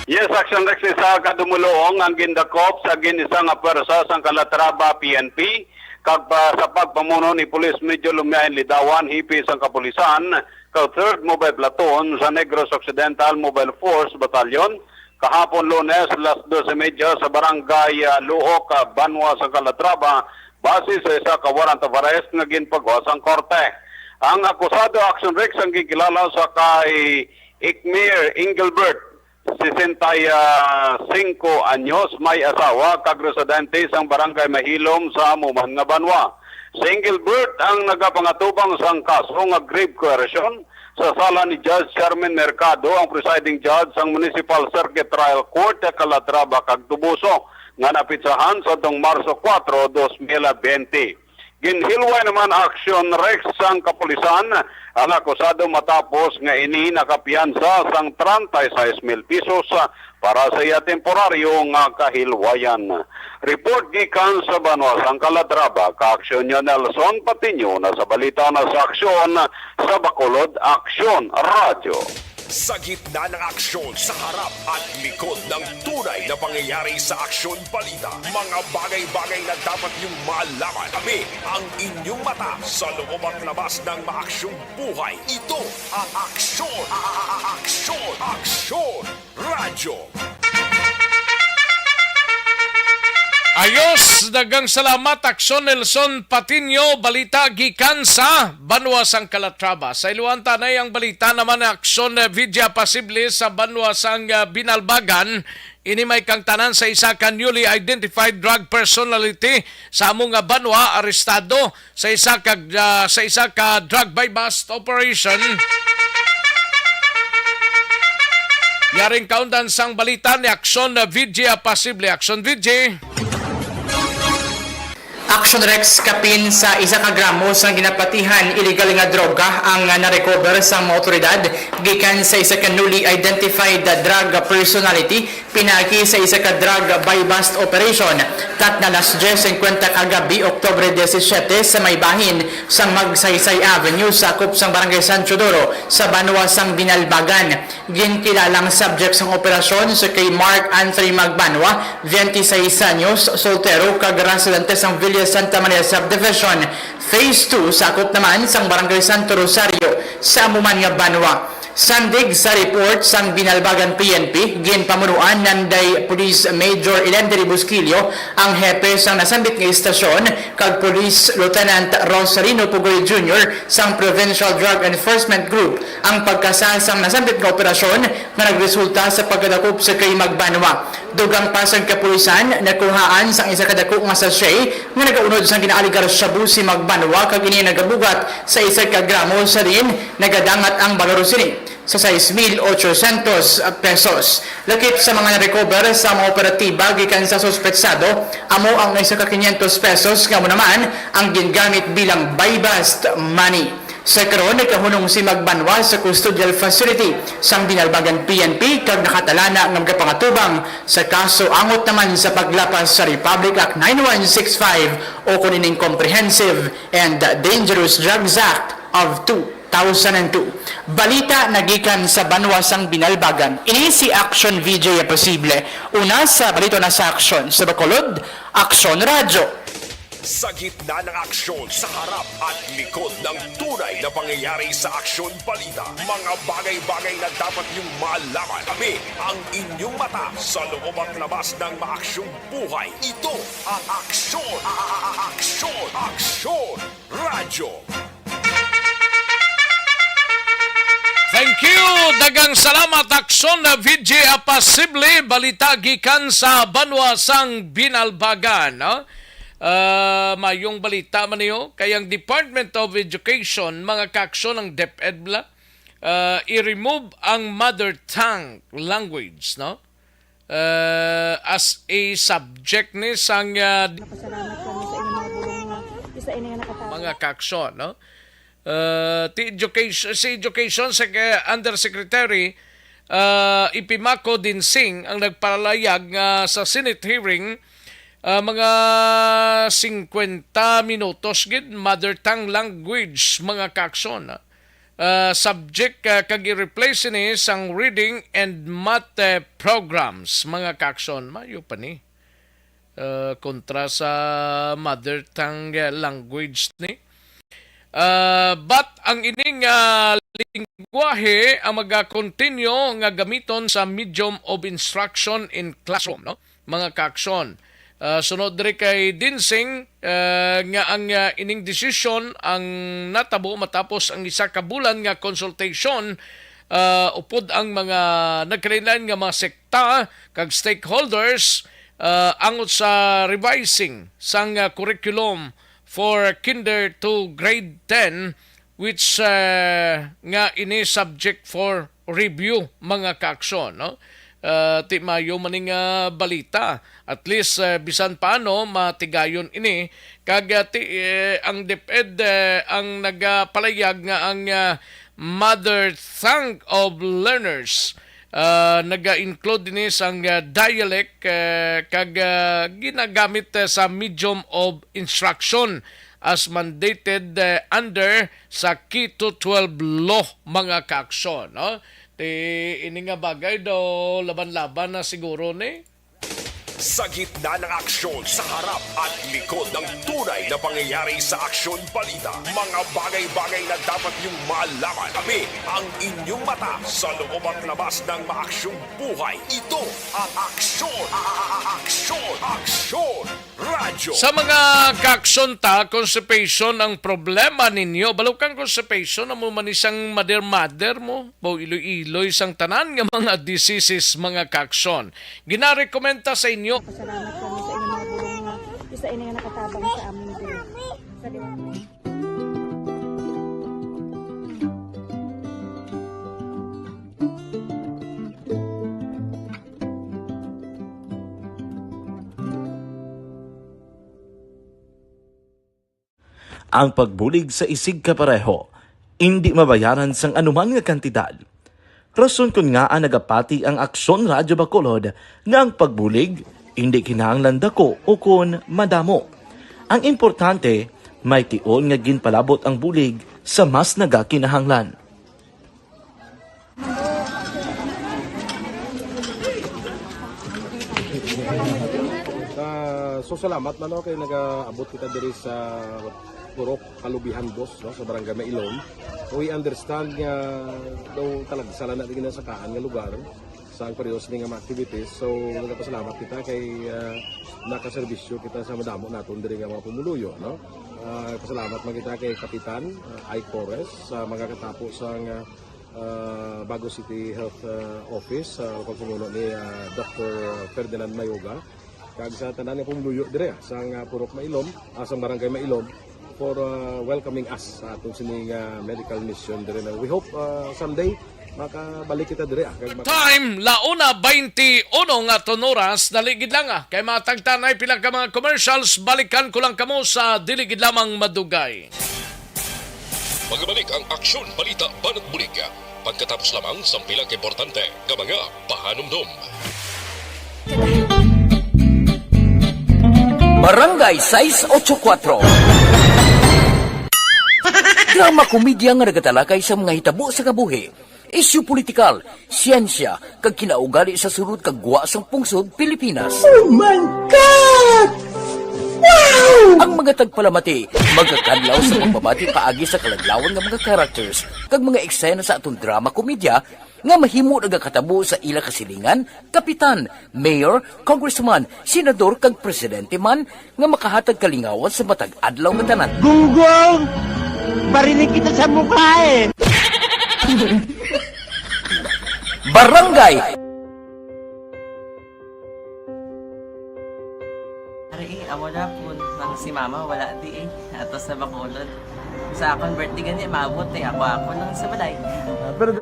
Yes, Action Rex, isa ka dumuluong ang gindakop sa gin-isa nga pwersa sang Calatrava P N P, kag pa, sa pagpamuno ni Police Major Lumiain Lidawan, hipi sang kapulisan, kag Third Mobile Platoon sa Negros Occidental Mobile Force Battalion, kahapon Lunes, las dos y media sa Barangay, ah, Luhok, ah, Banwa sa Calatrava, base sa isa ka warrant of arrest nga ginpagawa sang korte. Ang akusado, Action Rex, ang ginkilala sa kay Ikmir Engelbert, sesenta y cinco anyos, may asawa kag residente sang Barangay Mahilom sa amo man nga banwa. Si Engelbert ang nagapangatubang sang kaso nga grave coercion. Sa sala ni Judge Charmin Mercado, ang presiding judge sang Municipal Circuit Trial Court sa Calatrava kag Toboso, nga napitsahan sa tong Marso kuwatro, dos mil bente. Ginhilway naman, Action Rex, sang kapulisan ang akusado matapos nga ini nakapiyansa sang treinta y seis mil pesos para sa iya temporaryo nga kahilwayan. Report gikan sa banwa sang Calatrava, ka-aksyon niya Nelson Patiño, na sa balita na sa aksyon sa Bacolod Aksyon Radyo. Sa gitna ng aksyon, sa harap at likod ng tunay na pangyayari sa aksyon balita, mga bagay-bagay na dapat niyong malaman. Kami ang inyong mata sa loob at labas ng maaksyong buhay. Ito ang aksyon, a-, a-, a-, aksyon, aksyon, radyo. Ayos, daghang salamat, Aksyon Nelson Patiño, balita gikan sa banwa sang Calatrava. Sa iluan tanay ang balita naman ni Aksyon, eh, Vidya Pasible sa banwa sang, ah, Binalbagan. Ini may kangtanan sa isa ka newly identified drug personality sa amo nga banwa, arestado sa isa ka, ah, sa isa ka drug buy-bust operation. Yaring kaundan sang balita ni Aksyon V G, ah, Pasible. Aksyon V G. Action Rex, kapin sa isa ka gramo sang ginapatihan illegal nga droga ang narecover sang mga awtoridad gikan sa isa ka newly identified drug personality pinaagi sa isa ka drug buy-bust operation. Tatna las dyes singkwenta kagabi, Oktubre disisiete, sa may bahin sang Magsaysay Avenue, sakop sang Barangay San Teodoro, sa banwa sang Binalbagan. Ginkilalang subject sang operasyon si kay Mark Anthony Magbanwa, twenty-seis anyos, soltero, kag residente sang Villa Santa Maria Subdivision, Phase two, sakop naman sang Barangay Santo Rosario, sa amo man nga banwa. Sandig sa report sang Binalbagan P N P, ginpamunuan nanday Police Major Elendry Busquillo, ang hepe sang nasambit nga istasyon, kag Police Lieutenant Rosalino Pugoy Junior sang Provincial Drug Enforcement Group, ang pagkasa sang nasambit nga operasyon nga nagresulta sa pagkadakop sa kay Magbanwa. Dugang pa sang kapulisan, nakuhaan sang isa ka dako nga sachet nga nagaunod sang ginaaligar shabu si Magbanwa, kag ini nagabugat sa isa ka gramo sa diin nagadangat ang balor sini sa sais mil ochocientos pesos. Lakip sa mga na-recover sa mga operatiba gikan sa suspetsado, amo ang isa ka quinientos pesos nga amo naman ang gingamit bilang buy-bust money. Sa karon, nagkahunong si Magbanwa sa custodial facility sang Binalbagan P N P kag nakatalana nga magapangatubang sa kaso angot naman sa paglapas sa Republic Act nine one six five o kon ining Comprehensive and Dangerous Drugs Act of two thousand and two. Balita nagikan sa banwa sang Binalbagan. Ini si Action V J Apacible. Una sa balita na sa Aksyon sa Bacolod, Aksyon Radyo. Sa gitna ng aksyon, sa harap at likod ng tunay na pangyayari sa Aksyon Balita, mga bagay-bagay na dapat niyong malaman. Kami ang inyong mata sa loob at labas ng maaksyong buhay. Ito ang Aksyon, a-, a-, a-, Aksyon, Aksyon Radyo. Thank you. Daghang salamat, Aksyon V J Apacible. Balita gikan sa banwa sang Binalbagan, no? Ah, mayong balita man niyo kay ang Department of Education, mga kaaksyon, ang DepEd bala, ah, i-remove ang mother tongue language, no? Ah, as a subject ni sang, ah, Napasalamat kami sa inyong mga bulong nga isa ini nga nakatabang. Mga kaaksyon, no? Ah, ti education, si Education Sec-, Undersecretary, ah, Ipimako Dinsing ang nagpalayag nga sa Senate hearing, ah, mga singkwenta minutos gid, mother tongue language, mga kaaksyon, ah, subject, ah, kag i-replace ini sang reading and math, eh, programs, mga kaaksyon. Mayo pa ni, ah, kontra sa mother tongue, eh, language ni. Ah, but ang ining, ah, lingwahe ang maga-continue nga gamiton sa medium of instruction in classroom, no? Mga kaaksyon. Ah, sunod diri kay Dinsing, ah, nga ang, ah, ining desisyon ang natabo matapos ang isa ka bulan nga consultation, ah, upod ang mga nagkalain-lain nga mga sekta kag stakeholders, ah, angot sa revising sang, ah, curriculum for kinder to grade ten, which, ah, nga ini subject for review, mga kaaksyon, no? Ah, ti mayo man ning, ah, balita. At least, ah, bisan paano, matigayon ini. Kag, ah, ti, eh, ang DepEd, eh, ang nagapalayag nga ang, ah, mother tongue of learners, ah, naga-include ini sang, ah, dialect, eh, kag, ah, ginagamit, eh, sa medium of instruction as mandated, eh, under sa K to twelve law, mga kaaksyon, no? Ti, ini nga bagay daw laban-laban na siguro ni. Sa gitna ng aksyon, sa harap at likod ng tunay na pangyayari sa Aksyon Balita, mga bagay-bagay na dapat niyong malaman. Kami ang inyong mata sa loob at labas ng maaksyong buhay. Ito ang Aksyon, a-, a-, a-, Aksyon, Aksyon Radyo. Sa mga kaaksyon ta, constipation ang problema ninyo. Balukang constipation, amo man isang mother-mother mo. Baw iloy-iloy sang tanan nga mga diseases, mga kaaksyon. Ginarekomenda sa inyo. Pasalamat kami sa inyong mga bulong nga isa ini nga nakatabang sa amin diri. Sa liwanag. Ang pagbulig sa isigkapareho indi mabayaran sang anuman nga kantidad. Rason kon ngaa nagapati ang Aksyon Radyo Bacolod nga ang pagbulig indi kinahanglan dako ukon madamo. Ang importante, may tion nga ginpalabot ang bulig sa mas nagakinahanglan. Ah, so salamat man, no, kay nagaabot kita diri sa Purok Kalubihan Dos, no, sa Barangay Mailom. We understand nga daw talagsa lang na din sa kaan nga lugar sa ang periodo ni nga mga activities. So nagapasalamat kita kay, ah, nakaserbisyo kita sa madamo naton diri nga mga pumuluyo, no. Ah, pasalamat man kita kay Kapitan, ah, Ike Torres sa mga katapo sa nga ah, Bago City Health, ah, Office, sa pagpamuno ni, ah, Doctor Ferdinand Mayoga, kag sa tanan nga pumuluyo dire, ah, sang, ah, Purok Mailom, ah, sang Barangay Mailom, for, ah, welcoming us sa atong sining, ah, medical mission dire na. We hope, ah, someday makabalik kita dire, ah, kag mak- Time, launa baynte uno nga aton oras, dali gid lang, ah. Kay matagtanay pila ka mga commercials, balikan ko lang kamo sa dili gid lamang madugay. Magabalik ang aksyon, balita, banat bulig. Pagkatapos lamang sang pila ka importante nga mga pahanumdom. Barangay sais ocho kuatro. Drama komedya nga nagatalakay sa mga hitabo sa kabuhi, isyu politikal, siyensya, kag kinaugali sa sulod kag gwa sang pungsod Pilipinas. Oh my God! Wow! Ang mga tagpalamati magakadlaw sa pagbabati paagi sa kaladlawan nga mga characters kag mga eksena sa aton drama komedya nga mahimo nagakatabo sa ila kasilingan, kapitan, mayor, congressman, senador, kag presidente man nga makahatag kalingawan sa matag adlaw nga tanan. Gunggong! Barinig kita sa mukha eh! Barangay! Ari, eh, amo na po. Nang si mama, wala di eh. Ato sa Bacolod. Sa akon birthday gani, maabot eh. Ako, ako lang sa balay. Ah, pero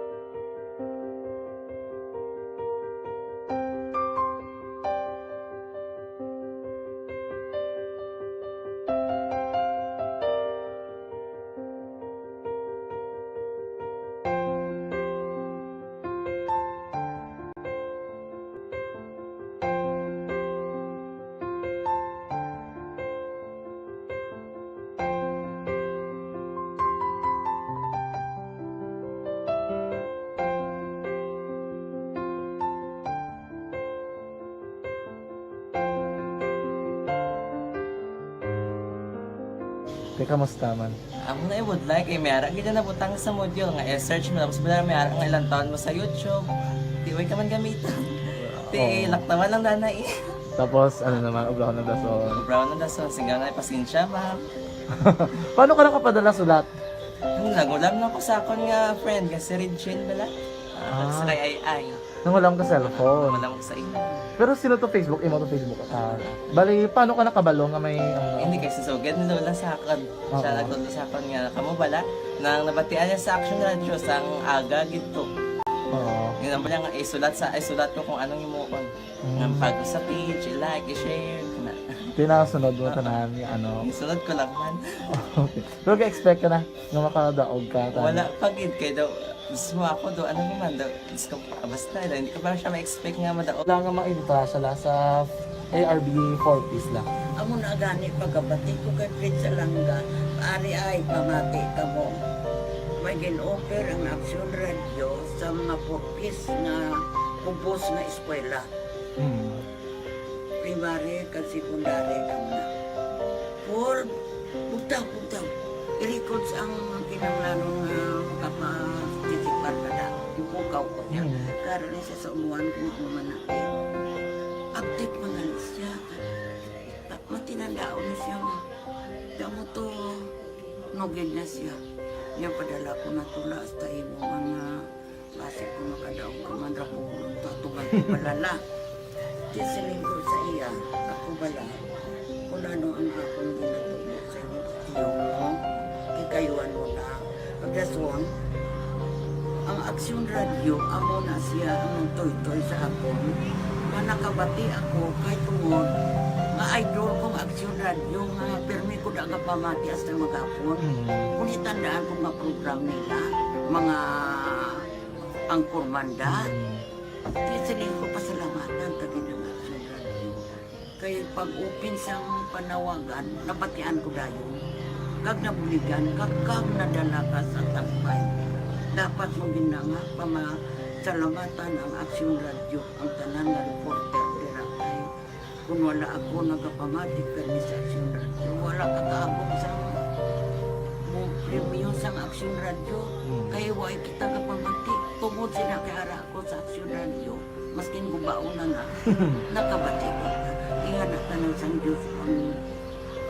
Te, kamusta man? Amo na ibudlay kay may ara gid na nabutang sa module nga i-search mo, tapos bala may ara nga ilang taon mo sa YouTube. Di way ka man gamiton. Ti, oo, laktawan lang danay. Tapos, ano naman, obrahon ng dason. Obrahon ng dason, singga na, pasensya, ma'am. Paano ka nakapadala sulat? Ano, nagulam lang ko sa akon nga friend, nga si Regine bala. Ah, ah, sa kay Ay Ay. Nangulam ka cellphone? Nangulam ko sa imo. Pero sino to Facebook? Imo to Facebook? Ah, bali, paano ka nakabalo nga may, ano? Hindi, kay si Sugad ni Lola sa akon. Siya, oo, nagtudlo sa akon nga, kamo bala, nang nabatian niya sa Action Radio, sang aga gid to. Oo. Yun ang bala nga, isulat sa, isulat ko kung anong himuon. Mm. Nga pag sa page, i-like, i-share, kana. Tinasunod mo tanan, ano? Isunod ko lang man. Okay. Pero ka-expect ka na nga makadaog ka, tani? Wala pa gid, kay daw, gusto mo ako daw, ano naman daw, gusto ko, basta daw, hindi ko pa siya ma-expect nga madaog. Wala nga maibutang sa la, sa A R B four Ps la. Amo na gani pagkabati ko kay Fred Salanga, ari ay pamati kamo. May gin-offer ang Action Radio sa mga four Ps nga kubos nga eskwela. Hmm. Primary kag secondary kamo na. Paul, bugtaw, bugtaw. I-records ang kinahanglanon nga makapag-, titipar ka na. Ipukaw ko niya. Hmm. Karon ni siya sa umuan kung ano man na. Update man na siya. Ta-, matinandaon na siya nga. Damo to, nugid na siya. Niya padala ko na tula hasta imo man nga basi ko makadaog ka man ra ko, tatugan ko balala. Di siling ko sa iya, ako bala, kung ano ang akong ginatubo sa iyo, iyo mo, kikayuan mo na. Pagdason, ang Aksyon Radio, amo na siya ang nagtoytoy sa akon. Nga nakabati ako kay tungod nga idol kong Aksyon Radio nga pirmi ko da gapamati hasta maghapon. Mm. Kung itandaan ko nga program nila, mga anchorman da. Mm. Di sila ko pasalamatan kag ginang Aksyon Radio. Kay pag-open sang panawagan, nabatian ko dayon. Kag nabuligan, kag, kag nadala ka sa tampay. Dapat mo gina nga pamasalamatan ang Aksyon Radio, ang tanan nga reporter dira kay kung wala ako nagapamati kani sa Aksyon Radio, wala ka kaabot sa mo premyo sang Aksyon Radio. Hmm. Kay wa kita kapamati tungod sila kay ara ako sa Aksyon Radio, maskin gubaon na nga, nakabati ko. Ingana tanan sang Dios ang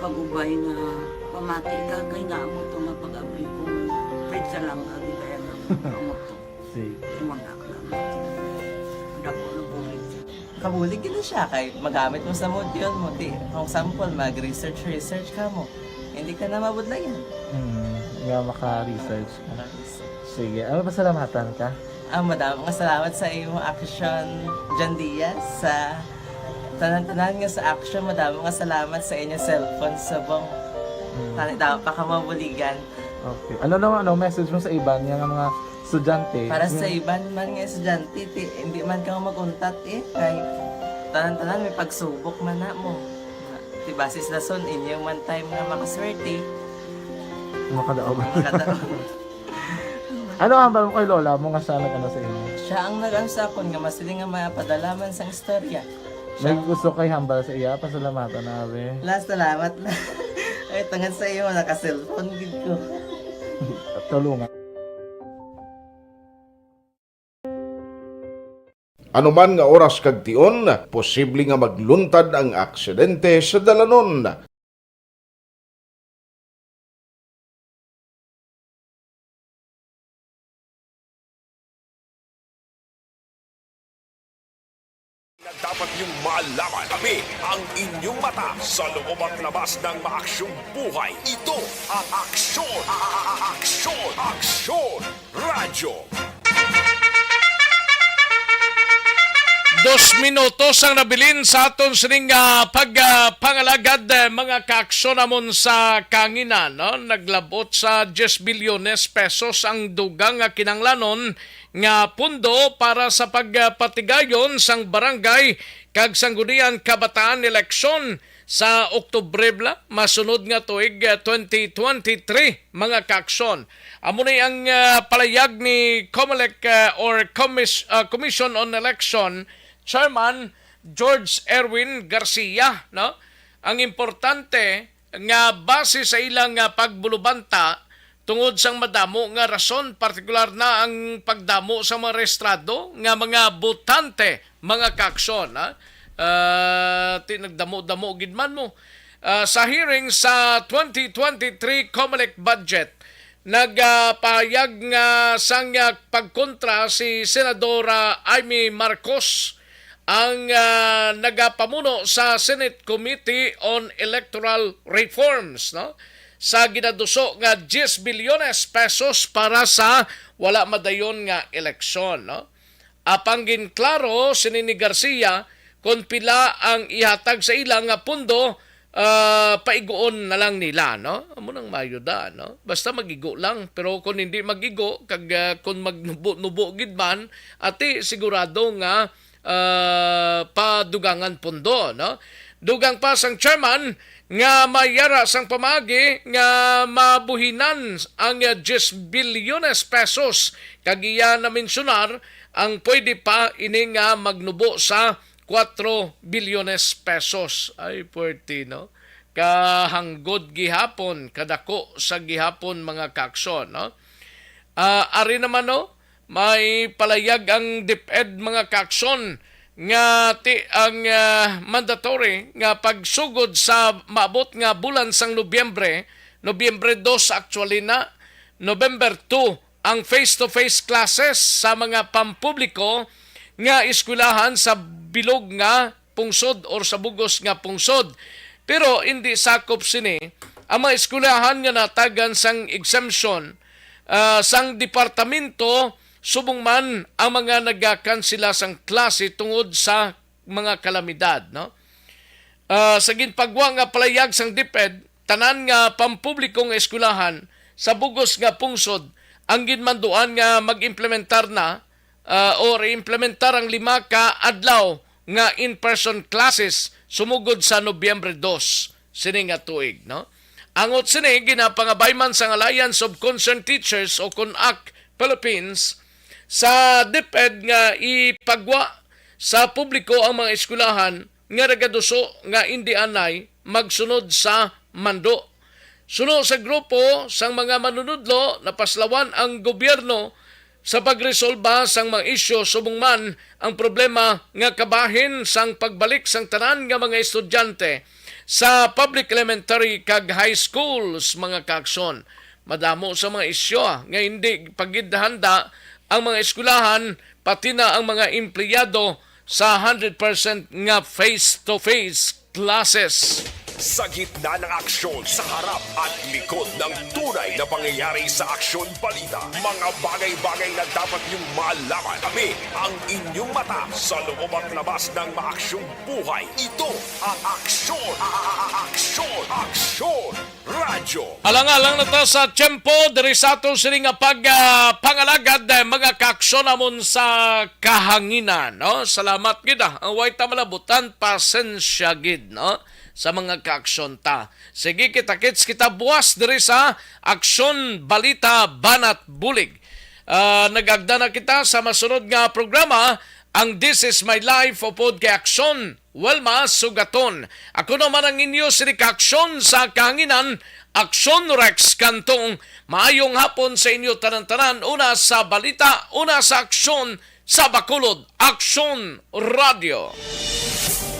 pag-ubay nga pamati ka, kay nga amo to nga pag-abri ko, Fred Salanga, gid kaya nga amo to. Sige. Imo na lang. Dako na bulig. Kabulig gid siya kay magamit mo sa module mo. Ti, for example, mag-research, research ka mo. Hindi ka na mabudlayan. Hmm, nga maka-research ka. Maka-research. Sige, ano, pasalamatan ka? Ah, madamo nga salamat sa imo, Action John Diaz, sa tanan-tanan nga sa Action. Madamo nga salamat sa inyo cellphone subong. Hmm. Tani daw pa ka mabuligan. Okay. Ano naman, ano, message mo sa iban nga, nga mga estudyante? Para sa iban man nga estudyante, ti, hindi man ka mag-untat eh. Kay tanan-tanan may pagsubok man na mo. Ti basis lason, inyo man time nga makaswerte. Makadaog. Makadaog. Ano ang hambal mo kay lola mo nga siya nag-ano sa imo? Siya ang nag-ano sa akon nga masiling nga mapadala man sang istorya. May gusto kay hambal sa iya, pasalamatan na, abi. La, salamat na. Ay, tungod sa iyo, naka-cellphone gid ko. Tulungan. Anuman nga oras kag tion, posible nga magluntad ang aksidente sa dalanon. Na dapat niyong malaman. Kami ang inyong mata sa loob at labas ng maaksyong buhay. Ito ang Aksyon, Aksyon, Aksyon Radyo. Dos minutos ang nabilin sa aton sining, ah, pag, ah, pangalagad, eh, mga kaaksyon namon sa kanginan, no? Naglabot sa diyes bilyones pesos ang dugang nga kinahanglanon nga pundo para sa pagpatigayon sang barangay kag sanggunian kabataan eleksyon sa Oktubre bala, masunod nga tuig, eh, twenty twenty-three, mga kaaksyon. Amo ni ang, ah, palayag ni Comelec, ah, or Commis-, ah, Commission on Election Chairman George Erwin Garcia, no? Ang importante nga base sa ilang, ah, pagbulubanta, tungod sang madamo nga rason, partikular na ang pagdamo sa mga rehistrado nga mga botante, mga kaaksyon, ha? Ah, ti-, nagdamo-damo gid man mo. Ah, sa hearing sa twenty twenty-three Comelec budget, nagapahayag nga sang, ah, pagkontra si Senadora Imee Marcos, ang, ah, nagapamuno sa Senate Committee on Electoral Reforms, no? Sa ginaduso nga diyes bilyones pesos para sa wala madayon nga eleksyon, no? Apang ginklaro sini ni Garcia kon pila ang ihatag sa ila nga pondo, ah, paiguon na lang nila, no? Amo nang mayuda, no? Basta mag-igo lang, pero kung hindi mag-igo, kag, ah, kung magnubo-nubo gid man, ati sigurado nga, ah, padugangan pondo, no? Dugang pa sang chairman nga may yara sang pamaagi nga mabuhinan ang diyes bilyones pesos, kag iya na-mensionar ang pwede pa ini nga magnubo sa kuwatro bilyones pesos. Ay, puwerte, no? Kahanggod gihapon, kadako sa gihapon, mga kaaksyon, no? Ah, ari naman, no? May palayag ang DepEd, mga kaaksyon, nga ti-, ang, ah, mandatory nga pagsugod sa maabot nga bulan sang Nobyembre, Nobyembre dos actually na, November two, ang face-to-face classes sa mga pampubliko nga eskwelahan sa bilog nga pungsod or sa bugos nga pungsod. Pero hindi sakop sini ang mga eskwelahan nga natagan sang exemption, ah, sang departamento, subong man ang mga nagakansela sang klase tungod sa mga kalamidad, no? Ah, sa ginpagwa nga palayag sang DepEd, tanan nga pampubliko nga eskwelahan sa bugos nga pungsod ang ginmanduan nga mag-implementar na, ah, or i-implementar ang lima ka adlaw nga in-person classes sumugod sa Nobyembre dos sini nga tuig, no? Angot sini, ginapangabay man sang Alliance of Concerned Teachers o CONAC Philippines sa DepEd nga ipagwa sa publiko ang mga eskwelahan nga nagaduso nga indi anay magsunod sa mando. Suno sa grupo sang mga manunudlo, napaslawan ang gobyerno sa pagresolba sang mga isyu, subong man ang problema nga kabahin sang pagbalik sang tanan nga mga estudyante sa public elementary kag high schools, mga kaaksyon. Madamo sa mga isyu, ah, nga hindi pa gid handa ang mga eskwelahan, pati na ang mga empleyado sa hundred percent nga face-to-face classes. Sa gitna ng aksyon, sa harap at likod ng tunay na pangyayari sa Aksyon Balita, mga bagay-bagay na dapat niyong malaman. Kami ang inyong mata sa loob at labas ng maaksyong buhay. Ito ang Aksyon, Aksyon, Aksyon Radyo. Alang-alang na ta sa tiyempo diri sa ato sini nga pag, ah, pangalagad, eh, mga kaaksyon namon sa kahanginan, no? Salamat gid, ah. Ang way ta malabutan, pasensya gid, no? Sa mga kaaksyon ta. Sige, kita-kits kita buwas diri sa Aksyon, Balita, Banat, Bulig. Ah, nag-agda na kita sa masunod nga programa, ang This Is My Life, upod kay Aksyon, Wilma Sugaton. Ako naman ang inyo sini kaaksyon sa kahanginan, Aksyon Rex Cantong. Maayong hapon sa inyo tanan-tanan, una sa balita, una sa aksyon, sa Bacolod, Aksyon Radio.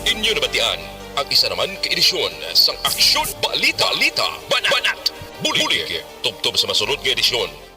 Inyo nabatian ang isa naman ka edisyon sang Aksyon, Balita, Balita, Banat, Banat, Bulig. Bulig. Tubtob sa masunod nga edisyon.